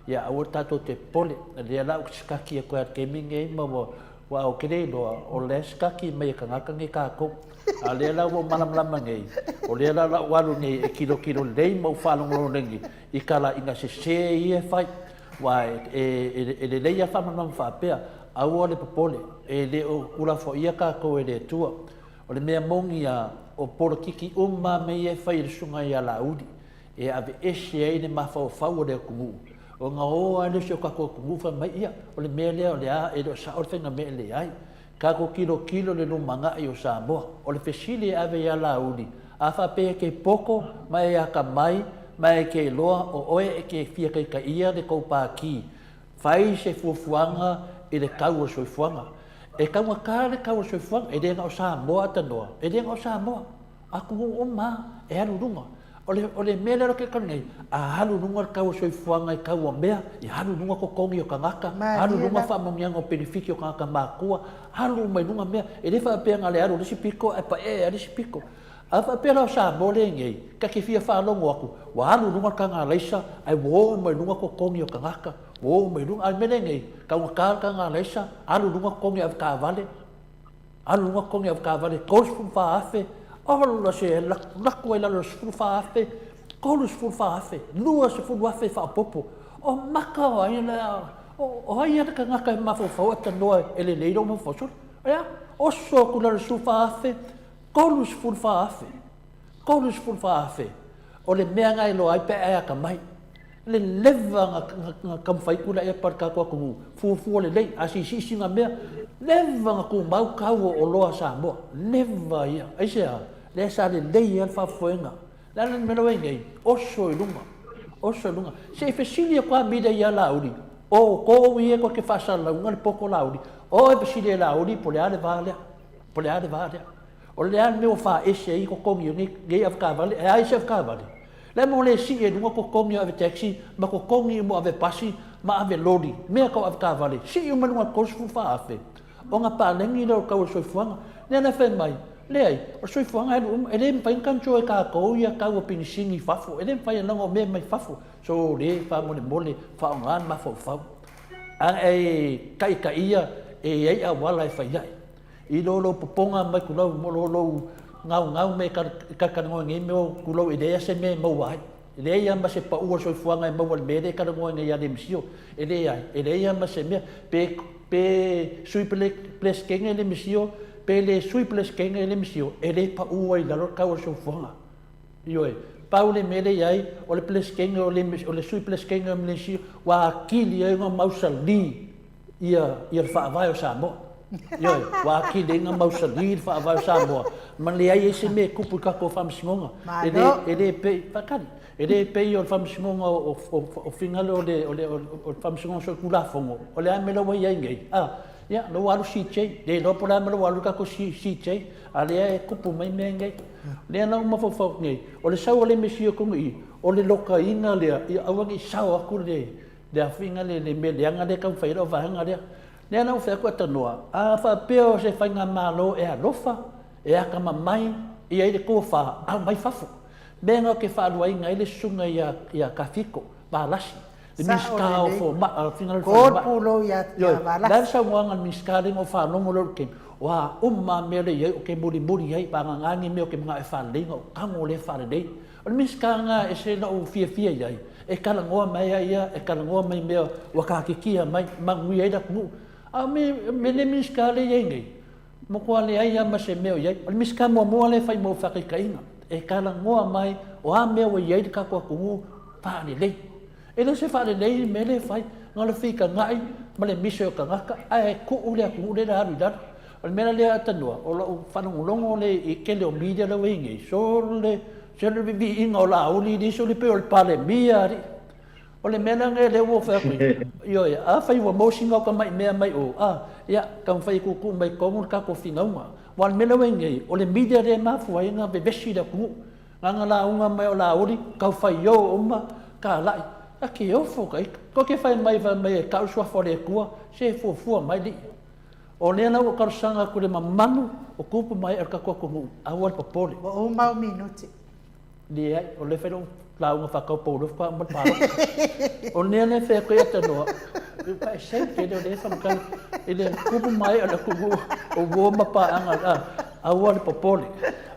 Speaker 1: Ia aua tatou te popole, o lea la ou te sikaki atu ai i le taimi lenei ma ua, aua ou te le iloa, o la e sikaki mai e tagata nei tatou. A o lea la ua ou malamalama nei, o lea la o le a ou alu nei e tilotilo lelei ma ou faalogologo lelei i talaiga sese ia e fai. Aua e lelei lava le faamalamalama faapea, aua le popole, e le o tuulafoaia tatou e le Atua. O le mea moni lava, o polokiki uma lava mea ia e fai e le Susuga ia Laauli, e aveese ai le mafaufau o le atunuu, ona o lava lea o si o tatou atunuu fai mai, ia, o le mea lea o le a, e le o sao le faiga mea e leai. Tatou tilotilo i le lumanai o Samoa. O le fesili e ave ia Laauli, a faapea e te poto ma e atamai ma e te iloa o oe e te fia taitaia le tou Pati, fai se fuafuaga i le tau o le soifuaga. E taugata le tau o le soifuaga, e le na o Samoa Atanoa, e le na o Samoa. Atunuu uma lava e alu i luga. O le, o le mea lea o le tau nei, a alu i luga le tau o soifuaga i tau o mea, ia alu i luga totogi o tagata, alu i luga faamanuiaga o penefiti o tagata matutua, alu uma i luga mea. E le faapea na o le alu i le isi pito ae paee lava le isi pito. A faapea la o Samoa lea e i nei, ta te fia faalogo atu, ua alu i luga le taga alaisa ae ua o uma i luga totogi o tagata, ua o uma i luga. A o le mea lea e i nei, taugata le taga alaisa, alu i luga totogi o avetaavale, Alu luga totogi avetaavale 34,000, ola se laku ai lalo 14,000, 34,000, 20,000 faaopoopo. O maka o ai lea, o ai le tagata e mafaufau e tanoa e lelei lou mafaufau sole. Ia, oso atu lalo 14,000, 34,000, 34,000. O le mea na iloa ai pe a e atamai. Le leva na taumafai atu la pa le tatou atunuu, fuafua lelei, a siisii sina mea, leva na tumau tau o oloa a Samoa, leva ia. Aisea? Lea sa lelei lava le faafofoega. Le a le mea la ua i ai nei? Oso i luga, oso i luga. Se i fesili atu lava Mila ia Laauli, o outou ia tou te faasalalauina le poto Laauli, o e fesili e Laauli po o le a le va lea, po o le a le va lea. O le a le mea ua faaese ai totogi o nei avetaavale, e a isi avetaavale? Le mo le sii ai luga totogi o ave taxi ma totogi mo ave pasi ma ave loli, mea tau avetaavale, sii uma i luga 34 afe. Ona paleni lea o le tau o le soifuaga. Lea la e fai mai, leai, o le soifuaga e alu uma, e le mafai ona control e tatou ia tau o penisini i fafo, e le mafai leaga o mea mai fafo. So le faamolemole, faaaoga le mafaufau. A e taitaia, e i ai auala e fai ai. I lo lou popoga mai tulou mo lo lou gaugau me talanoa nei mea o tulou e leai se mea e maua ai. E leai lava ma se pau o le soifuaga e maua i le mea lea e talanoa nei ia Lemesio. E leai, e leai lava ma se mea. Pe, pe sui Peresetene Lemesio, pe le sui Peresetene Lemesio, e le pau ai i lalo le tau o le soifuaga. Ioe, pau le mea lea e i ai, o le Peresetene o o le sui Peresetene o Lemesio, ua atili ai ona mausali ia ia le faavae o Samoa. Ioe, ua atili ai ona mausali le faavae o Samoa, ma leai ai se mea e tupu i tatou faamasinoga. E le, e le pei, faatali, e le pei o le faamasinoga o, o, o finagalo o le, o le, o le faamasinoga solitulafono, o le a le mea la ua i ai nei? A, ia, la ua alu CJ, le iloa po o le a le mea la ua alu ai le tatou CJ, a lea e tupu mai mea nei. Lea la ua mafaufau atu nei, o le sau o le MSC o totonu i i, o le lokaina lea, ia aua ne i sao atu le, le afiga le, le mea leaga lea e taumafai ai lau vaega lea. Lea la ua fai atu Atanoa, a faapea o se faigamalo e alofa, e atamamai, e i ai le tofa, aumai fafo. Mea na ou te faaluaina ai le susuga ia, ia Kafiko Valasi, le Minisita o Fomai, afiga le falemai. Ioe, o le a le saunoaga a le Minisita lea na ou faalogo loa i le taimi, o a uma lava mea lea e i ai ou te mulimuli ai, vagana ni mea ou te manao e faalelei ona ou tago lea e faalelei. O le Minisita lena e ese lou fiafia i ai, e talanoa mai ai ia, e talanoa mai i mea ua taatitia mai, manuia ai le atunuu. A o mea le Minisita lea e i ai nei, matua leai lava ma se mea o i ai. O le Minisita muamua lea e fai mo faataitaiga, e talanoa mai o a mea ua i ai le tatou atunuu faalelei. E le o se faalelei le mea lea e fai, na o le fitaga'i ma le mise o tagata ae tuu le atunuu lea o le a alu i lalo. O le mea la lea Tanoa, o lau faalogologo lea i le tele o media la ua i ai nei, sole, se o le viiga o Laauli nisi pei o le Palemia alii. O le mea la lenei lea ua ou fai atu ai, ioe, afai ua maua sina o tamai mea mai o, a, ia, taumafai e tuutuu mai i totonu le tatou finauga. Aua o le mea lea ua i ai nei, o le media lea e mafua ai ona vevesi le atunuu. Na ona lauga mai o Laauli, tau faio uma, talai, a te ofo ta ita. Tou te fai mai fai mai e tau le suafa o le Atua, se fuafua mai alii. O lea la ua ou talosaga atu i le mamalu o tupu ma ee o le tatou atunuu, aua le popole.
Speaker 2: Ua uma au minute.
Speaker 1: Leai, o lea e fai lou lauga faataupou faatoa uma le palota. O lea la e fai atu ai Tanoa, e se tele o lea e faamatala i le tupu ma ee o le atunuu o uo ma paaga, aua le popole,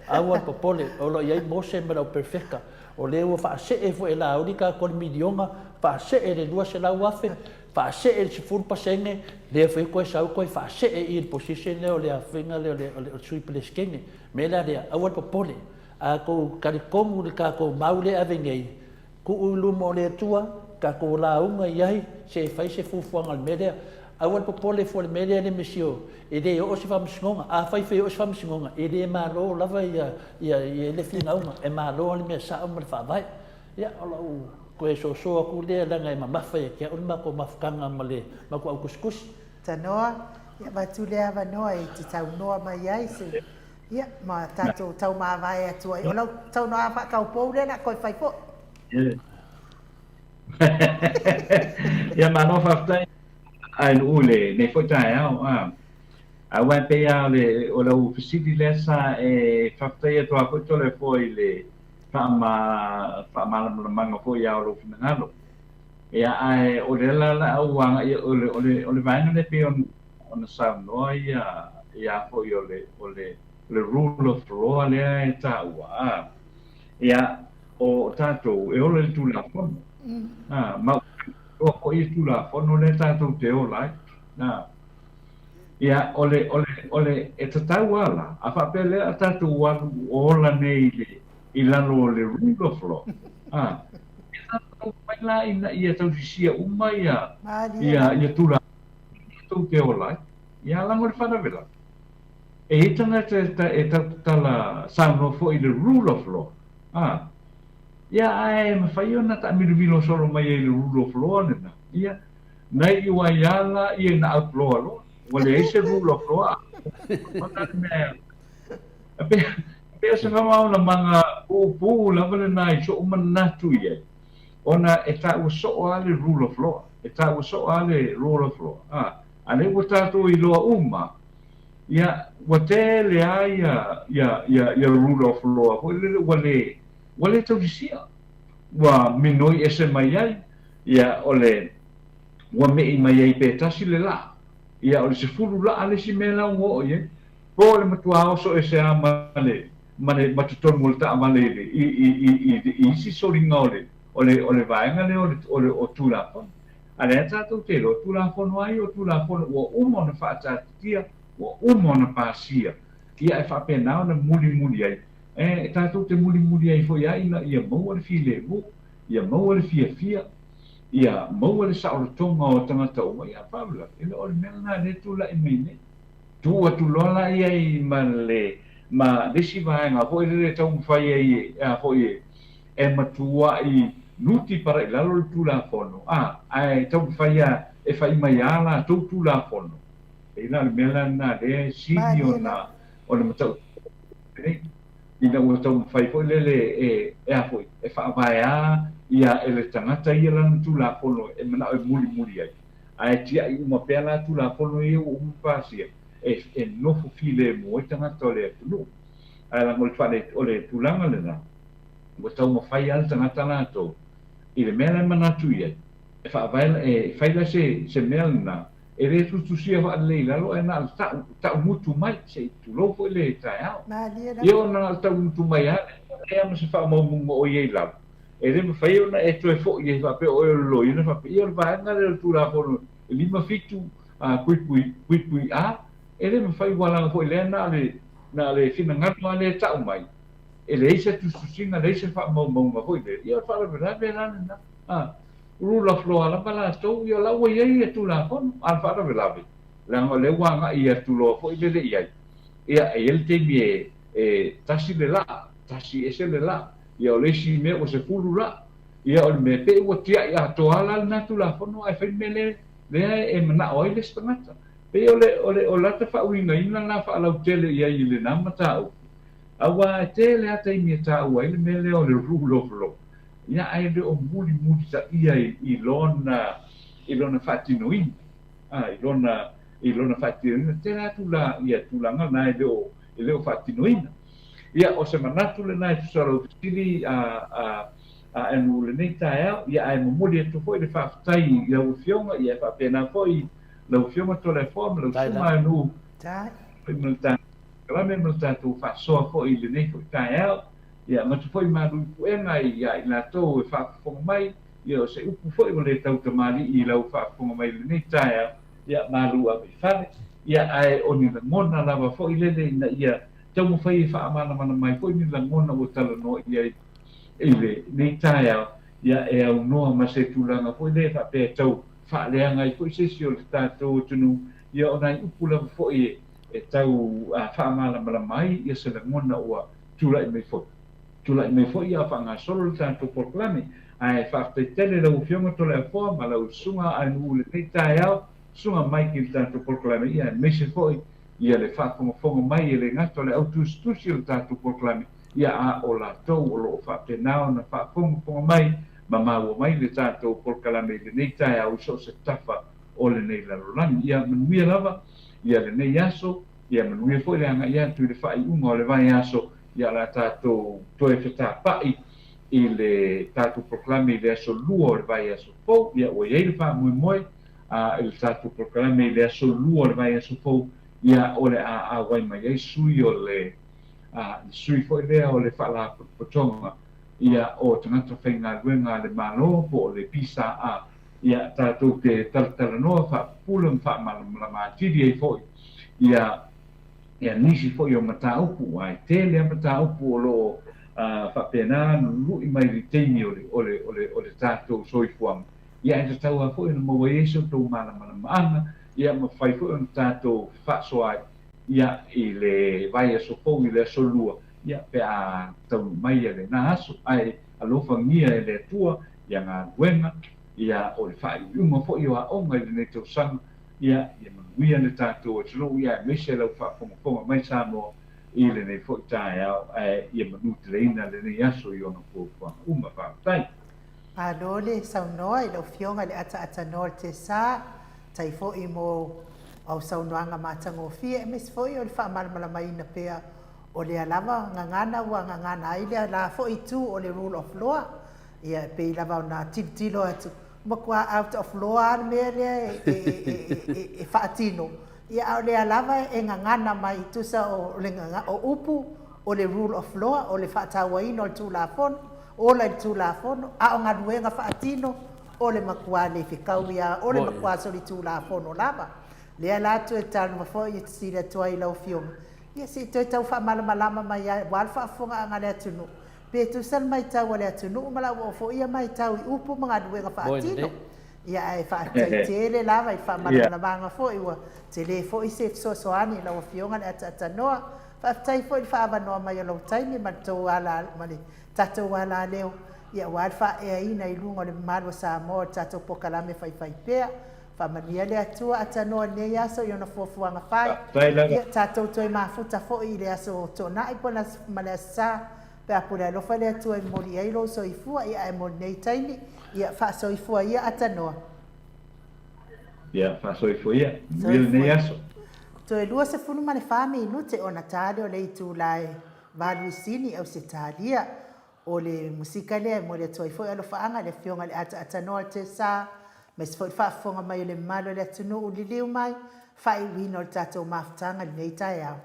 Speaker 1: aua le popole, o lo o i ai Mose ma le au perefeta, o lea ua faasee foi e Laauli tatou i le miliona, faasee i le 200,000, faasee i le 10%, lea foi toe sau toe faasee i le position lea o le afiga lea o le Sui Peresetene. O le mea la lea, aua le popole, a outou talitonu i le tatou mau lea e ave nei, tuu i luma o le Atua, tatou lauga i ai, se i fai se fuafuaga o le mea lea. Aua le popole fua i le mea lea le misio, e le oo se faamasinoga. Afai foi e oo se faamasinoga, e le malo lava ia, ia, ia le finauga, e malo lava le mea sao ma le faavae. Ia, o lau toe soso atu lea leaga e mamafa ia te au le matou mafutaga ma le matou au tusitusi.
Speaker 2: Tanoa, ia avatu le avanoa e te saunoa mai ai se, ia, ma tatou taumavae atu ai. O lau saunoaga faataupou lea o le a toe fai foi.
Speaker 3: Ia, malo faafetai a Nuu i lenei foi taeao. Aua e pei lava o le, o lau fesili lea sa e faafetai atu lava foi Toleafoa i le faamalamalamaga foi lava o lou finagalo. Ia, ae o lea la o le a ou agai, o le, o le, o le vaega lea pei ona saunoa ia, ia foi o le, o le, le rule of law lea e taua, a, ia, o tatou e ola i le Tulafono, a, ma ua iloa foi le Tulafono lea tatou te ola ai, a. Ia, o le, o le, o le, e tatau lava la, a faapea lea a tatou alu ola nei i le, i lalo o le rule of law, a, e tatau mai la ina ia tausisia uma ia, ia, ia Tulafono tatou te ola ai. Ia, leaga o le faalavelave, e i ai tagata e, e tautatala saunoa foi i le rule of law, a, ia, ae mafai ona taamilomilo solo mai ai i le rule of law lena, ia, Na iu ai a la ia ina outlaw loa. Ua leai se rule of law a ona le mea e pei o se faamalamalamaga puupuu lava lena i so'u manatu i ai, ona e taua soo lava le rule of law, e taua soo lava le rule of law, a a lea ua tatou iloa uma, ia, ua tele lava ia, ia, ia, ia rule of law foi lele ua le, ua le tausisia, ua minoi ese mai ai. Ia, o le, ua me'i mai ai pe tasi le laa. Ia, o le 10 laa le isi mea la ua oo i ai. Po o le matua oso ese lava ma le, ma le, ma totonu o le taavale i le, i, i, i, i, i isi soliga o le, o le, o le vaega lea o le, o le, o Tulafono. A lea tatou te iloa, o Tulafono lava ia o Tulafono ua uma ona faataatitia, ua uma ona pasia, ia e faapena ona mulimuli ai. E, tatou te mulimuli ai foi lava ina ia maua le filemu. Ia maua le fiafia, ia maua le saolotoga o tagata uma, ia faalavelave, e le o le mea lena lea e tulai mai nei. Tuu atu loa la i ai ma le ma le isi vaega foi lele e taumafai ai e, a foi e, e matuai nuti para i lalo le Tulafono, a, ae taumafai lava e fai mai a latou Tulafono. Pei la o le mea la lena lea e sili ona ona matautia nei. Ina ua taumafai foi lele e, e a foi, e faavaea ia e le tagata ia lana Tulafono e manao e mulimuli ai, ae tiai uma pea la Tulafono ia ua uma pasia, e, e nofo filemu ai tagata o le atunuu. Ae leaga o le faale, o le tulaga lena, ua taumafai lava le tagata latou i le mea la e manatu i ai, e faavae, e fai la se, se mea lena, E le tusitusia faalelei i lalo ae na o le ta'u, ta'u mutu mai, se i tulou foi le taeao.
Speaker 2: Malie
Speaker 3: Ia
Speaker 2: lava.
Speaker 3: ona na o le tau mutu mai lava lea, e leai lava ma se faamaumauga o i ai i lalo. E le mafai ona e toe fo'i ai faapea o oe o le loia ona faapea, ia o le vaega lea o le Tulafono e 57 puipui puipui A, e le mafai ua leaga foi lea na o le na o le finagalo lava lea e tau mai, e leai se tusitusiga, leai se faamaumauga foi lea, ia o le faalavelave la lena. A, rule of law lava latou, ia o la ua i ai ia Tulafono, a o le faalavelave, leaga o lea ua agai atu loa foi lele i ai, ia e i ai le taimi e e tasi le laa, tasi ese le laa, ia o le isi mea ua 10 laa, ia o le mea pei ua tiai atoa la lena Tulafono ae fai le mea lea lea e manao ai le isi tagata. Pei o le o le o lata faauigaina la faalautele i ai i lena mataupu, aua e tele lava taimi e taua ai le mea lea o le rule of law, ia ae le o mulimulitaia i lona i lona faatinoina, a, i lona i lona faatinoina. Tele atu la ia tulaga na e le o e le o faatinoina. Ia, o se manatu lena e tusa o lau fesili a a a anu lenei taeao, ia ae momoli atu foi le faafetai i lau Afioga, ia e faapena foi lau Afioga Toleafoa ma lau susuga Anu foi ma le tatou ma le tatou faasoa foi i lenei foi taeao. Ia avatu foi malu i puega ia i latou e faafofoga mai, ia o se upu foi ua le tautamalii i lau faafofoga mai i lenei taeao, ia malu ave i fale, ia ae o ni lagona lava foi lele ina ia taumafai e faamalamalama ai foi ni lagona ua talanoa i ai i lenei taeao, ia e aunoa ma se tulaga foi lea e faapea e tau faaleaga ai foi se isi o le tatou atunuu, ia o nai upu lava foi e tau faamalamalama ai ia se lagona ua tulai mai foi. Tulai mai foi a faagasolo le tatou polokalame. Ae faafetai tele i lau Afioga Toleafoa ma lau Susuga Ainuu i lenei taeao, Susuga Mike i le tatou polokalame, ia aemaise foi ia le faafogafoga mai e le gata o le au tusitusi o le tatou polokalame, ia a o latou o lo o faapena ona faafogafoga mai ma maua mai le tatou polokalame i lenei taeao i so o se tafa o lenei lalolagi. Ia manuia lava ia lenei aso, ia manuia foi le agai atu i le faaiuga o le vaiaso, ia o le a tatou toe fetapa'i i le tatou polokalame i le aso Lua o le vaiaso fou. Ia ua i ai le faamoemoe i le tatou polokalame i le aso Lua o le vaiaso fou, ia o le a auai mai ai sui o le le sui foi lea o le Faalapotopotoga ia o tagata faigaluega a le Malo po o le PSA, ia tatou te talatalanoa faapupula ma faamalamalama atili ai foi ia ia nisi foi o mataupu, aua e tele lava mataupu o lo o faapena ona lului mai i le taimi o le o le o le o le tatou soifuaga, ia ae tatau lava foi ona maua ai se tou malamalamaaga, ia ma fai foi ona tatou fefaasoa ai ia i le vaiaso fou i le aso Lua, ia pe a taunuu mai ia lena aso. Ae alofagia e le Atua ia galuega, ia o le faaiuiuga foi o aoga i lenei tausaga, ia ia manuia le tatou atunuu, ia aemaise lau faafogafoga mai Samoa i lenei foi taeao, ae ia manuteleina lenei aso i ona fuafuaga uma. Faafetai.
Speaker 2: Malo le saunoa i lau Afioga i le Ataatanoa o le Tesa, tai foi mo au saunoaga matagofie, aemaise foi o le faamalamalamaina pea o lea lava gagana ua gagana ai lea la foi itu o le rule of law. Ia e pei lava ona tilotilo atu, matua out of law lava le mea lea e faatino, ia a o lea lava e gagana mai tusa o le o upu o le rule of law, o le faatauaina o le Tulafono, ola i le Tulafono, a o galuega faatino o le matua le fetaui lava, o le matua solitulafono lava. Lea la toe talanoa foi e fesili atu ai i lau Afioga, ia se i toe tau faamalamalama mai lava aua le faafofogaaga a le atunuu, pe tusa le matau a le atunuu ma lau oo foi ia matau i upu ma galuega faatino. Ia ae faafetai tele lava i le faamalamalamaga foi, ua tele foi se fesoasoani i lau Afioga le Ataatanoa. Faafetai foi i le faaavanoa mai o lou taimi ma le tou ala ma le tatou alaleo, ia aua le faaeaina i luga o le mamalu o Samoa o le tatou polokalame faifaipea. Faamanuia le Atua Atanoa i lenei aso i ona fuafuaga fai. Ia tatou toe mafuta foi i le aso Toonai po ma le Aso Sa, pe a pule alofa le Atua e momoli ai lou soifua, ia ae mo lenei taimi, ia faasoifua ia Atanoa.
Speaker 3: Ia faasoifua ia. Manuia lenei aso.
Speaker 2: Toe 24 minute ona ta lea o le itula e 8 i Sini, Ausetalia. O le musika lea e momoli atu ai foi alofaaga i le Afioga i le Ataatanoa o le Tesa, aemaise foi le faafofoga mai o le mamalu o le atunuu, liliu mai, faaiuina o le tatou mafutaga i lenei taeao.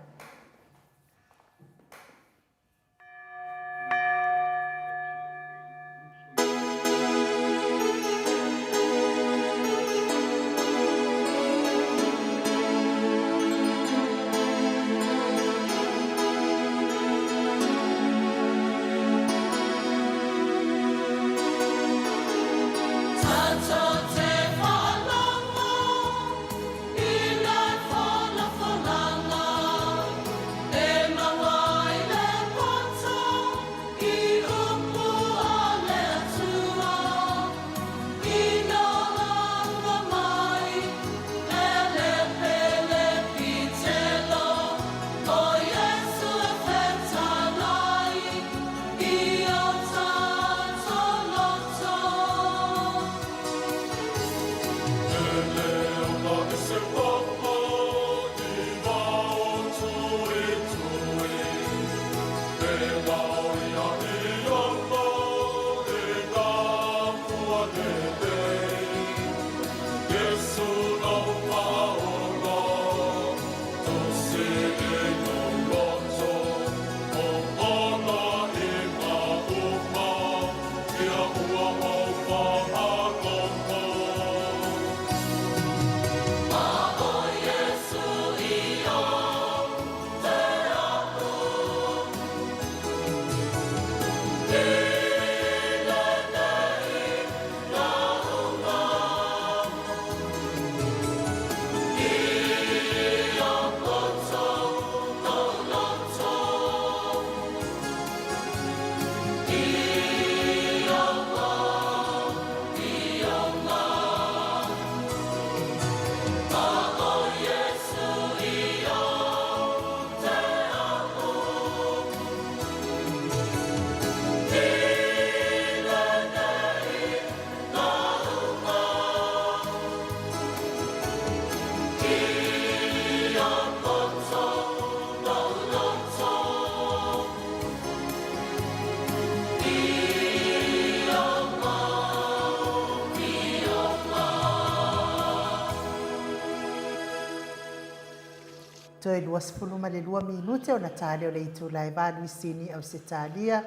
Speaker 2: Toe 22 minute ona ta lea o le itula e valu i Sini, Ausetalia.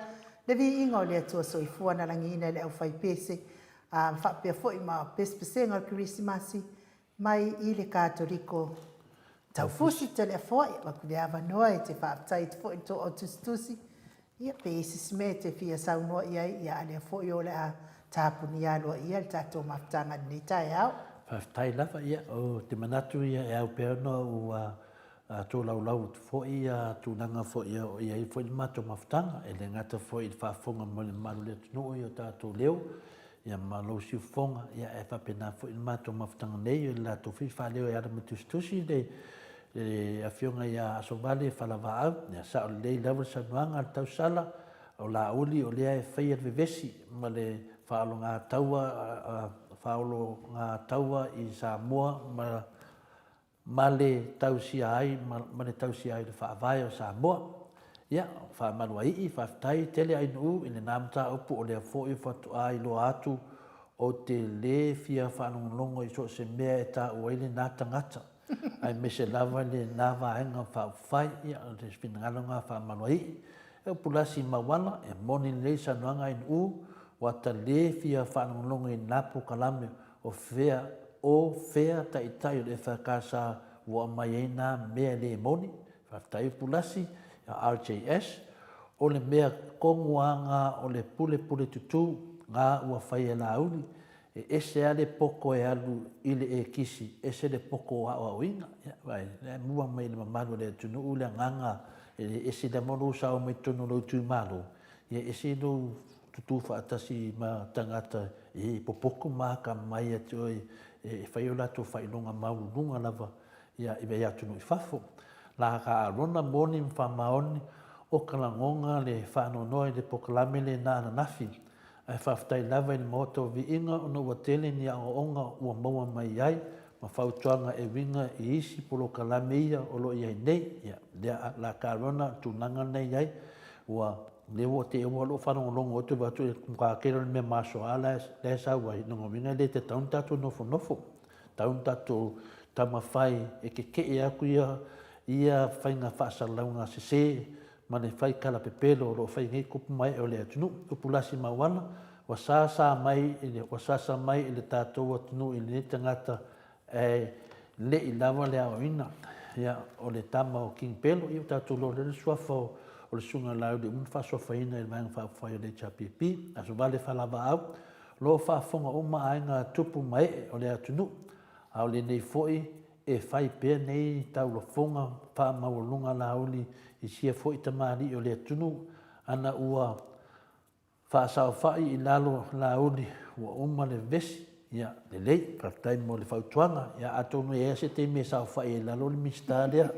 Speaker 2: Le viiga o le Atua Soifua na lagiina e le aufaipese, a faapea foi ma pesepesega o le Kerisimasi mai i le Katoliko Taufusi Toleafoa. Ia, avatu le avanoa e te faafetai atu foi i le tou au tusitusi, ia, pe i ai se isi mea e te fia saunoa i ai, ia, a lea foi o le a tapunia aloaia le tatou mafutaga i lenei taeao.
Speaker 1: Faafetai lava, ia, ou te manatu ia e ao pea ona ou tolaulau atu foi ia tulaga foi o i ai foi le matou mafutaga, e le gata foi i le faafofoga mai o le mamalu o le atunuu i o tatou leo, ia ma lou siufofoga, ia ae faapena foi le matou mafutaga nei, o le latou foi faaleo e ala ma tusitusi le le Afioga ia Asovale Falavaau, ia sao lelei lava le saunoaga a le tausala, o Laauli o lea e faia le vevesi ma le faaologataua faaologataua i Samoa ma ma le tausia ai ma le tausia ai le Faavae o Samoa. Ia, faamaluaii, faafetai tele Ainuu i lena mataupu o lea foi faatoa iloa atu ou te le fia faalogologo i so o se mea e taua ai lena tagata, aemaise lava lena vaega faaupufai. Ia, o le finagalo lena faamaluaii. E upulasi mauala, e moni lelei saunoaga Ainuu, ua ta le fia faalogologo i lena polokalame O fea, o fea taitai o le FKS ua aumai ai na mea le moni? Faafetai Upulasi, RJS, o le mea tonu a na o le pulepule tutu na ua fai e Laauli, e ese a le poto e alu i le ekisi, ese le poto o aoaoina. Ia, vaai, lea e mua mai i le mamalu o le atunuu le agaga e le ese lava lou sao mai totonu o lou itumalo, ia ese lou tutū faatasi ma tagata e popoto ma atamamai ia te oe e fai o latou faailoga maualuluga lava ia i atunuu i fafo. La ka Arona moni ma faamaoni o ka lagona le faanoanoa i le polokalame lena ananafi, ae faafetai lava i le Maota o Viiga ona ua tele ni aoaoga ua maua mai ai ma fautuaga e uiga i isi polokalame ia o lo o i ai nei. Ia, lea la ka Arona o le tulaga lena e i ai, ua lea ua te ua lou faalogologo atu vaai atu i le matua tele o le mea masoa la e sau ai, lona uiga e le tatau ona tatou nofonofo, tatau ona tatou taumafai e keke'e atu ia ia faiga faasalalauga sese ma le fai tala pepelo o lo o fai nei tupu ma ee o le atunuu. Tupulasi mauala, ua sasa mai i le ua sasa mai i le tatou atunuu i lenei tagata Ae le i lava le aoaoina ia, o le tama o King Pelo, ia ua tatou iloa lea le suafa o, o le Susuga Laauli ua uma ona faasuafaina i le Vaega Faaupufai o le HRPP. Aso Vale Faalavaau, o lo o faafofoga uma aiga tupu ma ee o le atunuu, a o lenei foi e fai pea nei taulafoga faamaualuga Laauli i sia foi tamalii o le atunuu, ana ua Faasaofai i lalo Laauli ua uma le vevesi. Ia, lelei, faafetai mo le fautuaga. Ia, atonu e i ai se taimi e saofai ai i lalo le Minisita lea.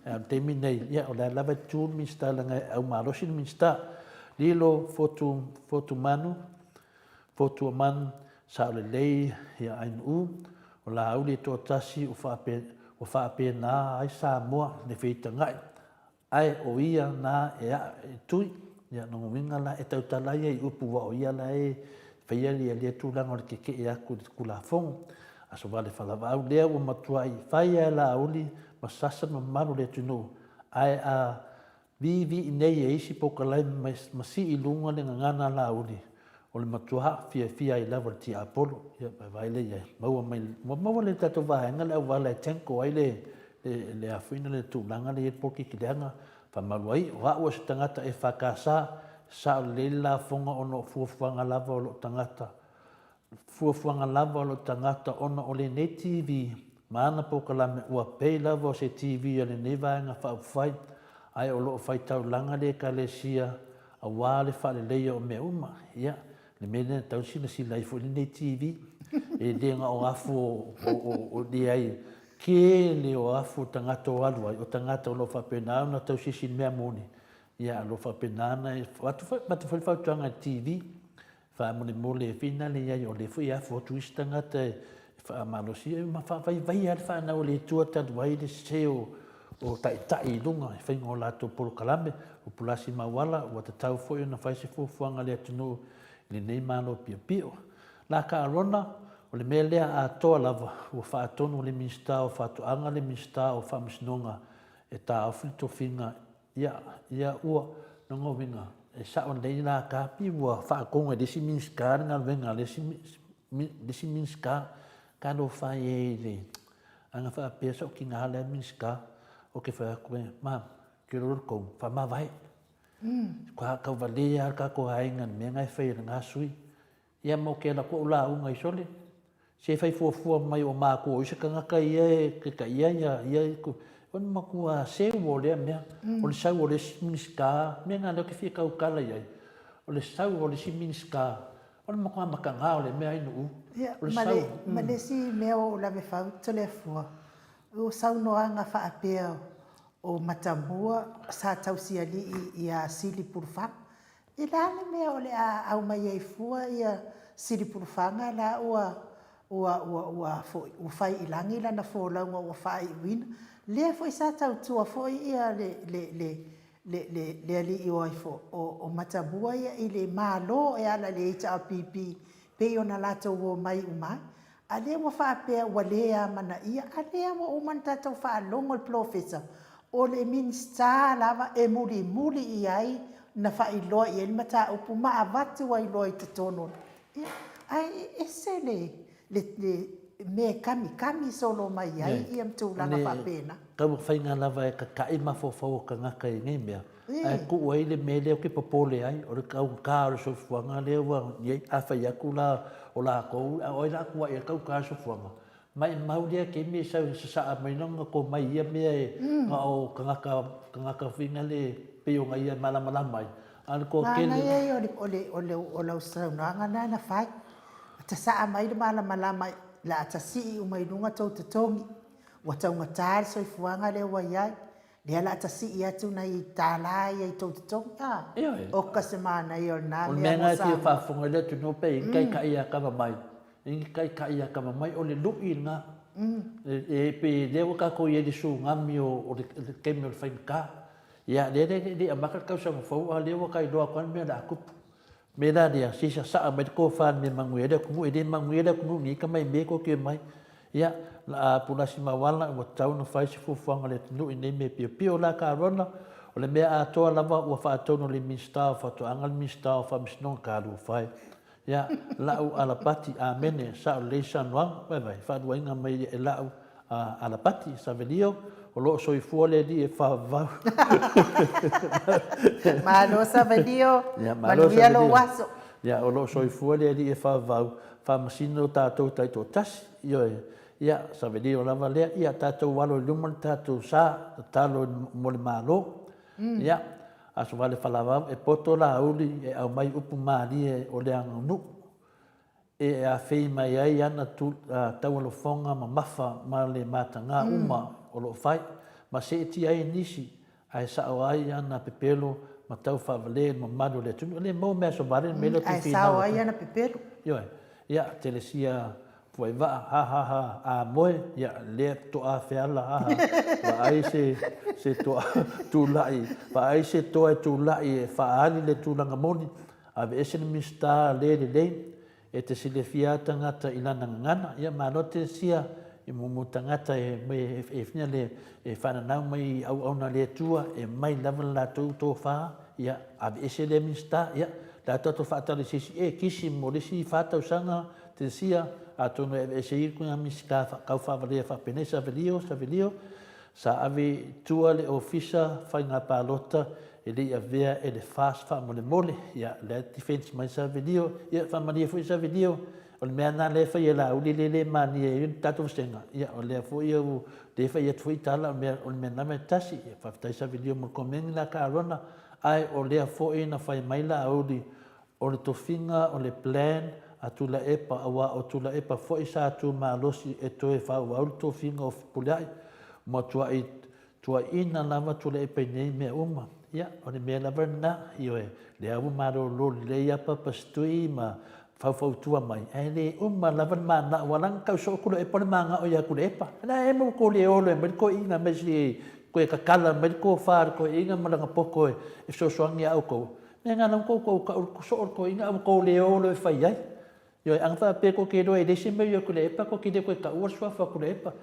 Speaker 1: Ae o le taimi nei, ia, o lea lava e tu le Minisita leaga e aumalosi le Minisita. Lilo Fotu, Fotumanu, Fotuamanu, sao lelei ia Ainuu, o Laauli e toatasi ua faape, ua faapena ai Samoa le feitagai. Ae o ia na e aʻe e tui, ia lona uiga la e tautala ia i upu ua o ia la e faia ia lea tulaga o le kekeʻe atu i le Tulafono. Aso Vale Falavaau lea ua matuai fai a e Laauli ma sasa le mamalu o le atunuu, ae a viivii nei e isi polokalame ma sii i luga le gagana a Laauli, o le matua fiafia ai lava o le tiapolo. Ia vaevae lea i ai, maua mai, ua maua le tatou vaega le auala e tangle ai le, le, le afuina le tulaga lea i ai le polokiki leaga, faamalu ai, o au o se tagata EFKS, sao lelei le lafoga ona o fuafuaga lava o lou tagata, fuafuaga lava o lou tagata ona o lenei TV ma ana polokalame ua pei lava o se TV a lenei Vaega Faaupufai, ae o lo o faitaulaga le Ekalesia aua le faaleleia o mea uma. Ia, le mea lea na tatau ona silasila ai foi lenei TV, e le na o afu o, o, o, o leai, tele o afu o tagata o alu ai, o tagata o lo o faapena ona tausisi i le mea moni, ia, o lo o faapena ona avatu foi, avatu foi le fautuaga i le TV, Faamolemole e finale i ai, o lea foi e afu atu isi tagata e faamalosi ma faavaivaia le fanau a le Atua talu ai le sese o taitai i luga i faiga o latou polokalame. O Pulasi Mauala, ua tatau foi ona fai se fuafuaga a le atunuu i lenei Malo piopio. Laka Arona, o le mea lea atoa lava, ua faatonu le Minisita o Faatoaga, le Minisita o Faamasinoga. e taofi le tofiga ia ia ua lona uiga e sao lelei la kapi ua faatonu e le isi Minisita le galuega a le isi le isi Minisita talofa e i le ana faapea sa ou tina lea Minisita ou te fai atu e ma ke lolo tou faamavae mm. Tau valea lava le tatou aiga i le mea na e fai e lena sui. Ia ma ou te ala atu au lauga i sole, se fai fuafua mai o matua o isi tagata ia e taitaia ia ia o le matua seu o lea mea, o le sau o le isi Minisita, mea na lea ou te fia tautala i ai, o le sau o le isi Minisita, o le matua mataga o le mea ai nuu.
Speaker 2: Ia, ma le, ma le isi mea ua ou lave fau Toleafua, o saunoaga faapea o Matamua sa tausialii ia Sili Pulufana. I le a le mea o le a aumai ai fua ia Silipulufaga la ua ua ua ua foi ua fai i lagi lana folauga ua faaiuina. Lea foi sa tautua foi ia le le le le le le alii o ai fo o o Matamua ia i le Malo e ala i le HRPP pei ona latou omai uma ai. A lea ua faapea ua le amanaia, a lea ua uma ona tatou faalogo i le polofesa, o le Minisita lava e mulimuli i ai na faailoa i ai le mataupu ma avatu ai loa i totonu o le... Ia, ae e ese le, le, le mea e kamikami solo mai ai ia tulaga faapena.
Speaker 1: Taumafaiga lava e tata'i mafaufau o tagata i nei mea, ae tuu ai le mea lea ou te popole ai, o le taugata o le soifuaga lea ua i ai. A fai atu la o latou, a o ai la a tuuai ai le taugata o le soifuaga? Maimau lea taimi e sau e sasaa mai lona tomai i ia mea e na o tagata, tagata foi nale pei ona ia e malamalama ai, a o le toatele.
Speaker 2: Manaia ia o le, o le, o lau saunoaga lena na fai, tasaa mai le malamalama o le a tasii uma i luga tou totogi. Ua taugata le soifuaga lea ua i ai, lea o le a tasii atu nai tala ia i tou totogi, a,
Speaker 1: Ioe.
Speaker 2: Oka se manaia o lena
Speaker 1: O le
Speaker 2: mea
Speaker 1: mea
Speaker 2: mo
Speaker 1: lena e fia
Speaker 2: Samoa.
Speaker 1: faafofoga ai le atunuu pe i ai ni taitai ia kava mai, i ni taitai ia kava mai, o le lui lena. E pei lea ua tatou i ai i le tsunami o le taimi o le faigata. Ia lea e le i amata le tausaga fou a o lea ua ta iloa atu lava le mea o le a tupu. Mea la lea, se i sasaa mai le tofa i le mea manuia ai le atunuu, e le manuia le atunuu nei tama i mea tou te omai. Ia, la a pulasi mauala ua tatau ona fai se fuafuaga a le atunuu i nei mea piopio la Carona, o le mea atoa lava ua faatonu e le Minisita o Faatoaga le Minisita o Faamasinoga Talofa e. Ia, la'u alapati, amene, sao lelei saunoaga, vaivai, faaluaina mai e la'u a Alapati Savelio, o lo o soifua le alii e faavavau.
Speaker 2: Malo Savelio, manuia lou aso.
Speaker 1: Ia, o lo o soifua le alii e faavavau, faamasino tatou taitoatasi. Ioe, ia, Savelio lava lea, ia tatou alo i luma le tatou sa, tatalo mo le Malo. Ia, Aso Vale Falavau, e poto Laauli e aumai upu malie o le aganuu. e afei mai ai ana taualofoga mamafa ma le mataga uma o lo o fai, ma seetia ai nisi, ae sao ai ana pepelo ma tau faavale i le mamalu o le atunuu. E le maua mea aso vale le mea lea ou te
Speaker 2: Ae
Speaker 1: finau
Speaker 2: sao
Speaker 1: atu
Speaker 2: ai
Speaker 1: ai.
Speaker 2: ana pepelo.
Speaker 1: Ioe. Ia, Telesia Puaivaa, ha ha ha, a moe, ia, lea toa feala, ha ha, vaai se, se toa tulai, vaai se toa e tulai e faaali le tulaga moni, Aveese le Minisita le lelei, e te silafia a tagata i lana gagana. Ia malo Telesia i mumu tagata e e fina le e faananau mai i auauna a le Atua e mai lava le latou tofa, ia aveese lea Minisita, ia le a tatou faatali se isi e kisi mo le isi fa tausaga Telesia, atonu e aveese ia le Minisita tau faavalea faapenei Savelio, Savelio. Sa ave i tua le Ofisa Faiga Palota e le i avea e le FAST faamolemole. Ia, lea e defense mai Savelio. Ia, faamalie foi Savelio, o le mea lena lea e fai e Laauli lea e le mania ai le tatou vasega. Ia, o lea foi ua le fai atu foi tala, o le mea, o le mea lava e tasi. Ia, faafetai Savelio mo le komeni la Carona, ae o lea foi na fai mai Laauli, O le tofiga o le plan a Tuilaepa aua o Tuilaepa foi sa tu malosi e toe faaauau le tofiga o Fepuleai ma tuai tuaiina lava Tuilaepa i nei mea uma. Ia, o le mea lava lena, ioe, lea ua malolo lelei a Papa Setui ma faufautua mai, ae le uma lava le manao, ua ala ona tau soo Tuilaepa o le manao ia Tuilaepa. La e mo ko le olo e mai le toeaina mai si koe kakala mai le tofa a le toeaina ma lana poto e fesoasoani ia outou. Mea nga lau kou kou kau so o ko inga au kou le olo e fai ai. Ioe, ana faapea ko ke loa e le se mea ia ku le epa, ko ke le koe kau o le suafa ku le epa.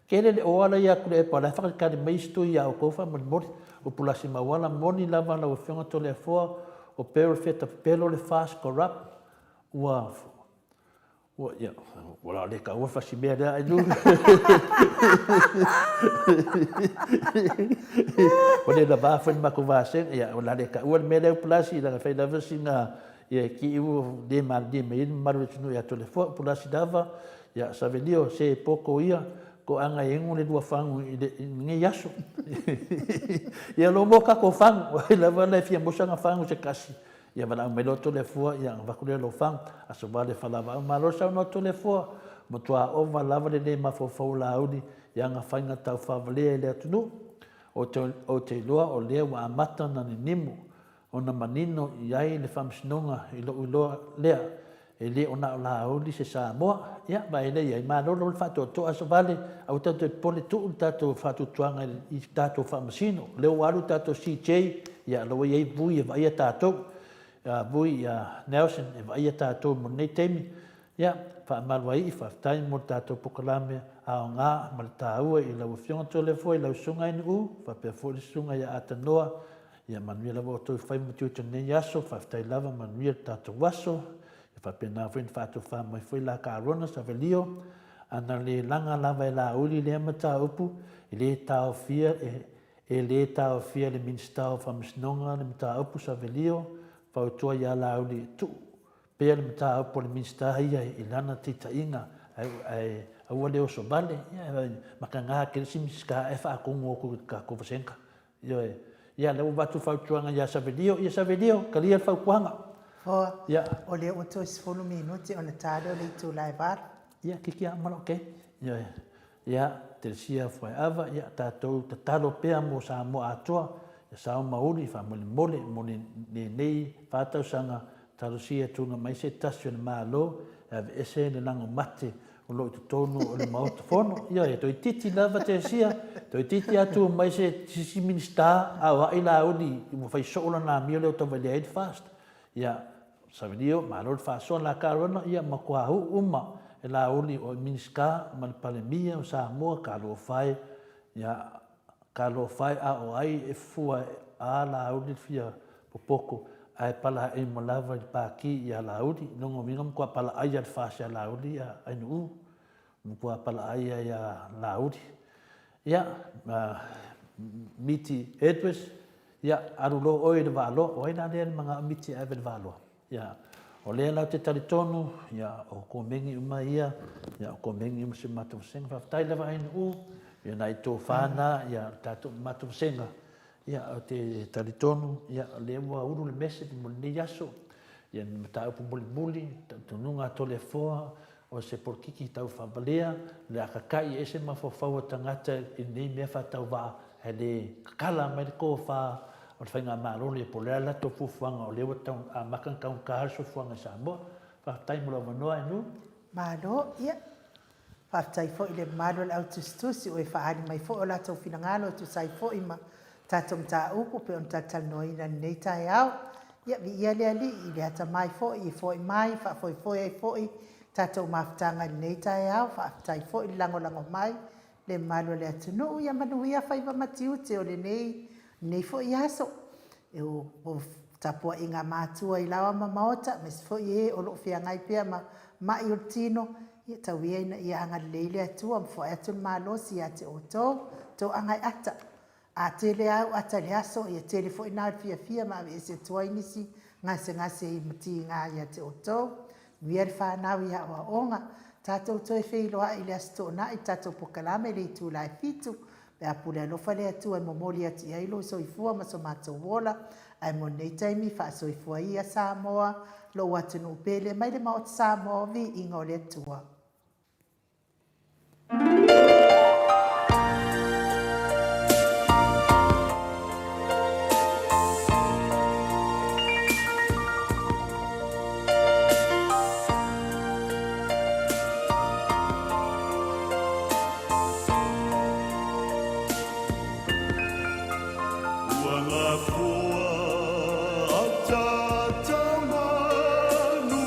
Speaker 1: Tele le oala ia Tuilaepa o la e faatalitali mai isi tui ia outou faamolemole. O Pulasi Mauala moni lava lau afioga Toleafoa o Beryl Feta pepelo le fast corrupt ua ua ia ua la le taua fasi mea lea ai lu. O le lava foi le matou vasega ia o la le taua le mea lea Pulasi leaga fai lava sina ia ki ua le malilie mai ai le mamalu o le atunuu ia Toleafoa. Pulasi lava Ia Savelio, se poto ia, toaga e inu le lua fagu i lenei aso. Ia lo mo tatou fagu, ai lava la e fia mosa na fagu se kasi. Ia valaau mai loa Toleafoa, ia ona avatu lea o lou fagu. Aso Vale Falavaau, malo le saunoa Toleafoa, matua ova lava le le mafaufau o Laauli i ana faiga taufavalea i le atunuu. Ou te iloa o lea ua amata ona ninimu ona manino i ai le Faamasinoga i lou iloa lea, e le o na o Laauli se Samoa. Ia, vaai lea i ai, malolo le faatoatoa Savale, aua tatou te popole, tuu le tatou faatuatuaga i tatou Faamasino. O lea ua alu tatou CJ, ia o la ua i ai Vui e vaaia tatou, Vui ia Nelson e vaaia tatou mo lenei taimi. Ia, faamalu ai, faafetai mo le tatou polokalame aoga ma le taua i lau Afioga Toleafoa i lau Susuga Nu'u, faapea foi le Susuga ia Atanoa. Ia manuia lava outou faiva ma tiute o lenei aso, faafetai lava, manuia le tatou aso. Ia faapena foi ona faatofa mai foi la Carona Savelio, ana le laga lava e Laauli lea mataupu, e le taofia e, e le taofia e le Minisita o Faamasinoga le mataupu Savelio, fautua ia Laauli e tuu pea le mataupu a le Minisita ia i lana taitaiga, ae, ae aua le oso vale. Ia, mataga tele si Minisita ae faatonu atu i le tatou vasega. Ioe. Ia, lea ua avatu fautuaga ia Savelio. Ia Savelio, talia le fautuaga.
Speaker 2: Hoa, Ia. o lea ua toe 10 minute ona ta lea o le itula e 8.
Speaker 1: Ia, kiki a uma lou taimi. Ioe. Ia, Telesia Fuaeava, ia, tatou tatalo pea mo Samoa atoa, ia sao ma uli, faamolemole mo lenei fa tausaga, talosia e tuuina mai se tasi o le Malo e aveese le lago mate o lo o i totonu o le Maota Fono. Ioe, toeitiiti lava Tesia, toeitiiti lava tu mai se isi Minisita a o ai Laauli ua fai soo lana amio lea ua tauvalea ai le FAST. Ia, Savelio, malo le faasoa la Carona, ia matua uu uma e Laauli o Minisita ma le Palemia o Samoa, talofa e, ia, Talofa e a o ai e fua a Laauli le fia popoto ae palaaimo lava i le pati ia Laauli. Lona uiga matua palaai a le FAST ia Laauli ia Ainuu, matua palaai a ia Laauli. Ia, Miti Edwards, ia alu loa oe i le Vaaloa. O ai la lea e manao Miti e ave i le Vaaloa? Ia, o lea la ou te talitonu, ia, o komeni uma ia, ia, o komeni uma si o matou vasega. Faafetai lava Ainuu, ia nai tofa na, ia, le tatou matou vasega. Ia, ou te talitonu, ia, o lea ua ulu le message mo lenei aso, ia, ni mataupu mulimuli, talitonuga a Toleafoa, o se polokiki tau faavalea, o le a kaka'i ese mafaufau o tagata i lenei mea faatauvaa, ae le kakala mai le tofa o le Faigamalo lea, po o le a le latou fuafuaga o lea ua tau amata ona taugata le soifuaga i Samoa. Faafetai mo le avanoa Enu.
Speaker 2: Malo, ia, faafetai foi i le mamalu o le au tusitusi ua e faaali mai foi o latou finagalo e tusa ai foi ma tatou mataupu pei ona talatalanoaina i lenei taeao. Ia, viia le Alii i le atamai foi e foai mai, faafoefoe ai foi tatou mafutaga i lenei taeao. Faafetai foi le lagolago mai le mamalu o le atunuu. Ia manuia faiva ma tiute o lenei, lenei foi aso. E o tapuaiga a matua i laoa ma maota, aemaise foi e o lo o feagai pea ma mai o le tino, ia tau ia ina ia agalelei le Atua ma foai atu le malosi ia te outou, toaga e ata. A tele lava au ata i le aso, ia tele foi na o le fiafia ma aveese atu ai nisi gasegase ma tiga ia te outou. Manuia le fanau i aoaoga. Tatou toe feiloai i le Aso Toonai i le tatou pokalame i le itula e 7, pe a pule alofa le Atua e momoli atu i ai lou soifua ma so matou ola. Ae mo lenei taimi, faasoifua ia Samoa, lou atunuu pele mai le Maota Samoa o Viiga o le Atua.
Speaker 4: Ua gafoa ataata manuia.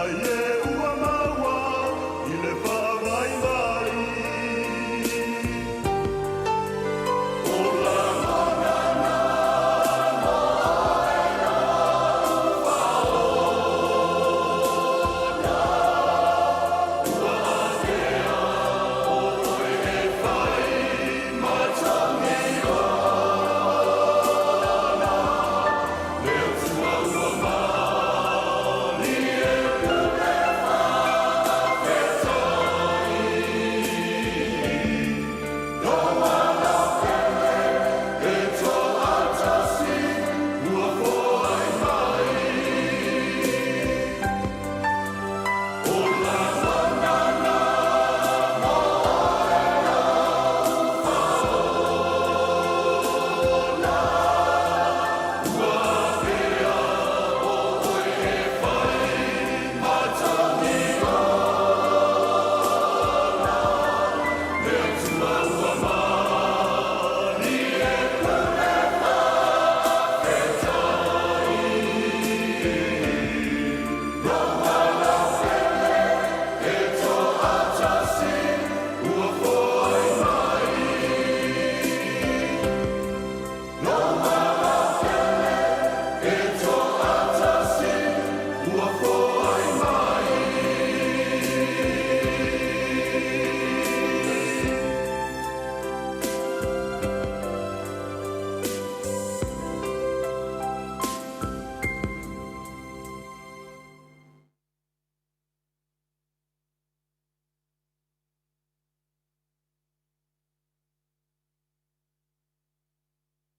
Speaker 4: mai e.